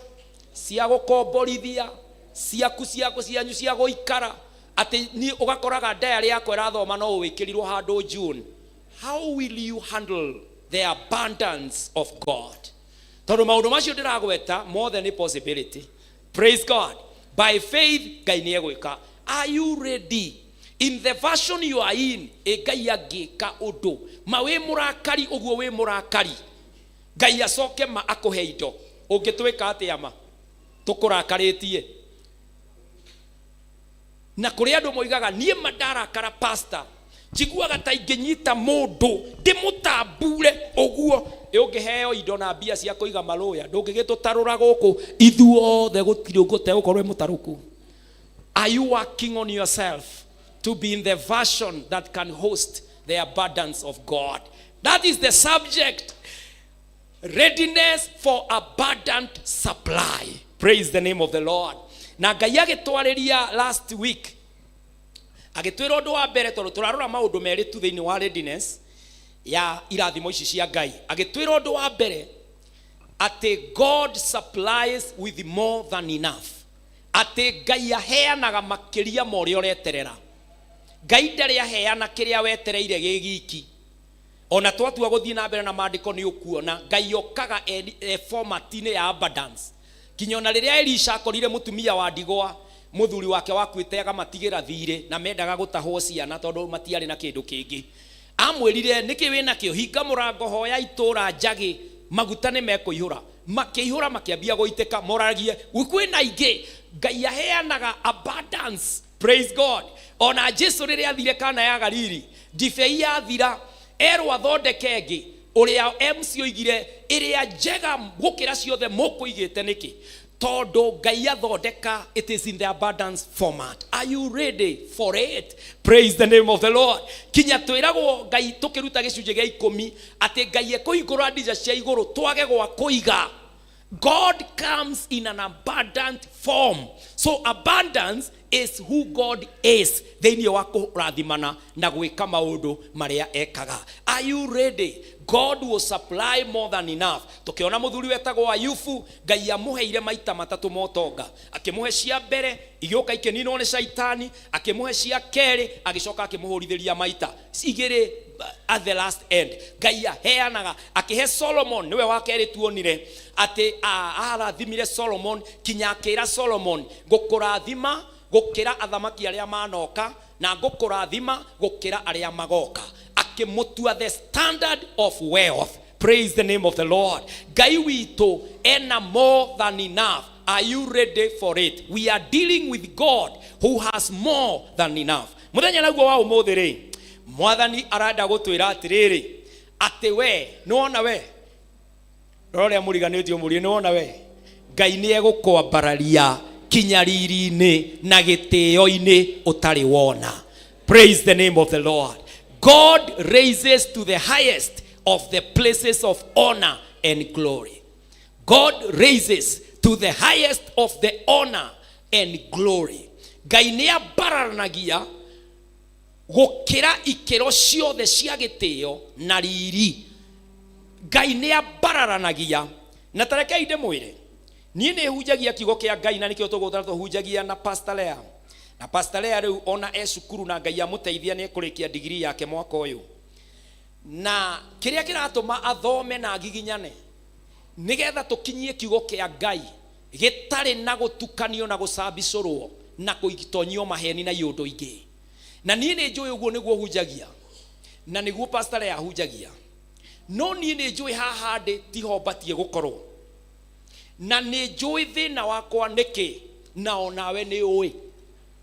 cia gũkomborithia, ciaku, ciaku, cianyu, cia gũikara, atĩ niĩ ũgakoraga diary yakwa ĩrathoma no ũwĩkĩrirwo handũ June. How will you handle the abundance of God? Tondũ maũndũ macio ndĩragweta mothe nĩ possibility. Praise God. By faith Ngai nĩ egwĩka. Are you ready? In the version you are in, ĩ Ngai angĩka ũndũ ma wĩ mũrakari ũguo wĩ mũrakari, Ngai acoke ma akũhe indo, ũngĩtwĩka atĩa ma tũkũrakarĩtie? Na kũrĩ andũ moigaga, niĩ ma ndarakara, pastor, njiguaga ta ingĩnyita mũndũ ndĩmũtambure ũguo. Ĩ ũngĩheo indo na mbia cia kũiga malũya, ndũngĩgĩtũtarũra gũkũ ithuothe, gũtirĩ ũgũtegũkorwo wĩ mũtarũku. Are you working on yourself to be in the version that can host the abundance of God? That is the subject. Readiness for abundant supply. Praise the name of the Lord. Na Ngai agĩtwarĩria last week, agĩtwĩra ũndũ wa mbere, tondũ tũrarora maũndũ merĩ tu thĩinĩ wa readiness ya irathimo ici cia Ngai. Agĩtwĩra ũndũ wa mbere atĩ God supplies with more than enough. Atĩ Ngai aheanaga makĩria ma ũrĩa ũreterera. Ngai ndarĩ aheana kĩrĩa wetereire gĩ giki. Ona twatua gũthiĩ na mbere na maandĩko nĩ ũkuona Ngai okaga e format-inĩ ya abundance. Kinya ona rĩrĩa Elisha akorire mũtumia wa ndigwa, mũthuri wake wakuĩte akamatigĩra thirĩ na mendaga gũtahwo ciana tondũ matiarĩ na kĩndũ kĩngĩ. Amwĩrire, nĩkĩ wĩ nakĩo? Hinga mũrango, hoya itũũra njagĩ, maguta nĩ mekũihũra. Makĩihũra makĩambia gũitĩka, moragie, kwĩna ingĩ. Ngai aheanaga abundance. Praise God. Ona Jesu rĩrĩa athire Kana ya Galili, ndibei yathira, erwo athondeke ĩngĩ, ũrĩa MC oigire, ĩrĩa njega gũkĩra ciothe mũkũigĩte nĩkĩ? Tondũ Ngai athondeka, it is in the abundance format. Are you ready for it? Praise the name of the Lord. Kinya twĩragwo Ngai tũkĩruta gĩcunjĩ gĩa ikũmi atĩ Ngai ekũhingũra ndija cia igũrũ twage gwa kũiga. God comes in an abundant form. So abundance is who God is thĩinĩ wa kũrathimana na gwĩka maũndũ marĩa ekaga. Are you ready? God will supply more than enough. Tũkĩona mũthuri wetagwo Ayubu, Ngai amũheire maita matatũ motonga. Akĩmũhe cia mbere, igĩũka ikĩninwo nĩ Shaitani, akĩmũhe cia kerĩ, agĩcoka akĩmũhũrithĩria maita igĩrĩ at the last end. Ngai aheanaga, akĩhe Solomon, nĩwe wa kerĩ tuonire atĩ arathimire Solomon kinya akĩra Solomon, ngũkũrathima gũkĩra athamaki arĩa manoka na ngũkũrathima gũkĩra arĩa magoka. Akĩmũtua the standard of wealth. Praise the name of the Lord. Ngai witũ ena more than enough. Are you ready for it? We are dealing with God who has more than enough. Mũthenya naguo wa ũmũthĩ rĩ, Mwathani arenda gũtwĩra atĩrĩrĩ, atĩ we, nĩwona we, rora ũrĩa mũriganĩtie ũmũrie, nĩwona we, Ngai nĩ egũkwambararia kinya riri-inĩ na gĩtĩo-inĩ ũtarĩ wona. Praise the name of the Lord. God raises to the highest of the places of honor and glory. God raises to the highest of the honor and glory. Ngai nĩ ambararanagia gũkĩra ikĩro ciothe cia gĩtĩo na riri. Ngai nĩ ambararanagia. Na ta rekei ndĩmwĩre, niĩ nĩ hunjagia kiugo kĩa Ngai na nĩkĩo tũgũtara tũhunjagia na Pastor Lea. Na Pastor Lea rĩu ona e cukuru na Ngai amũteithia nĩ ekũrĩkia digiri yake mwaka ũyũ. Na kĩrĩa kĩratũma athome na agiginyane nĩgetha tũkinyie kiugo kĩa Ngai gĩtarĩ na gũtukanio na gũcambicũrwo na kũitonyio maheni na iũndũ ingĩ. Na niĩ nĩ njũĩ ũguo nĩguo hunjagia na nĩguo Pastor Lea ahunjagia. No niĩ nĩ njũĩ haha ndĩ tiho mbatiĩ gũkorwo. Na nĩ njũĩ thĩna wakwa nĩkĩ, na onawe nĩ ũĩ.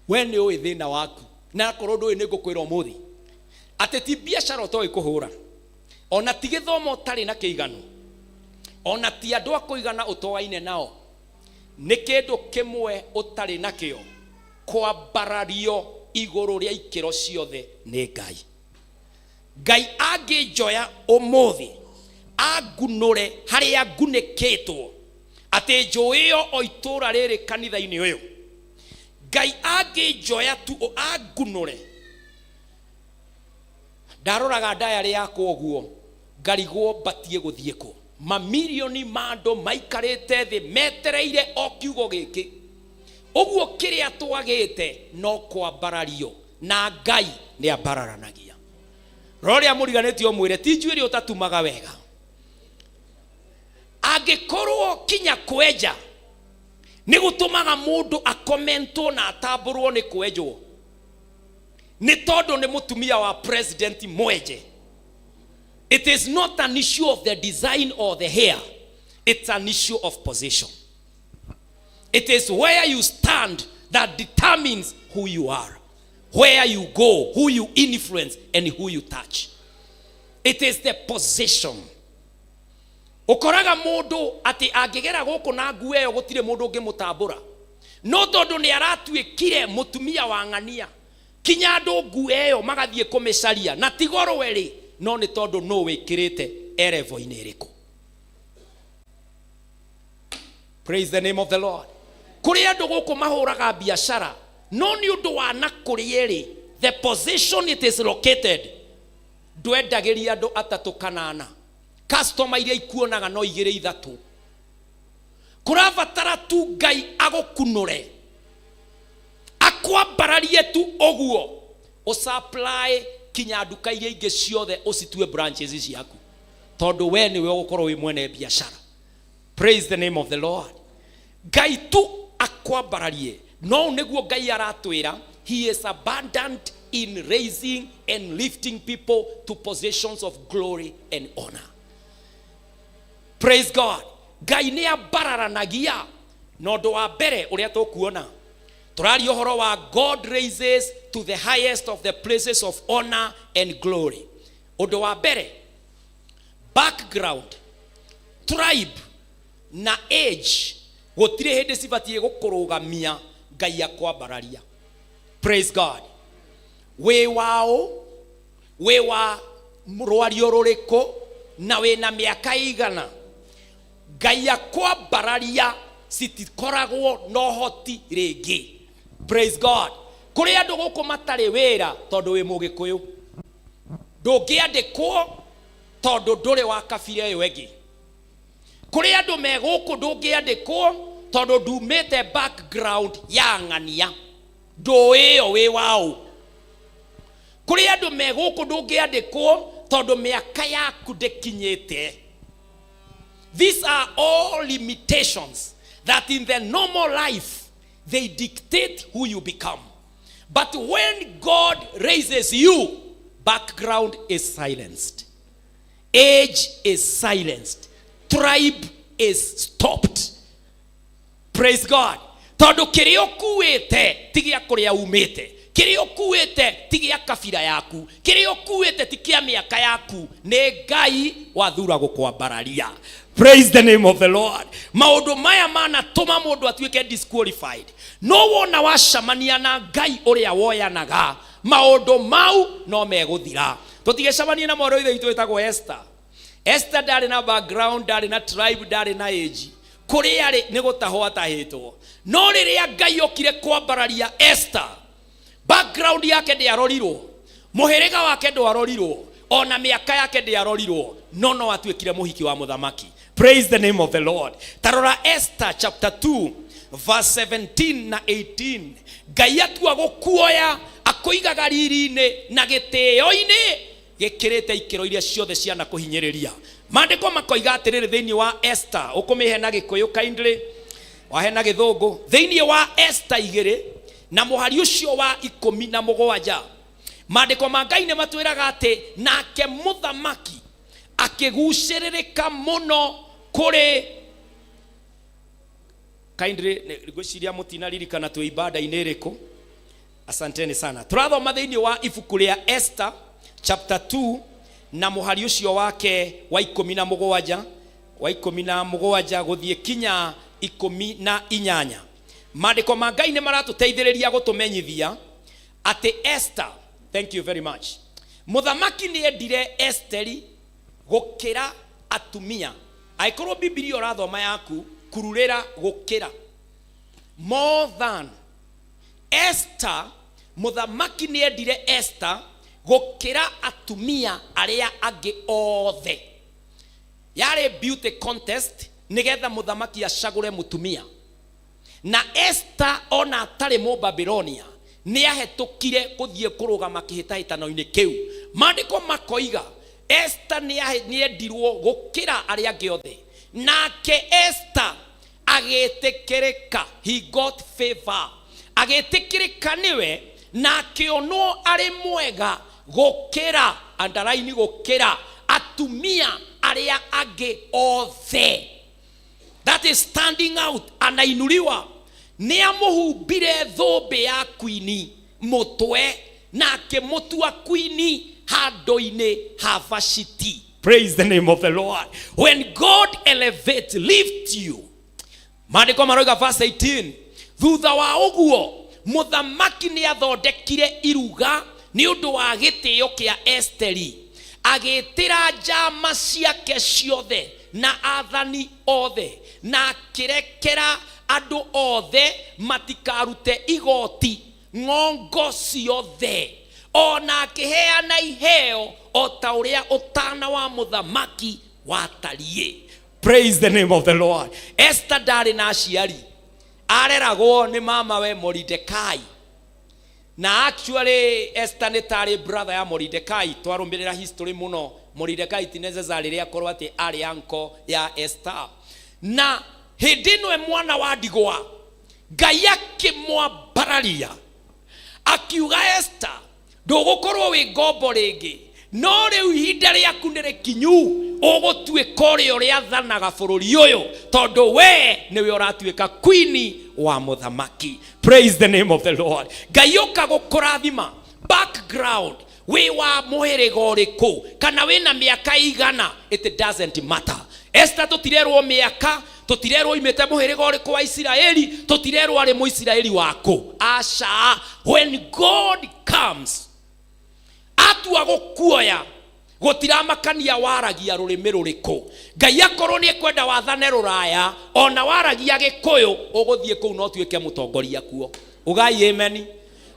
We nĩ ũĩ thĩna waku. Na akorwo ndũĩ nĩ ngũkwĩra ũmũthĩ atĩ ti biacara ũtoĩ kũhũra, ona ti gĩthomo ũtarĩ na kĩiganu, ona ti andũ a kũigana ũtoaine nao. Nĩ kĩndũ kĩmwe ũtarĩ nakĩo, kwambarario igũrũ rĩa ikĩro ciothe nĩ Ngai. Ngai angĩnjoya ũmũthĩ angunũre harĩa ngunĩkĩtwo, atĩ njũĩo o itũũra rĩrĩ kanitha-inĩ ũyũ. Ngai angĩnjoya tu angunũre, ndaroraga ndayarĩ yakwa ũguo ngarigwo mbatiĩ gũthiĩ kũ. Mamirioni ma andũ maikarĩte thĩ metereire o kiugo gĩkĩ. Ũguo kĩrĩa twagĩte no kwambarario, na Ngai nĩ ambararanagia. Rora ũrĩa mũriganĩtie ũmwĩre, ti njuĩrĩ ũtatumaga wega. Angĩkorwo kinya kwenja nĩ gũtũmaga mũndũ akomentwo na atambũrwo nĩ kwenjwo, nĩ tondũ nĩ mũtumia wa president mwenje. It is not an issue of the design or the hair, it's an issue of position. It is where you stand that determines who you are, where you go, who you influence, and who you touch. It is the position. Ũkoraga mũndũ atĩ angĩgera gũkũ na nguo ĩyo gũtirĩ mũndũ ũngĩmũtambũra, no tondũ nĩ aratuĩkire mũtumia wa ng'ania, kinya andũ nguo ĩyo magathiĩ kũmĩcaria na ti goro ĩrĩ, no nĩ tondũ nũ wĩkĩrĩte erevo-inĩ ĩrĩkũ. Praise the name of the Lord. Kũrĩ andũ gũkũ mahũraga biacara, no nĩ ũndũ wa na kũrĩa ĩrĩ, the position it is located, ndwendagĩria andũ atatũ kana ana. Customer iria ikuonaga no igĩrĩ ithatũ. Kũrabatara tu Ngai agũkunũre. Akwambararie tu ũguo, ũsupply kinya nduka iria ingĩ ciothe, ũcitue branches ciaku, tondũ we nĩwe ũgũkorwo wĩ mwene biacara. Praise the name of the Lord. Ngai tu akwambararie. No nĩguo Ngai aratwĩra, he is abundant in raising and lifting people to positions of glory and honor. Praise God. Ngai nĩ ambararanagia. Na ũndũ wa mbere ũrĩa tũkuona, tũraria ũhoro wa God raises to the highest of the places of honor and glory. Ũndũ wa mbere, background, tribe na age gũtirĩ hĩndĩ cibatiĩ gũkũrũgamia Ngai akwambararia. Praise God. Wĩ waũ, wĩ wa rwario rũrĩkũ, na wĩna mĩaka igana, Ngai akwambararia citikoragwo na ũhoti rĩngĩ. Praise God. Kũrĩ andũ gũkũ matarĩ wĩra tondũ wĩ Mũgĩkũyũ, ndũngĩandĩkwo tondũ ndũrĩ wa kabira ĩyo ĩngĩ. Kũrĩ andũ me gũkũ ndũngĩandĩkwo tondũ ndumĩte background ya ng'ania, ndũĩ ĩyo wĩ waũ. Kũrĩ andũ me gũkũ ndũngĩandĩkwo tondũ mĩaka yaku ndĩkinyĩte. These are all limitations that in the normal life they dictate who you become. But when God raises you, background is silenced, age is silenced, tribe is stopped. Praise God. Tondũ kĩrĩa ũkuĩte ti gĩa kũrĩa umĩte, kĩrĩa ũkuĩte ti gĩa kabira yaku, kĩrĩa ũkuĩte ti kĩa mĩaka yaku, nĩ Ngai wathura gũkwambararia. Praise the name of the Lord. Maũndũ maya manatũma mũndũ atuĩke disqualified, no wona wacemania na Ngai ũrĩa woyanaga, maũndũ mau no megũthira. Tũtigecemanie na mwarĩ wa ithe witũ wĩtagwo Esther. Esther ndarĩ na background, ndarĩ na tribe, ndarĩ na age. Kũrĩa arĩ nĩ gũtahwo atahĩtwo, no rĩrĩa Ngai okire kwambararia Esther, background yake ndĩarorirwo, mũhĩrĩga wake ndwarorirwo, ona mĩaka yake ndĩarorirwo, no atuĩkire mũhiki wa mũthamaki. Praise the name of the Lord. Tarora Esther chapter 2 verse 17 na 18. Ngai atua gũkuoya, akũigaga riri-inĩ na gĩtĩo-inĩ gĩkĩrĩte ikĩro iria ciothe ciana kũhinyĩrĩria. Maandĩko makoiga atĩrĩrĩ thĩinĩ wa Esther, ũkũmĩhe na Gĩkũyũ kindly, wahe na Gĩthũngũ. Thĩinĩ wa Esther 2 na mũhari ũcio wa 17, maandĩko ma Ngai nĩ matwĩraga atĩ nake mũthamaki akĩgucĩrĩrĩka mũno kũrĩ. Kindly, ngwĩciria mũtinaririkana twĩ ibada-inĩ ĩrĩkũ. Asanteni sana. Tũrathoma thĩinĩ wa ibuku rĩa Esther chapter 2 na mũhari ũcio wake wa 17, wa 17 gũthiĩ kinya 18. Maandĩko ma Ngai nĩ maratũteithĩrĩria gũtũmenyithia atĩ Esther, thank you very much, mũthamaki nĩ endire Esteri gũkĩra atumia. Angĩkorwo Bibilia ũrathoma yaku, kururĩra gũkĩra, more than. Esther, mũthamaki nĩ endire Esther gũkĩra atumia arĩa angĩ othe. Yarĩ beauty contest nĩgetha mũthamaki acagũre mũtumia, na Esther ona atarĩ Mũbabilonia nĩ ahetũkire gũthiĩ kũrũgama kĩhĩtahĩtano-inĩ kĩu. Maandĩko makoiga Esther nĩ endirwo gũkĩra arĩa angĩ othe, nake Esther agĩtĩkĩrĩka. He got favor, agĩtĩkĩrĩka nĩwe na akĩonwo arĩ mwega gũkĩra, underline, gũkĩra atumia arĩa angĩ othe. That is standing out. Anainuliwa. Nĩ amũhumbire thũmbĩ ya kwini mũtwe na akĩmũtua kwini handũ-inĩ ha Vashiti. Praise the name of the Lord. When God elevate, lift you, maandĩko maroiga verse 18, thutha wa ũguo mũthamaki nĩ athondekire iruga nĩ ũndũ wa gĩtĩo kĩa Esteri, agĩtĩra njama ciake ciothe na athani othe, na akĩrekera andũ othe matikarute igoti ng'ongo ciothe, ona akĩheana iheo o ta ũrĩa ũtana wa mũthamaki watariĩ. Praise the name of the Lord. Esther ndarĩ na aciari, areragwo nĩ mama we Moridekai. Na actually Esther nĩ tarĩ brother ya Moridekai. Twarũmĩrĩra history mũno, Moridekai ti necessary rĩrĩa akorwo atĩ arĩ uncle ya Esther. Na hĩndĩ ĩno e mwana wa ndigwa, Ngai akĩmwambararia akiuga, Esther, ndũgũkorwo wĩ ngombo rĩngĩ, no rĩu ihinda rĩaku nĩ rĩkinyu, ũgũtuĩka ũrĩa ũrĩathanaga bũrũri ũyũ, tondũ we nĩwe ũratuĩka queen wa mũthamaki. Praise the name of the Lord. Ngai ũka gũkũrathima. Background, wĩ wa mũhĩrĩga ũrĩkũ kana wĩna mĩaka igana, it doesn't matter. Esther tũtirerwo mĩaka, tũtirerwo imĩte mũhĩrĩga ũrĩkũ wa Isiraeli, tũtirerwo arĩ Mũisiraeli wakũ. Aca, when God comes, atua gũkuoya, gũtiramakania waragia rũrĩmĩ rũrĩkũ. Ngai akorwo nĩ ekwenda wathane rũraya, ona waragia Gĩkũyũ, ũgũthiĩ kũu no ũtuĩke mũtongoria kuo. Ugai amen.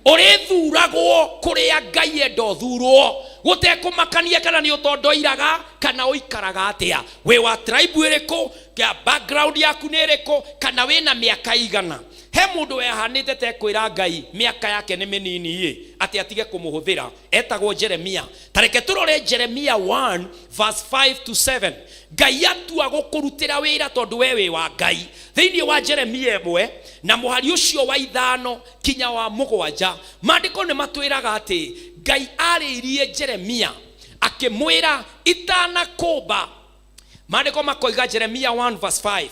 Ũrĩthuragwo kũrĩa Ngai enda ũthurwo, gũtekũmakania kana nĩ ũtondoiraga kana ũikaraga atĩa, wĩ wa tribe ĩrĩkũ, kĩa background yaku nĩ ĩrĩkũ, kana wĩna mĩaka igana. He mũndũ wehanĩte tekwĩra Ngai mĩaka yake nĩ mĩnini ĩ atĩ atige kũmũhũthĩra, etagwo Jeremia. Ta reke tũrore Jeremia 1 verse 5 to 7. Ngai atua gũkũrutĩra wĩra tondũ we wĩ wa Ngai. Thĩinĩ wa Jeremia 1 na mũhari ũcio wa 5 kinya wa 7, maandĩko nĩ matwĩraga atĩ Ngai arĩirie Jeremia akĩmwĩra, itanakũmba, maandĩko makoiga, Jeremia 1 verse 5,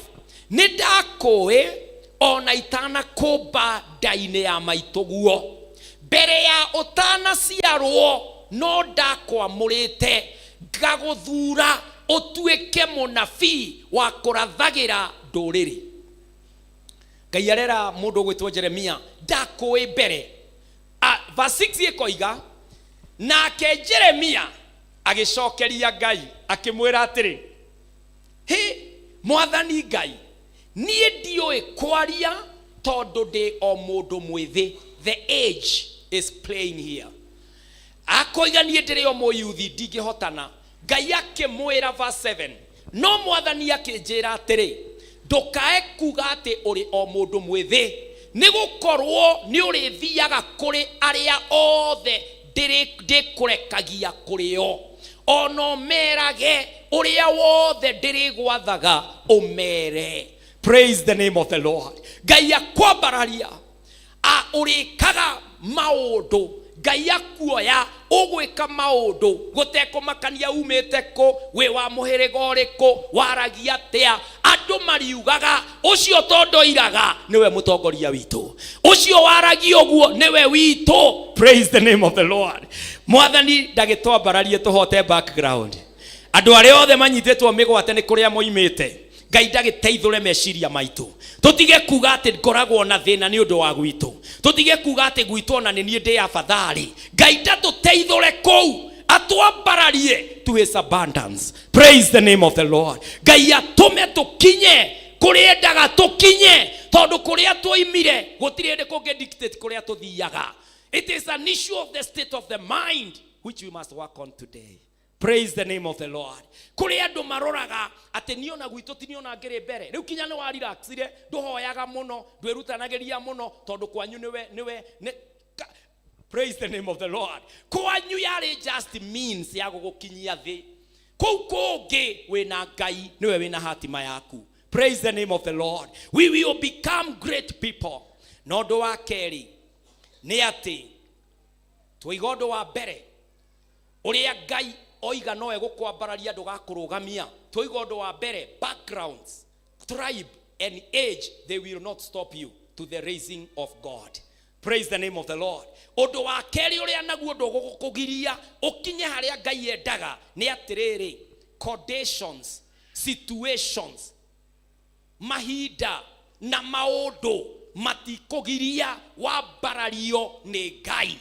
nĩ ndakũĩ ona itanakũmba nda-inĩ ya maitũguo, mbere ya ũtanaciarwo no ndakwamũrĩte, ngagũthura ũtuĩke mũnabii wa kũrathagĩra ndũrĩrĩ. Ngai arera mũndũ ũgwĩtwo Jeremia, ndakũĩ mbere. Verse 6 ĩkoiga, nake Jeremia agĩcokeria Ngai akĩmwĩra atĩrĩ, hĩ Mwathani Ngai, niĩ ndiũĩ kwaria tondũ ndĩ o mũndũ mwĩthĩ. The age is playing here. Akoiga, niĩ ndĩrĩ o mũyuthi, ndingĩhotana. Ngai akĩmwĩra verse 7, no Mwathani akĩnjĩra atĩrĩ, ndũkae kuga atĩ ũrĩ o mũndũ mwĩthĩ, nĩ gũkorwo nĩ ũrĩthiaga kũrĩ arĩa othe ndĩkũrekagia kũrĩ o, ona ũmerage ũrĩa wothe ndĩrĩgwathaga ũmere. Praise the name of the Lord. Ngai akwambararia, a ũrĩkaga maũndũ. Ngai akuoya, ũgwĩka maũndũ gũtekũmakania umĩte kũ, wĩ wa mũhĩrĩga ũrĩkũ, waragia atĩa. Andũ mariugaga, ũcio tondoiraga nĩwe mũtongoria witũ, ũcio waragia ũguo nĩwe witũ. Praise the name of the Lord. Mwathani ndagĩtwambararie tũhote background. Andũ arĩa othe manyitĩtwo mĩgwate nĩ kũrĩa moimĩte, Ngai ndagĩteithũre meciria maitũ, tũtige kuga atĩ ngoragwo na thĩna nĩ ũndũ wa gwitũ, tũtige kuga atĩ gwitũ ona nĩ niĩ ndĩ afadhali. Ngai ndatũteithũre kũu, atwambararie to his abundance. Praise the name of the Lord. Ngai atũme tũkinye kũrĩa endaga tũkinye, tondũ kũrĩa twoimire gũtirĩ hĩndĩ kũngĩ dictate kũrĩa tũthiaga. It is an issue of the state of the mind which we must work on today. Praise the name of the Lord. Kũrĩ andũ maroraga atĩ niĩ ona gwitũ ti niĩ ona ngĩrĩ mbere, rĩu kinya nĩ warelaxire, ndũhoyaga mũno, ndwĩrutanagĩria mũno, tondũ kwanyu nĩwe nĩwe nĩ praise the name of the Lord. Kwanyu yarĩ just means ya gũgũkinyia thĩ. Kũu kũngĩ wĩna Ngai, nĩwe wĩna hatima yaku. Praise the name of the Lord. We will become great people. Na ũndũ wa kerĩ nĩ atĩ twoiga ũndũ wa mbere ũrĩa Ngai oiga no egũkwambararia, ndũgakũrũgamia. Twoiga ũndũ wa mbere, backgrounds, tribe and age, they will not stop you to the raising of God. Praise the name of the Lord. Ũndũ wa kerĩ ũrĩa naguo ndũgũkũgiria ũkinye harĩa Ngai endaga nĩ atĩrĩrĩ, conditions, situations, mahinda na maũndũ matikũgiria wambarario nĩ Ngai.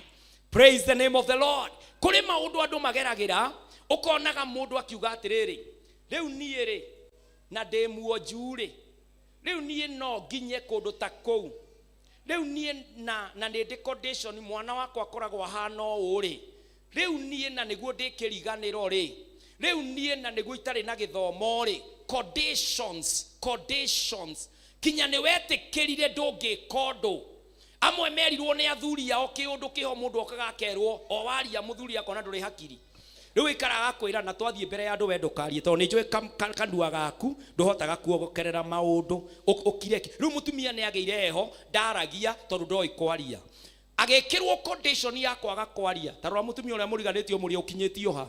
Praise the name of the Lord. Kũrĩ maũndũ andũ mageragĩra, ũkonaga mũndũ akiuga atĩrĩrĩ, rĩu niĩ rĩ, na ndĩ muonju rĩ, rĩu niĩ no nginye kũndũ ta kũu, rĩu niĩ na nĩ ndĩ condition, mwana wakwa akoragwo ahana ũũ rĩ, rĩu niĩ na nĩguo ndĩkĩriganĩro rĩ, rĩu niĩ na nĩguo itarĩ na gĩthomo rĩ. Conditions, conditions, kinya nĩ wetĩkĩrire ndũngĩka ũndũ. Amwe merirwo nĩ athuri ao kĩũndũ kĩho mũndũ okaga akerwo o waria mũthuri akona ndũrĩ hakiri. Rĩu ikaraga akwĩra na twathiĩ mbere ya andũ we ndũkarie tondũ nĩ njũĩ kanua gaku ndũhotaga kuogokerera maũndũ ũkire. Rĩu mũtumia nĩ agĩire heho ndaragia tondũ ndoĩ kwaria. Agĩkĩrwo condition ya kwaga kwaria. Ta rora mũtumia ũrĩa mũriganĩtio mũrĩa ũkinyĩtio ha.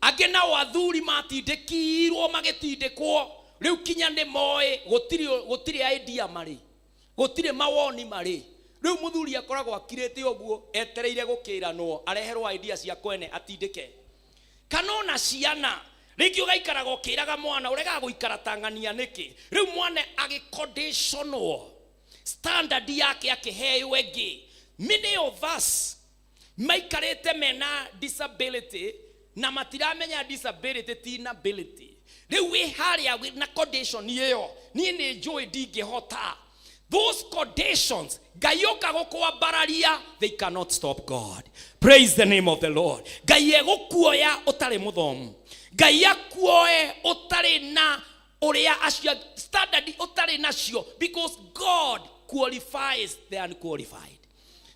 Angĩ nao athuri matindĩkirwo magĩtindĩkwo rĩu kinya nĩ moĩ gũtirĩ gũtirĩ idea marĩ gũtirĩ mawoni marĩ. Rĩu mũthuri akoragwo akirĩte ũguo etereire gũkĩranwo areherwo idea cia kwene atindĩke. Kana ona ciana rĩngĩ ũgaikaraga ũkĩraga mwana ũregaga gũikara ta ng'ania nĩkĩ. Rĩu mwana agĩconditionwo standard yake akĩheo ĩngĩ. Many of us maikarĩte mena disability na matiramenya disability ti inability. Rĩu wĩ harĩa wĩ na condition ĩyo, niĩ nĩ njũĩ ndingĩhota. Those conditions Ngai oka gũkwambararia, they cannot stop God. Praise the name of the Lord. Ngai egũkuoya ũtarĩ mũthomu, Ngai akuoe ũtarĩ na ũrĩa acio standard ũtarĩ nacio, because God qualifies the unqualified.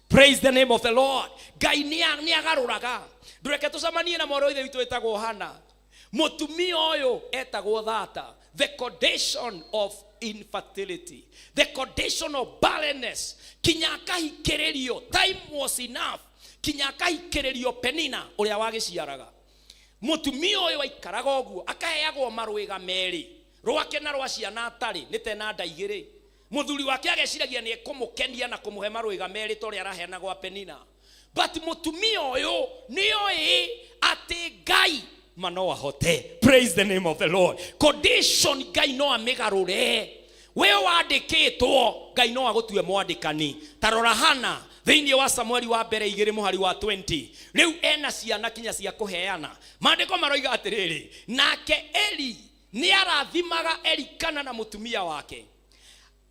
Praise the name of the Lord. Ngai nĩ agarũraga. Ndũreke tũcemanie na mwarĩ wa ithe witũ wĩtagwo Hana. Mũtumia ũyũ etagwo thata. The condition of infertility, the condition of barrenness, kinya akahikĩrĩrio. Time was enough kinya akahikĩrĩrio Penina ũrĩa wagĩciaraga. Mũtumia ũyũ aikaraga ũguo akaheagwo marwĩga merĩ, rwake na rwa ciana atarĩ nĩ tena nda igĩrĩ. Mũthuri wake ageciragia nĩ ekũmũkenia na kũmũhe marwĩga merĩ ta ũrĩa araheana gwa Penina, but mũtumia ũyũ nĩoĩ atĩ Ngai ma no ahote. Praise the name of the Lord. Condition Ngai no amĩgarũre. We wandĩkĩtwo, Ngai no agũtue mwandĩkani. Ta rora Hana thĩinĩ wa Samueli wa mbere igĩrĩ mũhari wa 20. Rĩu ena ciana kinya cia kũheana. Maandĩko maroiga atĩrĩrĩ, nake Eli nĩ arathimaga Elikana na mũtumia wake,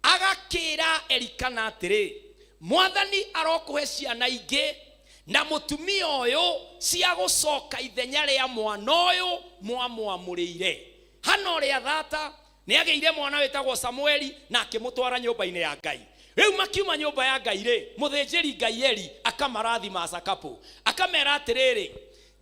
agakĩra Elikana atĩrĩ, Mwathani arokũhe ciana ingĩ na mũtumia ũyũ cia gũcoka ithenya rĩa mwana ũyũ mwamwamũrĩire. Hana ũrĩa thata nĩ agĩire mwana wĩtagwo Samueli na akĩmũtwara nyũmba-inĩ ya Ngai. Rĩu makiuma nyũmba ya Ngai rĩ, mũthĩnjĩri Ngai Eli akamarathima as a couple, akamera atĩrĩrĩ,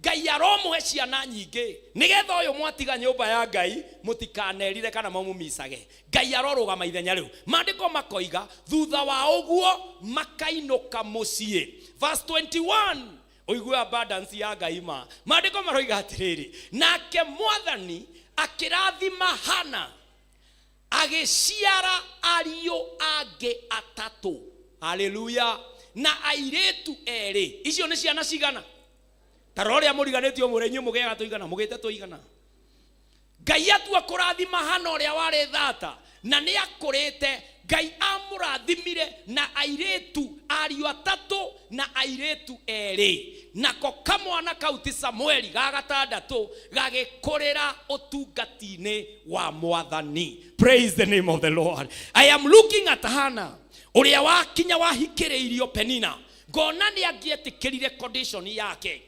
Ngai aromũhe ciana nyingĩ nĩgetha ũyũ mwatiga nyũmba ya Ngai mũtikanerire kana mamũmicage. Ngai arorũgama ithenya rĩu. Maandĩko makoiga thutha wa ũguo makainũka mũciĩ. Verse 21, ũigue abundance ya Ngai ma. Maandĩko maroiga atĩrĩrĩ, nake Mwathani akĩrathima Hana agĩciara ariũ angĩ atatũ. Haleluya. Na airĩtu erĩ. Icio nĩ ciana cigana? Ta rora ũrĩa mũriganĩtio mwĩre inyuĩ mũgĩaga tũigana, mũgĩte tũigana. Ngai atua kũrathima Hana ũrĩa warĩ thata na nĩ akũrĩte, Ngai amũrathimire na airĩtu ariũ atatũ na airĩtu erĩ. Nako kamwana kau ti Samueli ga gatandatũ gagĩkũrĩra ũtungati-inĩ wa Mwathani. Praise the name of the Lord. I am looking at Hannah ũrĩa wakinya wahikĩrĩirio Penina, ngona nĩ angĩetĩkĩrire condition yake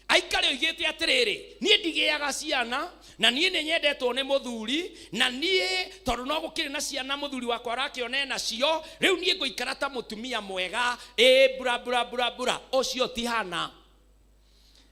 aikare oigĩte atĩrĩrĩ, niĩ ndigĩaga ciana na niĩ nĩ nyendetwo nĩ mũthuri, na niĩ tondũ no gũkĩrĩ na ciana mũthuri wakwa arakĩona nacio, rĩu niĩ ngũikara ta mũtumia mwega, ĩ bura bura bura bura. Ũcio ti Hana.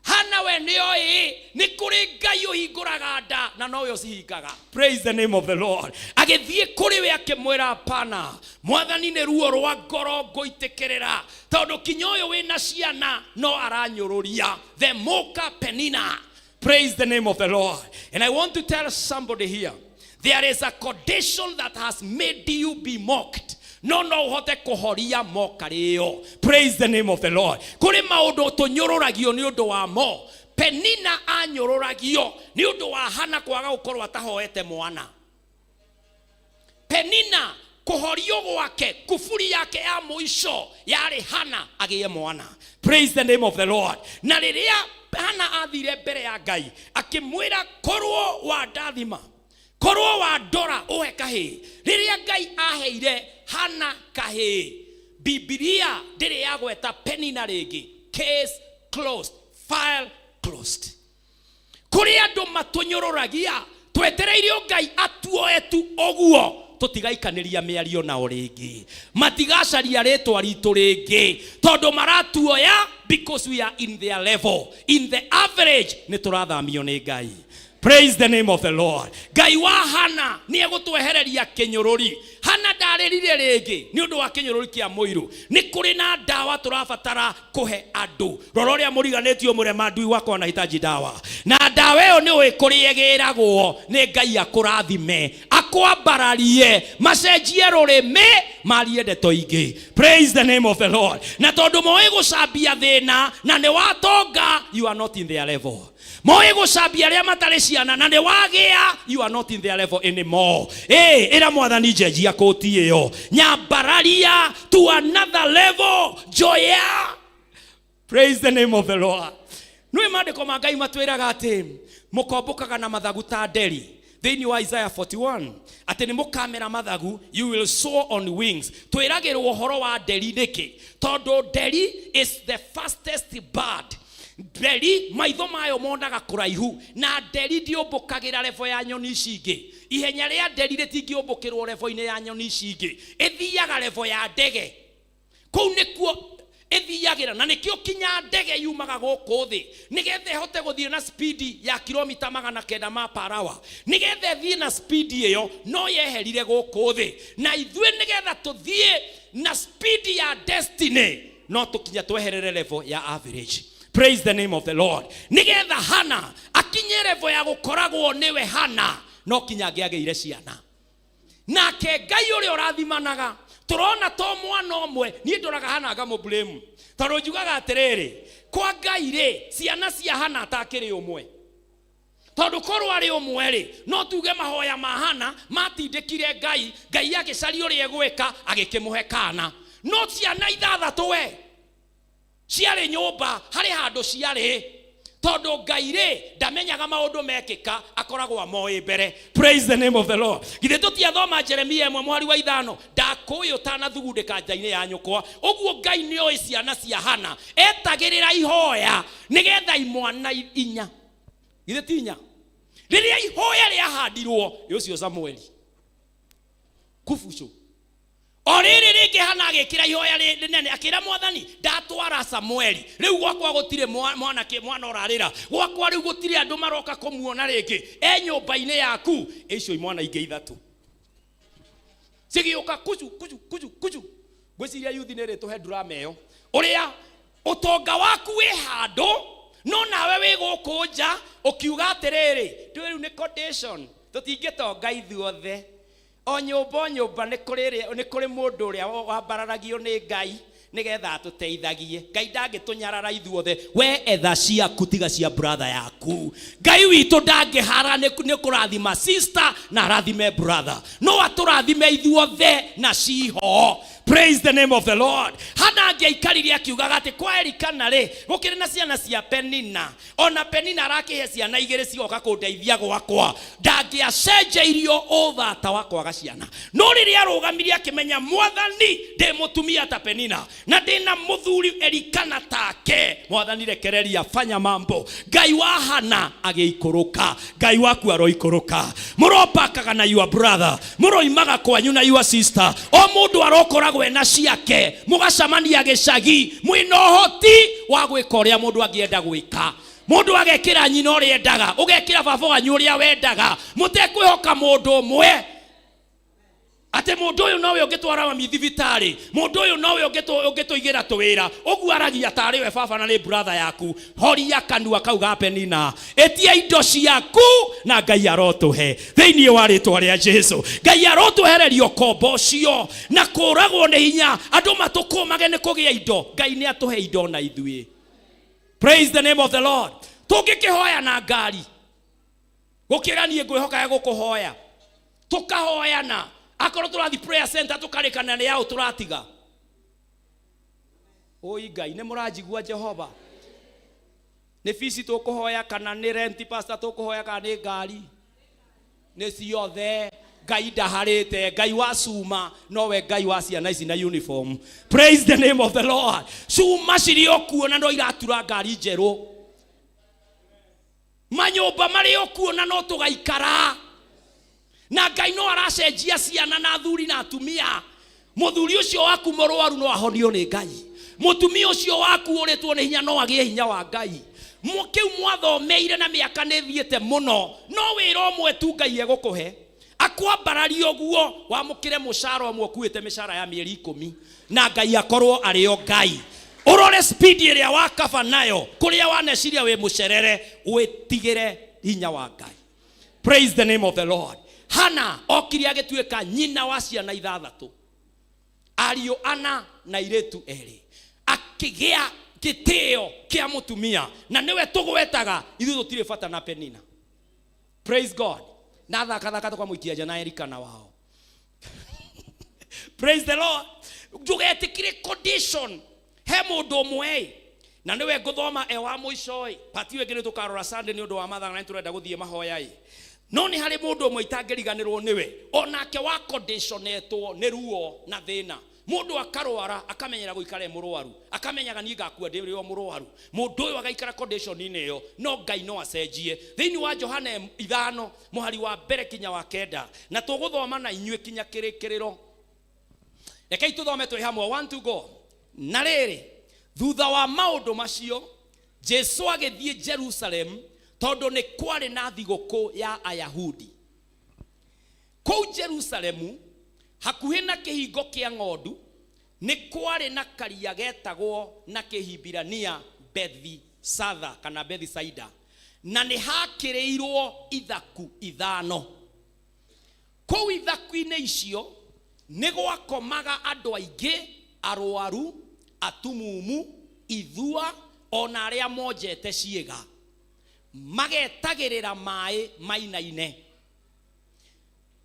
Hana we nĩoĩ nĩ kũrĩ Ngai ũhingũraga nda na nowe ũcihingaga. Praise the name of the Lord. Agĩthiĩ kũrĩ we akĩmwĩra, hapana Mwathani, nĩ ruo rwa ngoro ngũitĩkĩrĩra tondũ kinya ũyũ wĩna ciana no aranyũrũria, the moka Penina. Praise the name of the Lord. And I want to tell somebody here, there is a condition that has made you be mocked. No no ũhote kũhoria mokarĩ ĩyo. Praise the name of the Lord. Kũrĩ maũndũ tũnyũrũragio nĩ ũndũ wa mo. Penina anyũrũragio nĩ ũndũ wa Hana kwaga gũkorwo atahoete mwana. Penina kũhorio gwake, kuburi yake ya mũico yarĩ Hana agĩe mwana. Praise the name of the Lord. Na rĩrĩa Hana athire mbere ya Ngai akĩmwĩra, korwo wandathima, korwo wandora ũhe kahĩĩ. Rĩrĩa Ngai aheire Hana kahĩĩ, Bibilia ndĩrĩ yagweta Penina rĩngĩ. Case closed, file closed. Kũrĩ andũ matũnyũrũragia twetereire o Ngai atuoe tu ũguo. Tũtigaikanĩria mĩario nao rĩngĩ, matigacaria rĩtwa ritũ rĩngĩ, tondũ maratuoya because we are in their level, in the average. Nĩ tũrathamio nĩ Ngai. Praise the name of the Lord. Ngai wa Hana nĩ egũtwehereria kĩnyũrũri. Hana ndarĩrire rĩngĩ nĩ ũndũ wa kĩnyũrũri kĩa mũirũ. Nĩ kũrĩ na ndawa tũrabatara kũhe andũ. Rora ũrĩa mũriganĩtio, mũrema ndui wakwa anahitaji dawa, na ndawa ĩyo nĩ ũĩ kũrĩa ĩgĩragwo nĩ Ngai. Akũrathime, akwambararie, macenjie rũrĩmĩ, marie ndeto ingĩ. Praise the name of the Lord. Na tondũ moĩ gũcambia thĩna na nĩ watonga, you are not in their level. Moĩ gũcambia arĩa matarĩ ciana na nĩ wagĩa, you are not in their level anymore. Ĩ ĩra Mwathani, njenjia kũti ĩyo, nyambararia to another level, njoya. Praise the name of the Lord. Nĩ maandĩko ma Ngai matwĩraga atĩ mũkombũkaga na mathagu ta nderi, thĩinĩ wa Isaiah 41, atĩ nĩ mũkamera mathagu, you will soar on wings. Twĩragĩrwo ũhoro wa nderi nĩkĩ? Tondũ nderi is the fastest bird. Nderi maitho mayo monaga kũraihu, na nderi ndĩũmbũkagĩra level ya nyoni ici ingĩ. Ihenya rĩa nderi rĩtingĩũmbũkĩrwo level-inĩ ya nyoni ici ingĩ. Ĩthiaga level ya ndege, kũu nĩkuo ĩthiagĩra, na nĩkĩo kinya ndege yumaga gũkũ thĩ nĩgetha ĩhote gũthiĩ na spidi ya kilomita 900 ma parawa. Nĩgetha ĩthiĩ na spidi ĩyo, no yeherire gũkũ thĩ. Na ithuĩ nĩgetha tũthiĩ na spidi ya destiny, no tũkinya tweherere level ya average. Praise the name of the Lord. Nĩgetha Hana akinye level ya gũkoragwo nĩwe Hana, no kinya angĩagĩire ciana. Nake Ngai ũrĩa ũrathimanaga, tũrona to mwana ũmwe. Niĩ ndoraga Hana ngamũblame, tondũ njugaga atĩrĩrĩ, kwa Ngai rĩ, ciana cia Hana atakĩrĩ ũmwe? Tondũ korwo arĩ ũmwe rĩ, no tuge mahoya ma Hana matindĩkire Ngai, Ngai agĩcaria ũrĩa egwĩka, agĩkĩmũhe kana. No ciana ithathatũ we ciarĩ nyũmba, harĩ handũ ciarĩ, tondũ Ngai rĩ, ndamenyaga maũndũ mekĩka, akoragwo amoĩ mbere. Praise the name of the Lord. Githĩ tũtiathoma Jeremia 1 mũhari wa 5, "Ndakũĩ ũtanathugundĩka nja-inĩ ya nyũkwa"? Ũguo Ngai nĩ oĩ ciana cia Hana, etagĩrĩra ihoya nĩgetha imwana inya, githĩ ti inya? Rĩrĩa ihoya rĩahandirwo, ũcio Samueli kubucu o rĩrĩ rĩngĩ, Hana agĩkĩra ihoya rĩnene, akĩra Mwathani, "Ndatwara Samueli rĩu gwakwa, gũtirĩ mwanake mwana ũrarĩra gwakwa, rĩu gũtirĩ andũ maroka kũmuona rĩngĩ, e nyũmba-inĩ yaku." Icio imwana ingĩ ithatũ cigĩũka kucu kucu kucu kucu. Ngwĩciria yuthi nĩ rĩtũhe drama ĩyo, ũrĩa ũtonga waku wĩ handũ, no nawe wĩ gũkũ nja ũkiuga atĩrĩrĩ, ndũĩ rĩu nĩ condition, tũtingĩtonga ithuothe. O nyũmba o nyũmba nĩ kũrĩ mũndũ ũrĩa wambararagio nĩ Ngai nĩgetha atũteithagie. Ngai ndangĩtũnyarara ithuothe. We etha ciaku, tiga cia brother yaku. Ngai witũ ndangĩhara nĩ kũrathima sister na arathime brother, no atũrathime ithuothe na ciho. Praise the name of the Lord. Hana angĩaikarire akiugaga atĩ kwa Elikana rĩ, gũkĩrĩ na ciana cia Penina, ona Penina arakĩhe ciana igĩrĩ cigoka kũndeithia gwakwa, ndangĩacenjeirio ũthata wa kwaga ciana. No rĩrĩa arũgamirie akĩmenya, "Mwathani, ndĩ mũtumia ta Penina na ndĩna mũthuri Elikana take, Mwathani rekereria, fanya mambo," Ngai wa Hana agĩikũrũka. Ngai waku aroikũrũka. Mũropakaga na your brother, mũroimaga kwanyu na your sister, o mũndũ arokoragwo ena ciake, mũgacamania gĩcagi mwĩna ũhoti wa gwĩka ũrĩa mũndũ angĩenda gwĩka. Mũndũ agekĩra nyina ũrĩa endaga, ũgekĩra baba wanyu ũrĩa wendaga, mũtekwĩhoka mũndũ ũmwe atĩ mũndũ ũyũ nowe ũngĩtwara mami thibitarĩ, mũndũ ũyũ nowe ũngĩtũigĩra tũwĩra. Ũguo aragia tarĩ we baba na nĩ brother yaku. Horia kanua kau ga Penina, ĩtia indo ciaku na Ngai arotũhe thĩinĩ wa rĩtwa rĩa Jesu. Ngai arotwehereria ũkombo ũcio na kũragwo nĩ hinya, andũ matũkũmage nĩ kũgĩa indo. Ngai nĩ atũhe indo na ithuĩ. Praise the name of the Lord. Tũngĩkĩhoya na ngari gũkĩra niĩ ngwĩhokaga gũkũhoya, tũkahoyana akorwo tũrathi prayer center, tũkarĩkana nĩ yaũ tũratiga. Ũi Ngai, nĩ mũranjigua? Jehova, nĩ bici tũkũhoya kana nĩ rent, pastor, tũkũhoya kana nĩ ngari? Nĩ ciothe. Ngai ndaharĩte. Ngai wa cuma nowe Ngai wa ciana ici na uniform. Praise the name of the Lord. Cuma cirĩ o kuo na no iratura ngari njerũ, manyũmba marĩ o kuo na no tũgaikara. Na Ngai no aracenjia ciana na athuri na atumia. Mũthuri ũcio waku mũrwaru no ahonio nĩ Ngai. Mũtumia ũcio waku ũrĩtwo nĩ hinya no agĩe hinya wa Ngai. Kĩu mwathomeire na mĩaka nĩ ĩthiĩte mũno, no wĩra ũmwe tu Ngai egũkũhe. Akwambararia ũguo, wamũkĩre mũcara ũmwe ũkuĩte mĩcara ya mĩeri ikũmi, na Ngai akorwo arĩ o Ngai. Ũrore speed ĩrĩa wakaba nayo, kũrĩa waneciria wĩ mũcerere, wĩtigĩre hinya wa Ngai. Praise the name of the Lord. Hana okire agĩtuĩka nyina wa ciana ithathatũ, ariũ ana na airĩtu erĩ, akĩgĩa gĩtĩo kĩa mũtumia, na nĩwe tũgwetaga ithuĩ tũtirĩ bata na Penina. Praise God. Na thakathaka tũkamũikia nja na Elikana wao. Praise the Lord. Ndũgetĩkĩre condition. He mũndũ ũmwe ĩ, na nĩwe ngũthoma e wa mũico ĩ, pati ĩyo ĩngĩ nĩ tũkarora Sunday nĩ ũndũ wa mathaa na nĩ tũrenda gũthiĩ mahoya ĩ. No nĩ harĩ mũndũ ũmwe itangĩriganĩrwo nĩwe, onake wa conditionetwo nĩ ruo na thĩna. Mũndũ akarwara akamenyera gũikara e mũrwaru, akamenyaga niĩ ngakua ndĩ o mũrwaru. Mũndũ ũyũ agaikara condition-inĩ ĩyo, no Ngai no acenjie. Thĩinĩ wa Johana 5 mũhari wa mbere kinya wa kenda, na tũgũthoma na inyuĩ kinya kĩrĩkĩrĩro. Rekei tũthome twĩ hamwe, 1 2 go. Na rĩrĩ, thutha wa maũndũ macio, Jesu agĩthiĩ Jerusalemu, tondũ nĩ kwarĩ na thigũkũ ya Ayahudi. Kũu Jerusalemu, hakuhĩ na kĩhingo kĩa ng'ondu, nĩ kwarĩ na karia getagwo na Kĩhibirania Bethisatha kana Bethisaida, na nĩ haakĩrĩirwo ithaku ithano. Kũu ithaku-inĩ icio nĩ gwakomaga andũ aingĩ arwaru, atumumu, ithua, o na arĩa monjete ciĩga, magetagĩrĩra maĩ mainaine.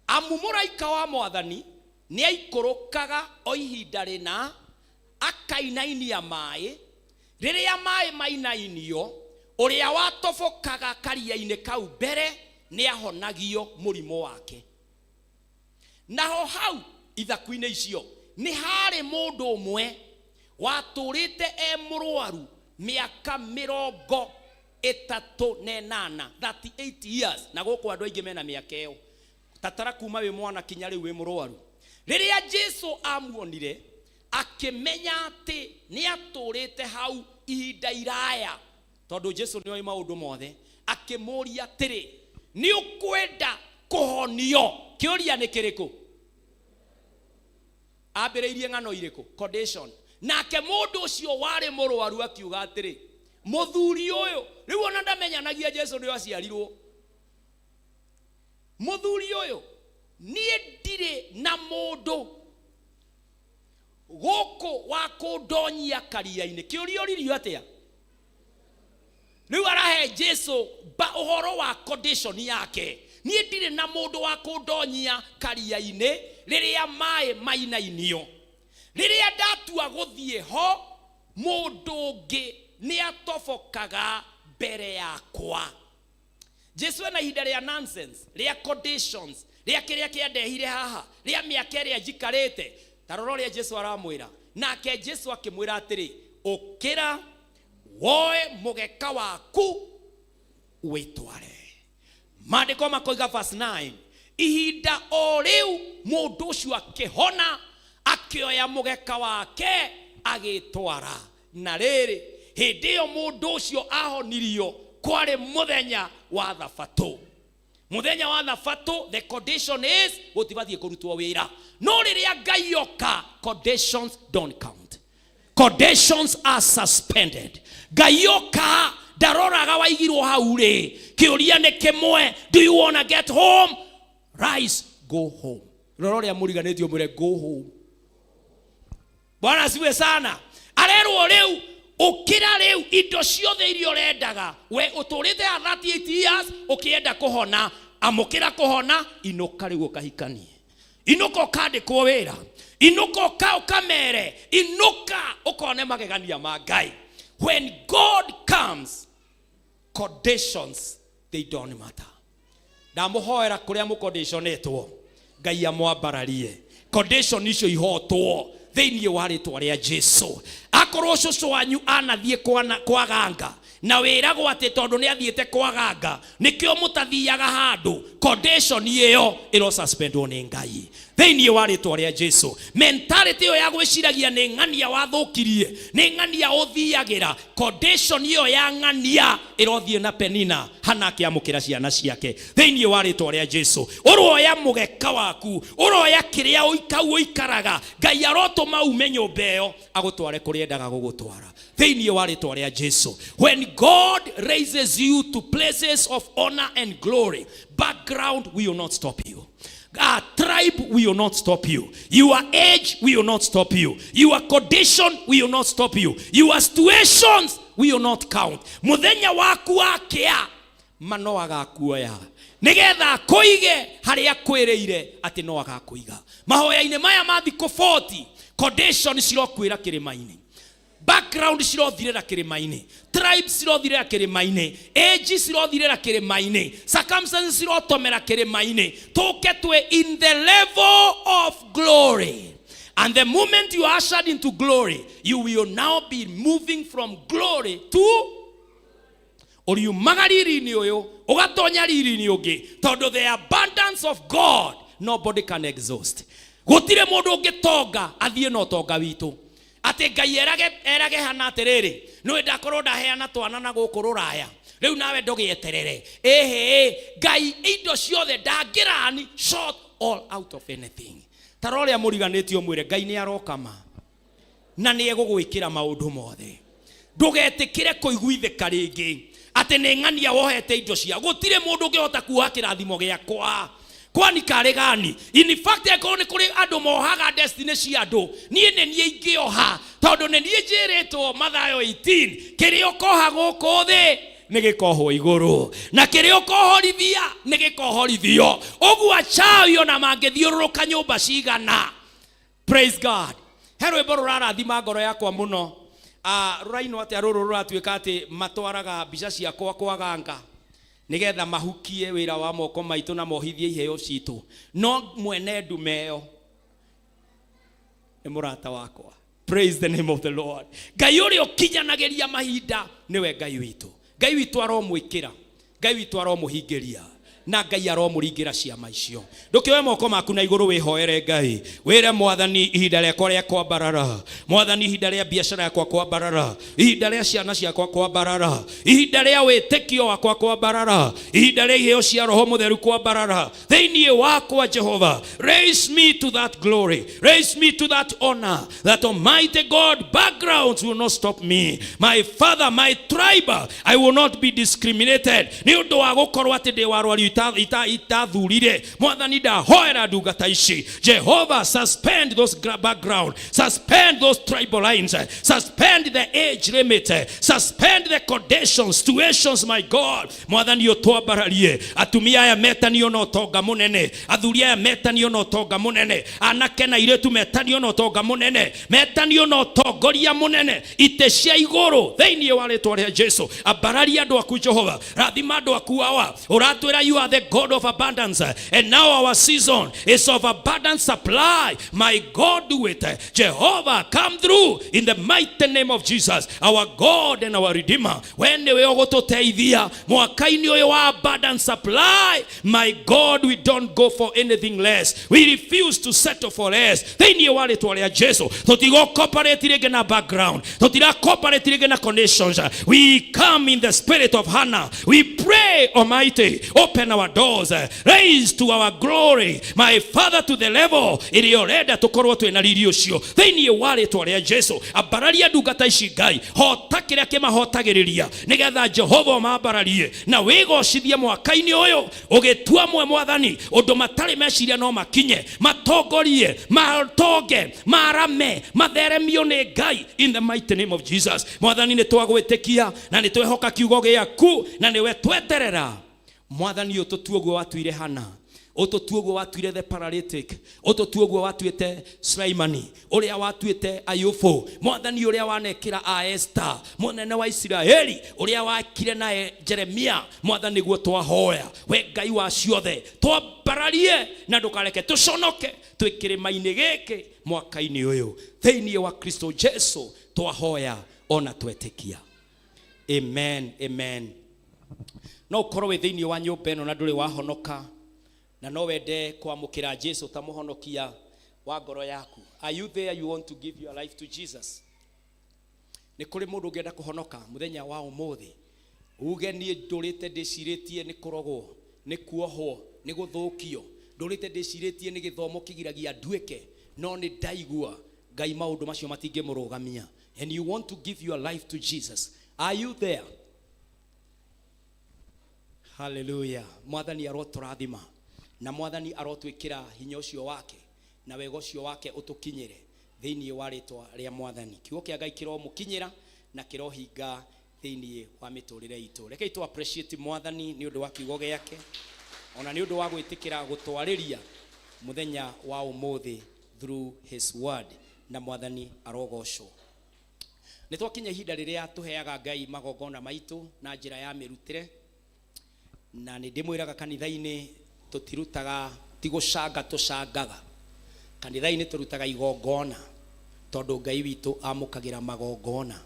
Amu mũraika wa Mwathani nĩaikũrũkaga o ihinda rĩna akainainia maĩ, rĩrĩa maĩ mainainio, ũrĩa watobokaga karia-inĩ kau mbere nĩahonagio mũrimũ wake. Naho hau ithaku-inĩ icio nĩ haarĩ mũndũ ũmwe watũũrĩte e mũrũaru mĩaka mĩrongo ĩtatũ na ĩnana, 38 years, na gũkũ andũ aingĩ mena mĩaka ĩyo, tatara kuma wĩ mwana kinya rĩu wĩ mũrũaru. Rĩrĩa Jesu amuonire, akĩmenya atĩ nĩatũũrĩte hau ihinda iraya, tondũ Jesu nĩoĩ maũndũ mothe, akĩmũũria atĩrĩ, nĩ ũkwenda kũhonio? Kĩũria nĩ kĩrĩkũ? Ambĩrĩirie ng'ano irĩkũ? Condition. Nake mũndũ ũcio warĩ mũrũaru akiuga atĩrĩ, mũthuri ũyũ, rĩu ona ndamenyanagia Jesu nĩ aciarirwo. Mũthuri ũyũ, niĩ ndirĩ na mũndũ gũkũ wa kũndonyia karia-inĩ. Kĩũria ũririo atĩa? Rĩu arahe Jesu ba ũhoro wa condition yake. Niĩ ndirĩ na mũndũ wa kũndonyia karia-inĩ rĩrĩa maĩ mainainio. Rĩrĩa ndatua gũthiĩ ho, mũndũ ũngĩ nĩatobokaga mbere yakwa. Jesu ena ihinda rĩa nonsense, rĩa conditions, rĩa kĩrĩa kĩandehire haha, rĩa mĩaka ĩrĩa njikarĩte. Ta rora ũrĩa Jesu aramwĩra. Nake Jesu akĩmwĩra atĩrĩ, ũkĩra, woe mũgeka waku wĩtware. Maandĩko makoiga verse 9, ihinda o rĩu mũndũ ũcio akĩhona, akĩoya mũgeka wake agĩtwara. Na rĩrĩ, hĩndĩ ĩyo mũndũ ũcio ahonirio kwarĩ mũthenya wa Thabatũ. Mũthenya wa Thabatũ, the condition is gũtibatiĩ kũrutwo wĩra. No rĩrĩa Ngai oka, conditions don't count. Conditions are suspended. Ngai oka ndaroraga waigirwo hau rĩ. Kĩũria nĩ kĩmwe, do you wanna get home? Rise, go home. Rora ũrĩa mũriganĩtio mwĩre go home. Bwana asifiwe sana. Arerwo rĩu ũkĩra rĩu indo ciothe iria ũrendaga we ũtũrĩte ya 38 years ũkĩenda kũhona, amũkĩra kũhona, inũka rĩu ũkahikanie, inũka ũkandĩkwo wĩra, inũka ũkamere, inũka ũkone magegania ma Ngai. When God comes, conditions they don't matter. Ndamũhoera kũrĩa mũkonditionĩtwo, Ngai amwambararie condition icio ihotwo thĩinĩ wa rĩtwa rĩa Jesu. Akorwo cũcũ wanyu anathiĩ kwa ganga Na wĩragwo atĩ tondũ nĩ athiĩte kwaganga nĩkĩo mũtathiaga handũ. Condition ĩyo ĩro suspendwo nĩ Ngai thĩinĩ wa rĩtwa rĩa Jesu. Mentality ĩyo ya gwĩciragia nĩ ng'ania wathũkirie, nĩ ng'ania ũthiagĩra, condition ĩyo ya ng'ania ĩrothiĩ na Penina Hana akĩamũkĩra ciana ciake thĩinĩ wa rĩtwa rĩa Jesu. Ũroya mũgeka waku, ũroya kĩrĩa ũikau ũikaraga, Ngai arotũma ume nyũmba ĩyo agũtware kũrĩa endaga gũgũtwara thĩinĩ wa rĩtwa rĩa Jesu. When God raises you to places of honor and glory, background will not stop you. Tribe will not stop you. Your age will not stop you. Your condition will not stop you. Your situations will not count. Muthenya waku wa kĩa ma no agakuoya nigetha akũige harĩa akwĩrĩire atĩ no agakũiga. Mahoya-inĩ maya ma thikũ 40, condition cirokuĩra kĩrĩma-inĩ, background cirothirĩra kĩrĩma-inĩ, tribes cirothirĩra kĩrĩma-inĩ, age cirothirĩra kĩrĩma-inĩ, circumstances cirotomera kĩrĩma-inĩ, tũke twĩ in the level of glory. And the moment you are ushered into glory, you will now be moving from glory to ũriumaga riri-inĩ ũyũ ũgatonya riri-inĩ ũngĩ, tondũ the abundance of God nobody can exhaust. Gũtirĩ mũndũ ũngĩtonga athiĩ na ũtonga witũ atĩ Ngai erage erage Hana atĩrĩrĩ, nĩwe ndakorwo ndaheana twana na gũkũ rũraya, rĩu nawe ndũgĩeterere. Ĩhĩ, Ngai indo ciothe ndangĩrani short all out of anything. Ta rora ũrĩa mũriganĩtie ũmwĩre Ngai nĩ arokama na nĩ egũgwĩkĩra maũndũ mothe. Ndũgetĩkĩre kũiguithĩka rĩngĩ atĩ nĩ ng'ania wohete indo cia. Gũtirĩ mũndũ ũngĩhota kuoha kĩrathimo gĩakwa kwani karĩ gani. In fact, angĩkorwo nĩ kũrĩ andũ mohaga destiny cia andũ, niĩ nĩ niĩ ingĩoha, tondũ nĩ niĩ njĩrĩtwo Mathayo 18, kĩrĩa ũkoha gũkũ thĩ nĩ gĩkohwo igũrũ, na kĩrĩa ũkohorithia nĩ gĩkohorithio. Ũguo achawi ona mangĩthiũrũrũka nyũmba cigana. Praise God. He rwĩmbo rũrarathima ngoro yakwa mũno. Rũrainwo atĩa rũrũ rũratuĩka atĩ matwaraga mbica ciakwa kwaganga nĩgetha mahukie wĩra wa moko maitũ na mohithie iheo citũ, no mwene ndume ĩyo nĩ mũrata wakwa. Praise the name of the Lord. Ngai ũrĩa ũkinyanagĩria mahinda nĩwe Ngai witũ. Ngai witũ aromwĩkĩra, Ngai witũ aromũhingĩria, na Ngai aromũringĩra ciama icio. Ndũkĩoe moko maku na igũrũ wĩhoere Ngai, wĩre Mwathani, ihinda rĩakwa rĩa kwambarara, Mwathani, ihinda rĩa biacara yakwa kwambarara, ihinda rĩa ciana ciakwa kwambarara, ihinda rĩa wĩtĩkio wakwa kwambarara, ihinda rĩa iheo cia Roho Mũtheru kwambarara thĩinĩ wakwa. Jehova, raise me to that glory, raise me to that honor, that Almighty God, backgrounds will not stop me. My father, my tribe, I will not be discriminated nĩ ũndũ wa gũkorwo atĩ ndĩ wa rwario itathurire. Mwathani, ndahoera ndungata ici. Jehova, suspend those background, suspend those tribal lines, suspend the age limit, suspend the conditions, situations. My God, Mwathani, ũtwambararie. Atumia aya metanio na ũtonga mũnene, athuri aya metanio na ũtonga mũnene, anake na airĩtu metanio na ũtonga mũnene, metanio na ũtongoria mũnene, itĩ cia igũrũ thĩinĩ wa rĩtwa rĩa Jesu. Ambararia andũ aku. Jehova, rathima andũ aku. Awa, ũratwĩra you are the God of abundance, and now our season is of abundant supply. My God, do it. Jehovah, come through in the mighty name of Jesus, our God and our Redeemer. We nĩwe ũgũtũteithia mwaka-inĩ ũyũ wa abundant supply. My God, we don't go for anything less. We refuse to settle for less. Thĩinĩ wa rĩtwa rĩa Jesu, tũtigũcooperate rĩngĩ na background, tũtiracooperate rĩngĩ na conditions. We come in the spirit of Hannah. We pray, Almighty, open our doors, raise to our glory, my Father, to the level ĩrĩa ũrenda tũkorwo twĩna riri ũcio. Thĩinĩ wa rĩtwa rĩa Jesu, ambararia ndungata ici. Ngai, hota kĩrĩa kĩmahotagĩrĩria nĩgetha Jehova ũmambararie na wĩgocithie mwaka-inĩ ũyũ, ũgĩtua mwe Mwathani ũndũ matarĩ meciria no makinye, matongorie, matonge, marame, matheremio nĩ Ngai, in the mighty name of Jesus. Mwathani, nĩ twagwĩtĩkia na nĩ twehoka kiugo gĩaku na nĩwe tweterera. Mwathani, ũtũtue ũguo watuire Hana, ũtũtue ũguo watuire the paralytic, ũtũtue ũguo watuĩte Sulaimani, ũrĩa watuĩte Ayubu. Mwathani, ũrĩa wanekĩra a Esther, mũnene wa Isiraeli, ũrĩa wakire naye Jeremia. Mwathani, guo twahoya. We Ngai wa ciothe, twambararie na ndũkareke tũconoke twĩ kĩrĩma-inĩ gĩkĩ mwaka-inĩ ũyũ. Thĩinĩ wa Kristo Jesu twahoya ona twetĩkia. Amen, amen. No ũkorwo wĩ thĩinĩ wa nyũmba ĩno na ndũrĩ wahonoka, na no wende kwamũkĩra Jesu ta mũhonokia wa ngoro yaku. Are you there? You want to give your life to Jesus? Nĩ kũrĩ mũndũ ũngĩenda kũhonoka mũthenya wa ũmũthĩ, uge niĩ ndũrĩte ndĩcirĩtie nĩ kũrogwo, nĩ kuohwo, nĩ gũthũkio, ndũrĩte ndĩcirĩtie nĩ gĩthomo kĩgiragia nduĩke, no nĩ ndaigua Ngai maũndũ macio matingĩmũrũgamia, and you want to give your life to Jesus. Are you there? Haleluya. Mwathani arotũrathima na Mwathani arotwĩkĩra hinya ũcio wake na wega ũcio wake ũtũkinyĩre thĩinĩ wa rĩtwa rĩa Mwathani. Kiugo kĩa Ngai kĩromũkinyĩra na kĩrohinga thĩinĩ wa mĩtũrĩre itũ. Rekei tũ appreciate Mwathani nĩ ũndũ wa kiugo gĩake, ona nĩ ũndũ wa gwĩtĩkĩra gũtwarĩria mũthenya wa ũmũthĩ through his word, na Mwathani arogocwo. Nĩ twakinya ihinda rĩrĩa tũheaga Ngai magongona maitũ na njĩra ya mĩrutĩre, na nĩ ndĩmwĩraga kanitha-inĩ tũtirutaga, ti gũcanga tũcangaga. Kanitha-inĩ tũrutaga igongona tondũ Ngai witũ amũkagĩra magongona.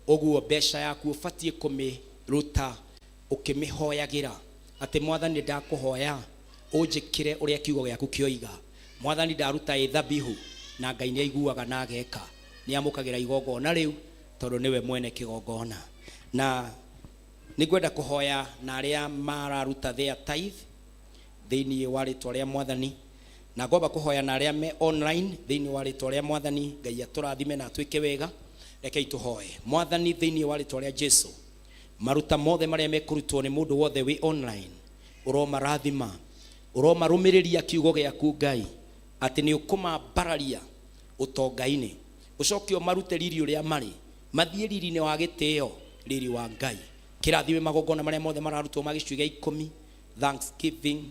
Ũguo mbeca yaku ũbatiĩ kũmĩruta ũkĩmĩhoyagĩra atĩ Mwathani ndakũhoya ũnjĩkĩre ũrĩa kiugo gĩaku kĩoiga. Mwathani ndaruta ĩ thabihu, na Ngai nĩ aiguaga na ageka. Nĩ amũkagĩra igongona rĩu tondũ nĩwe mwene kĩgongona. Na nĩngwenda kũhoya na arĩa mararuta their tithe thĩinĩ wa rĩtwa rĩa Mwathani, na ngwamba kũhoya na arĩa me online thĩinĩ wa rĩtwa rĩa Mwathani. Ngai atũrathime na atwĩke wega. Rekei tũhoe. Mwathani, thĩinĩ wa rĩtwa rĩa Jesu, maruta mothe marĩa mekũrutwo nĩ mũndũ wothe wĩ online, ũromarathima, ũromarũmĩrĩria kiugo gĩaku Ngai, atĩ nĩ ũkũmambararia ũtonga-inĩ, ũcoke ũmarute riri ũrĩa marĩ, mathiĩ riri-inĩ wa gĩtĩo, riri wa Ngai. Kĩrathime magongona marĩa mothe mararutwo ma gĩcunjĩ gĩa ikũmi, thanksgiving,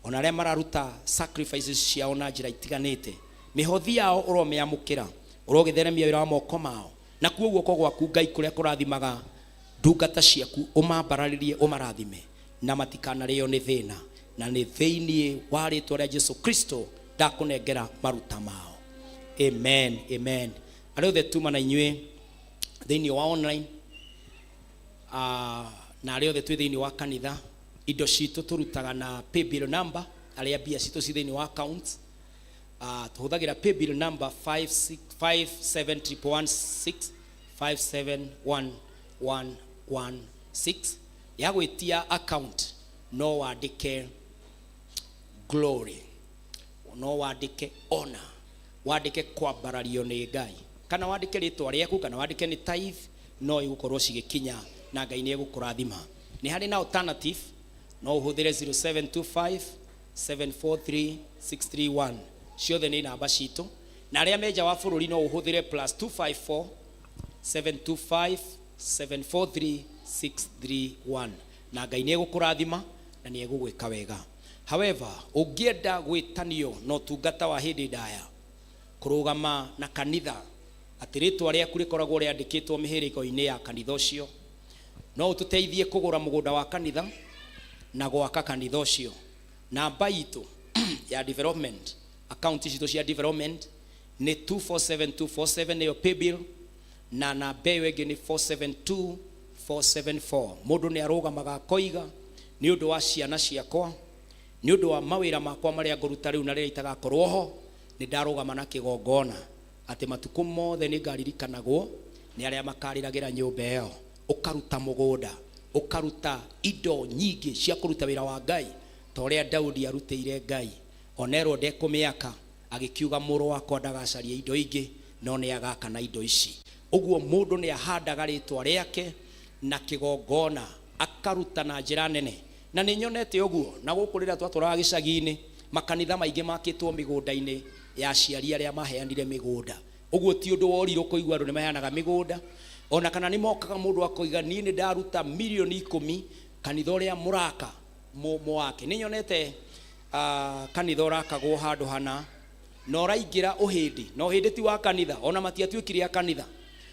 ona arĩa mararuta sacrifices ciao na njĩra itiganĩte. Mĩhothi yao ũromĩamũkĩra, ũrogĩtheremia wĩra wa moko mao, na kuo guoko gwaku Ngai kũrĩa kũrathimaga ndungata ciaku ũmambararĩrie, ũmarathime, na matikanarĩo nĩ thĩna. Na nĩ thĩinĩ wa rĩtwa rĩa Jesu Kristo ndakũnengera maruta mao. Amen, amen. Arĩa othe tuma na inyuĩ thĩinĩ wa online, na arĩa othe twĩ thĩinĩ wa kanitha, indo citũ tũrutaga na paybill number. Arĩa mbia citũ ci thĩinĩ wa account, tũhũthagĩra paybill number 571116, 571116. Ya gwĩtia account no wandĩke glory, no wandĩke honor, wandĩke kwambarario nĩ Ngai, kana wandĩke rĩtwa rĩaku, kana wandĩke nĩ tithe, no igũkorwo cigĩkinya na Ngai nĩ egũkũrathima. Nĩ harĩ na alternative, no ũhũthĩre 0725 743 631. Ciothe nĩ namba citũ. Na arĩa me nja wa bũrũri no ũhũthĩre +254 725 743 631, na Ngai nĩ egũkũrathima na nĩ egũgwĩka wega. However, ũngĩenda gwĩtanio na ũtungata wa hĩndĩ ndaya, kũrũgama na kanitha atĩ rĩtwa rĩaku rĩkoragwo rĩandĩkĩtwo mĩhĩrĩgo-inĩ ya kanitha ũcio, no ũtũteithie kũgũra mũgũnda wa kanitha na gwaka kanitha ũcio, namba itũ ya development, account citũ cia development nĩ 247247, nĩyo paybill, na namba ĩyo ĩngĩ nĩ 472474. Mũndũ nĩ arũgamaga akoiga, nĩ ũndũ wa ciana ciakwa, nĩ ũndũ wa mawĩra makwa marĩa ngũruta rĩu na rĩrĩa itagakorwo ho, nĩ ndarũgama na kĩgongona atĩ matukũ mothe nĩ ngaririkanagwo nĩ arĩa makarĩragĩra nyũmba ĩyo. Ũkaruta mũgũnda, ũkaruta indo nyingĩ cia kũruta wĩra wa Ngai, ta ũrĩa Daudi arutĩire Ngai. Onerwo ndekũmĩaka, agĩkiuga mũrũ wakwa ndagacaria indo ingĩ, no nĩ agaka na indo ici. Ũguo mũndũ nĩ ahandaga rĩtwa rĩake na kĩgongona, akaruta na njĩra nene. Na nĩ nyonete ũguo na gũkũ rĩrĩa twatũraga gĩcagi-inĩ, makanitha maingĩ makĩtwo mĩgũnda-inĩ ya aciari arĩa maheanire mĩgũnda. Ũguo ti ũndũ wa ũrirũ kũigua andũ nĩ maheanaga mĩgũnda, ona kana nĩ mokaga mũndũ akoiga niĩ nĩ ndaruta mirioni 10 kanitha ũrĩa mũraka mũwake. Nĩ nyonete kanitha ũrakagwo handũ hana na ũraingĩra ũhĩndĩ, na ũhĩndĩ ti wa kanitha, ona matiatuĩkire a kanitha,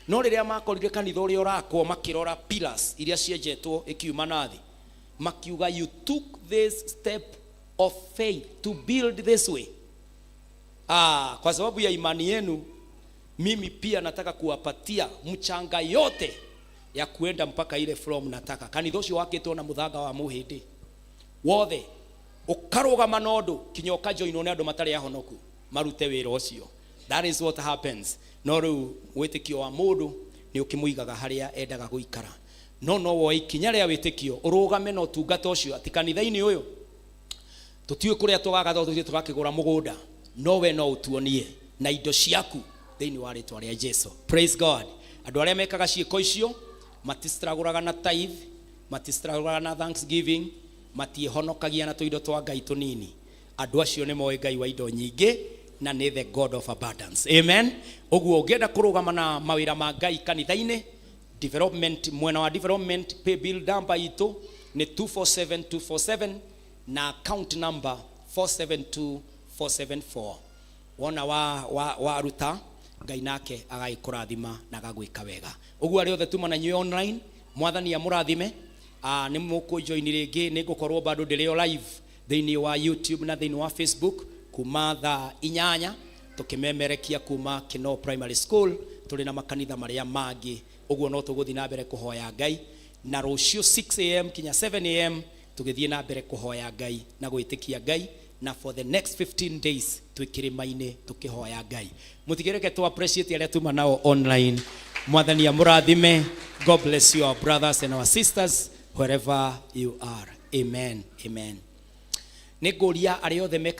no rĩrĩa makorire kanitha ũrĩa ũrakwo, makĩrora pillars iria cienjetwo ikiuma na thĩ, makiuga, "You took this step of faith to build this way. Kwa sababu ya imani yenu, mimi pia nataka kuwapatia mchanga yote." Ya kuenda mpaka ile floor mnataka. Kanitha ũcio wakĩtwo na mũthanga wa mũhĩndĩ wothe ũkarũgama na ũndũ kinya ũkajoinwo nĩ andũ matarĩ ahonoku marute wĩra ũcio. That is what happens. No rĩu wĩtĩkio wa mũndũ nĩ ũkĩmũigaga harĩa endaga gũikara, no no woe ikinya rĩa wĩtĩkio ũrũgame na ũtungata ũcio atĩ kanitha-inĩ ũyũ tũtiũĩ kũrĩa tũgaka tondũ tũthiĩ tũgakĩgũra mũgũnda, no we no ũtuonie na indo ciaku thĩinĩ wa rĩtwa rĩa Jesu. Praise God. Andũ arĩa mekaga ciĩko icio matistragũraga na tithe, matistragũraga na thanksgiving, matiĩhonokagia na tũindo twa Ngai tũnini. Andũ acio nĩ moĩ Ngai wa indo nyingĩ na nĩ the God of abundance. Amen. Ũguo ũngĩenda kũrũgama na mawĩra ma Ngai kanitha-inĩ, development, mwena wa development, pay bill number itũ nĩ 247247 na account number 472474. Wona wa wa waruta, Ngai nake agagĩkũrathima na agagwĩka wega. Ũguo arĩa othe tuma na inyuĩ online, Mwathani amũrathime. Nĩ mũkũnjoini rĩngĩ, nĩ ngũkorwo bado ndĩrĩ o live thĩinĩ wa YouTube na thĩinĩ wa Facebook kuma thaa 8 tũkĩmemerekia kuma Kinoo Primary School tũrĩ na makanitha marĩa mangĩ. Ũguo no tũgũthiĩ na mbere kũhoya Ngai na rũciũ 6 am kinya 7 am tũgĩthiĩ na mbere kũhoya Ngai na gwĩtĩkia Ngai, na for the next 15 days twĩ kĩrĩma-inĩ tũkĩhoya Ngai. Mũtigĩrĩke tũ appreciate arĩa tuma nao online. Mwathani amũrathime. God bless you, our brothers and our sisters, wherever you are. Amen, amen. Nĩ ngũria arĩa othe meka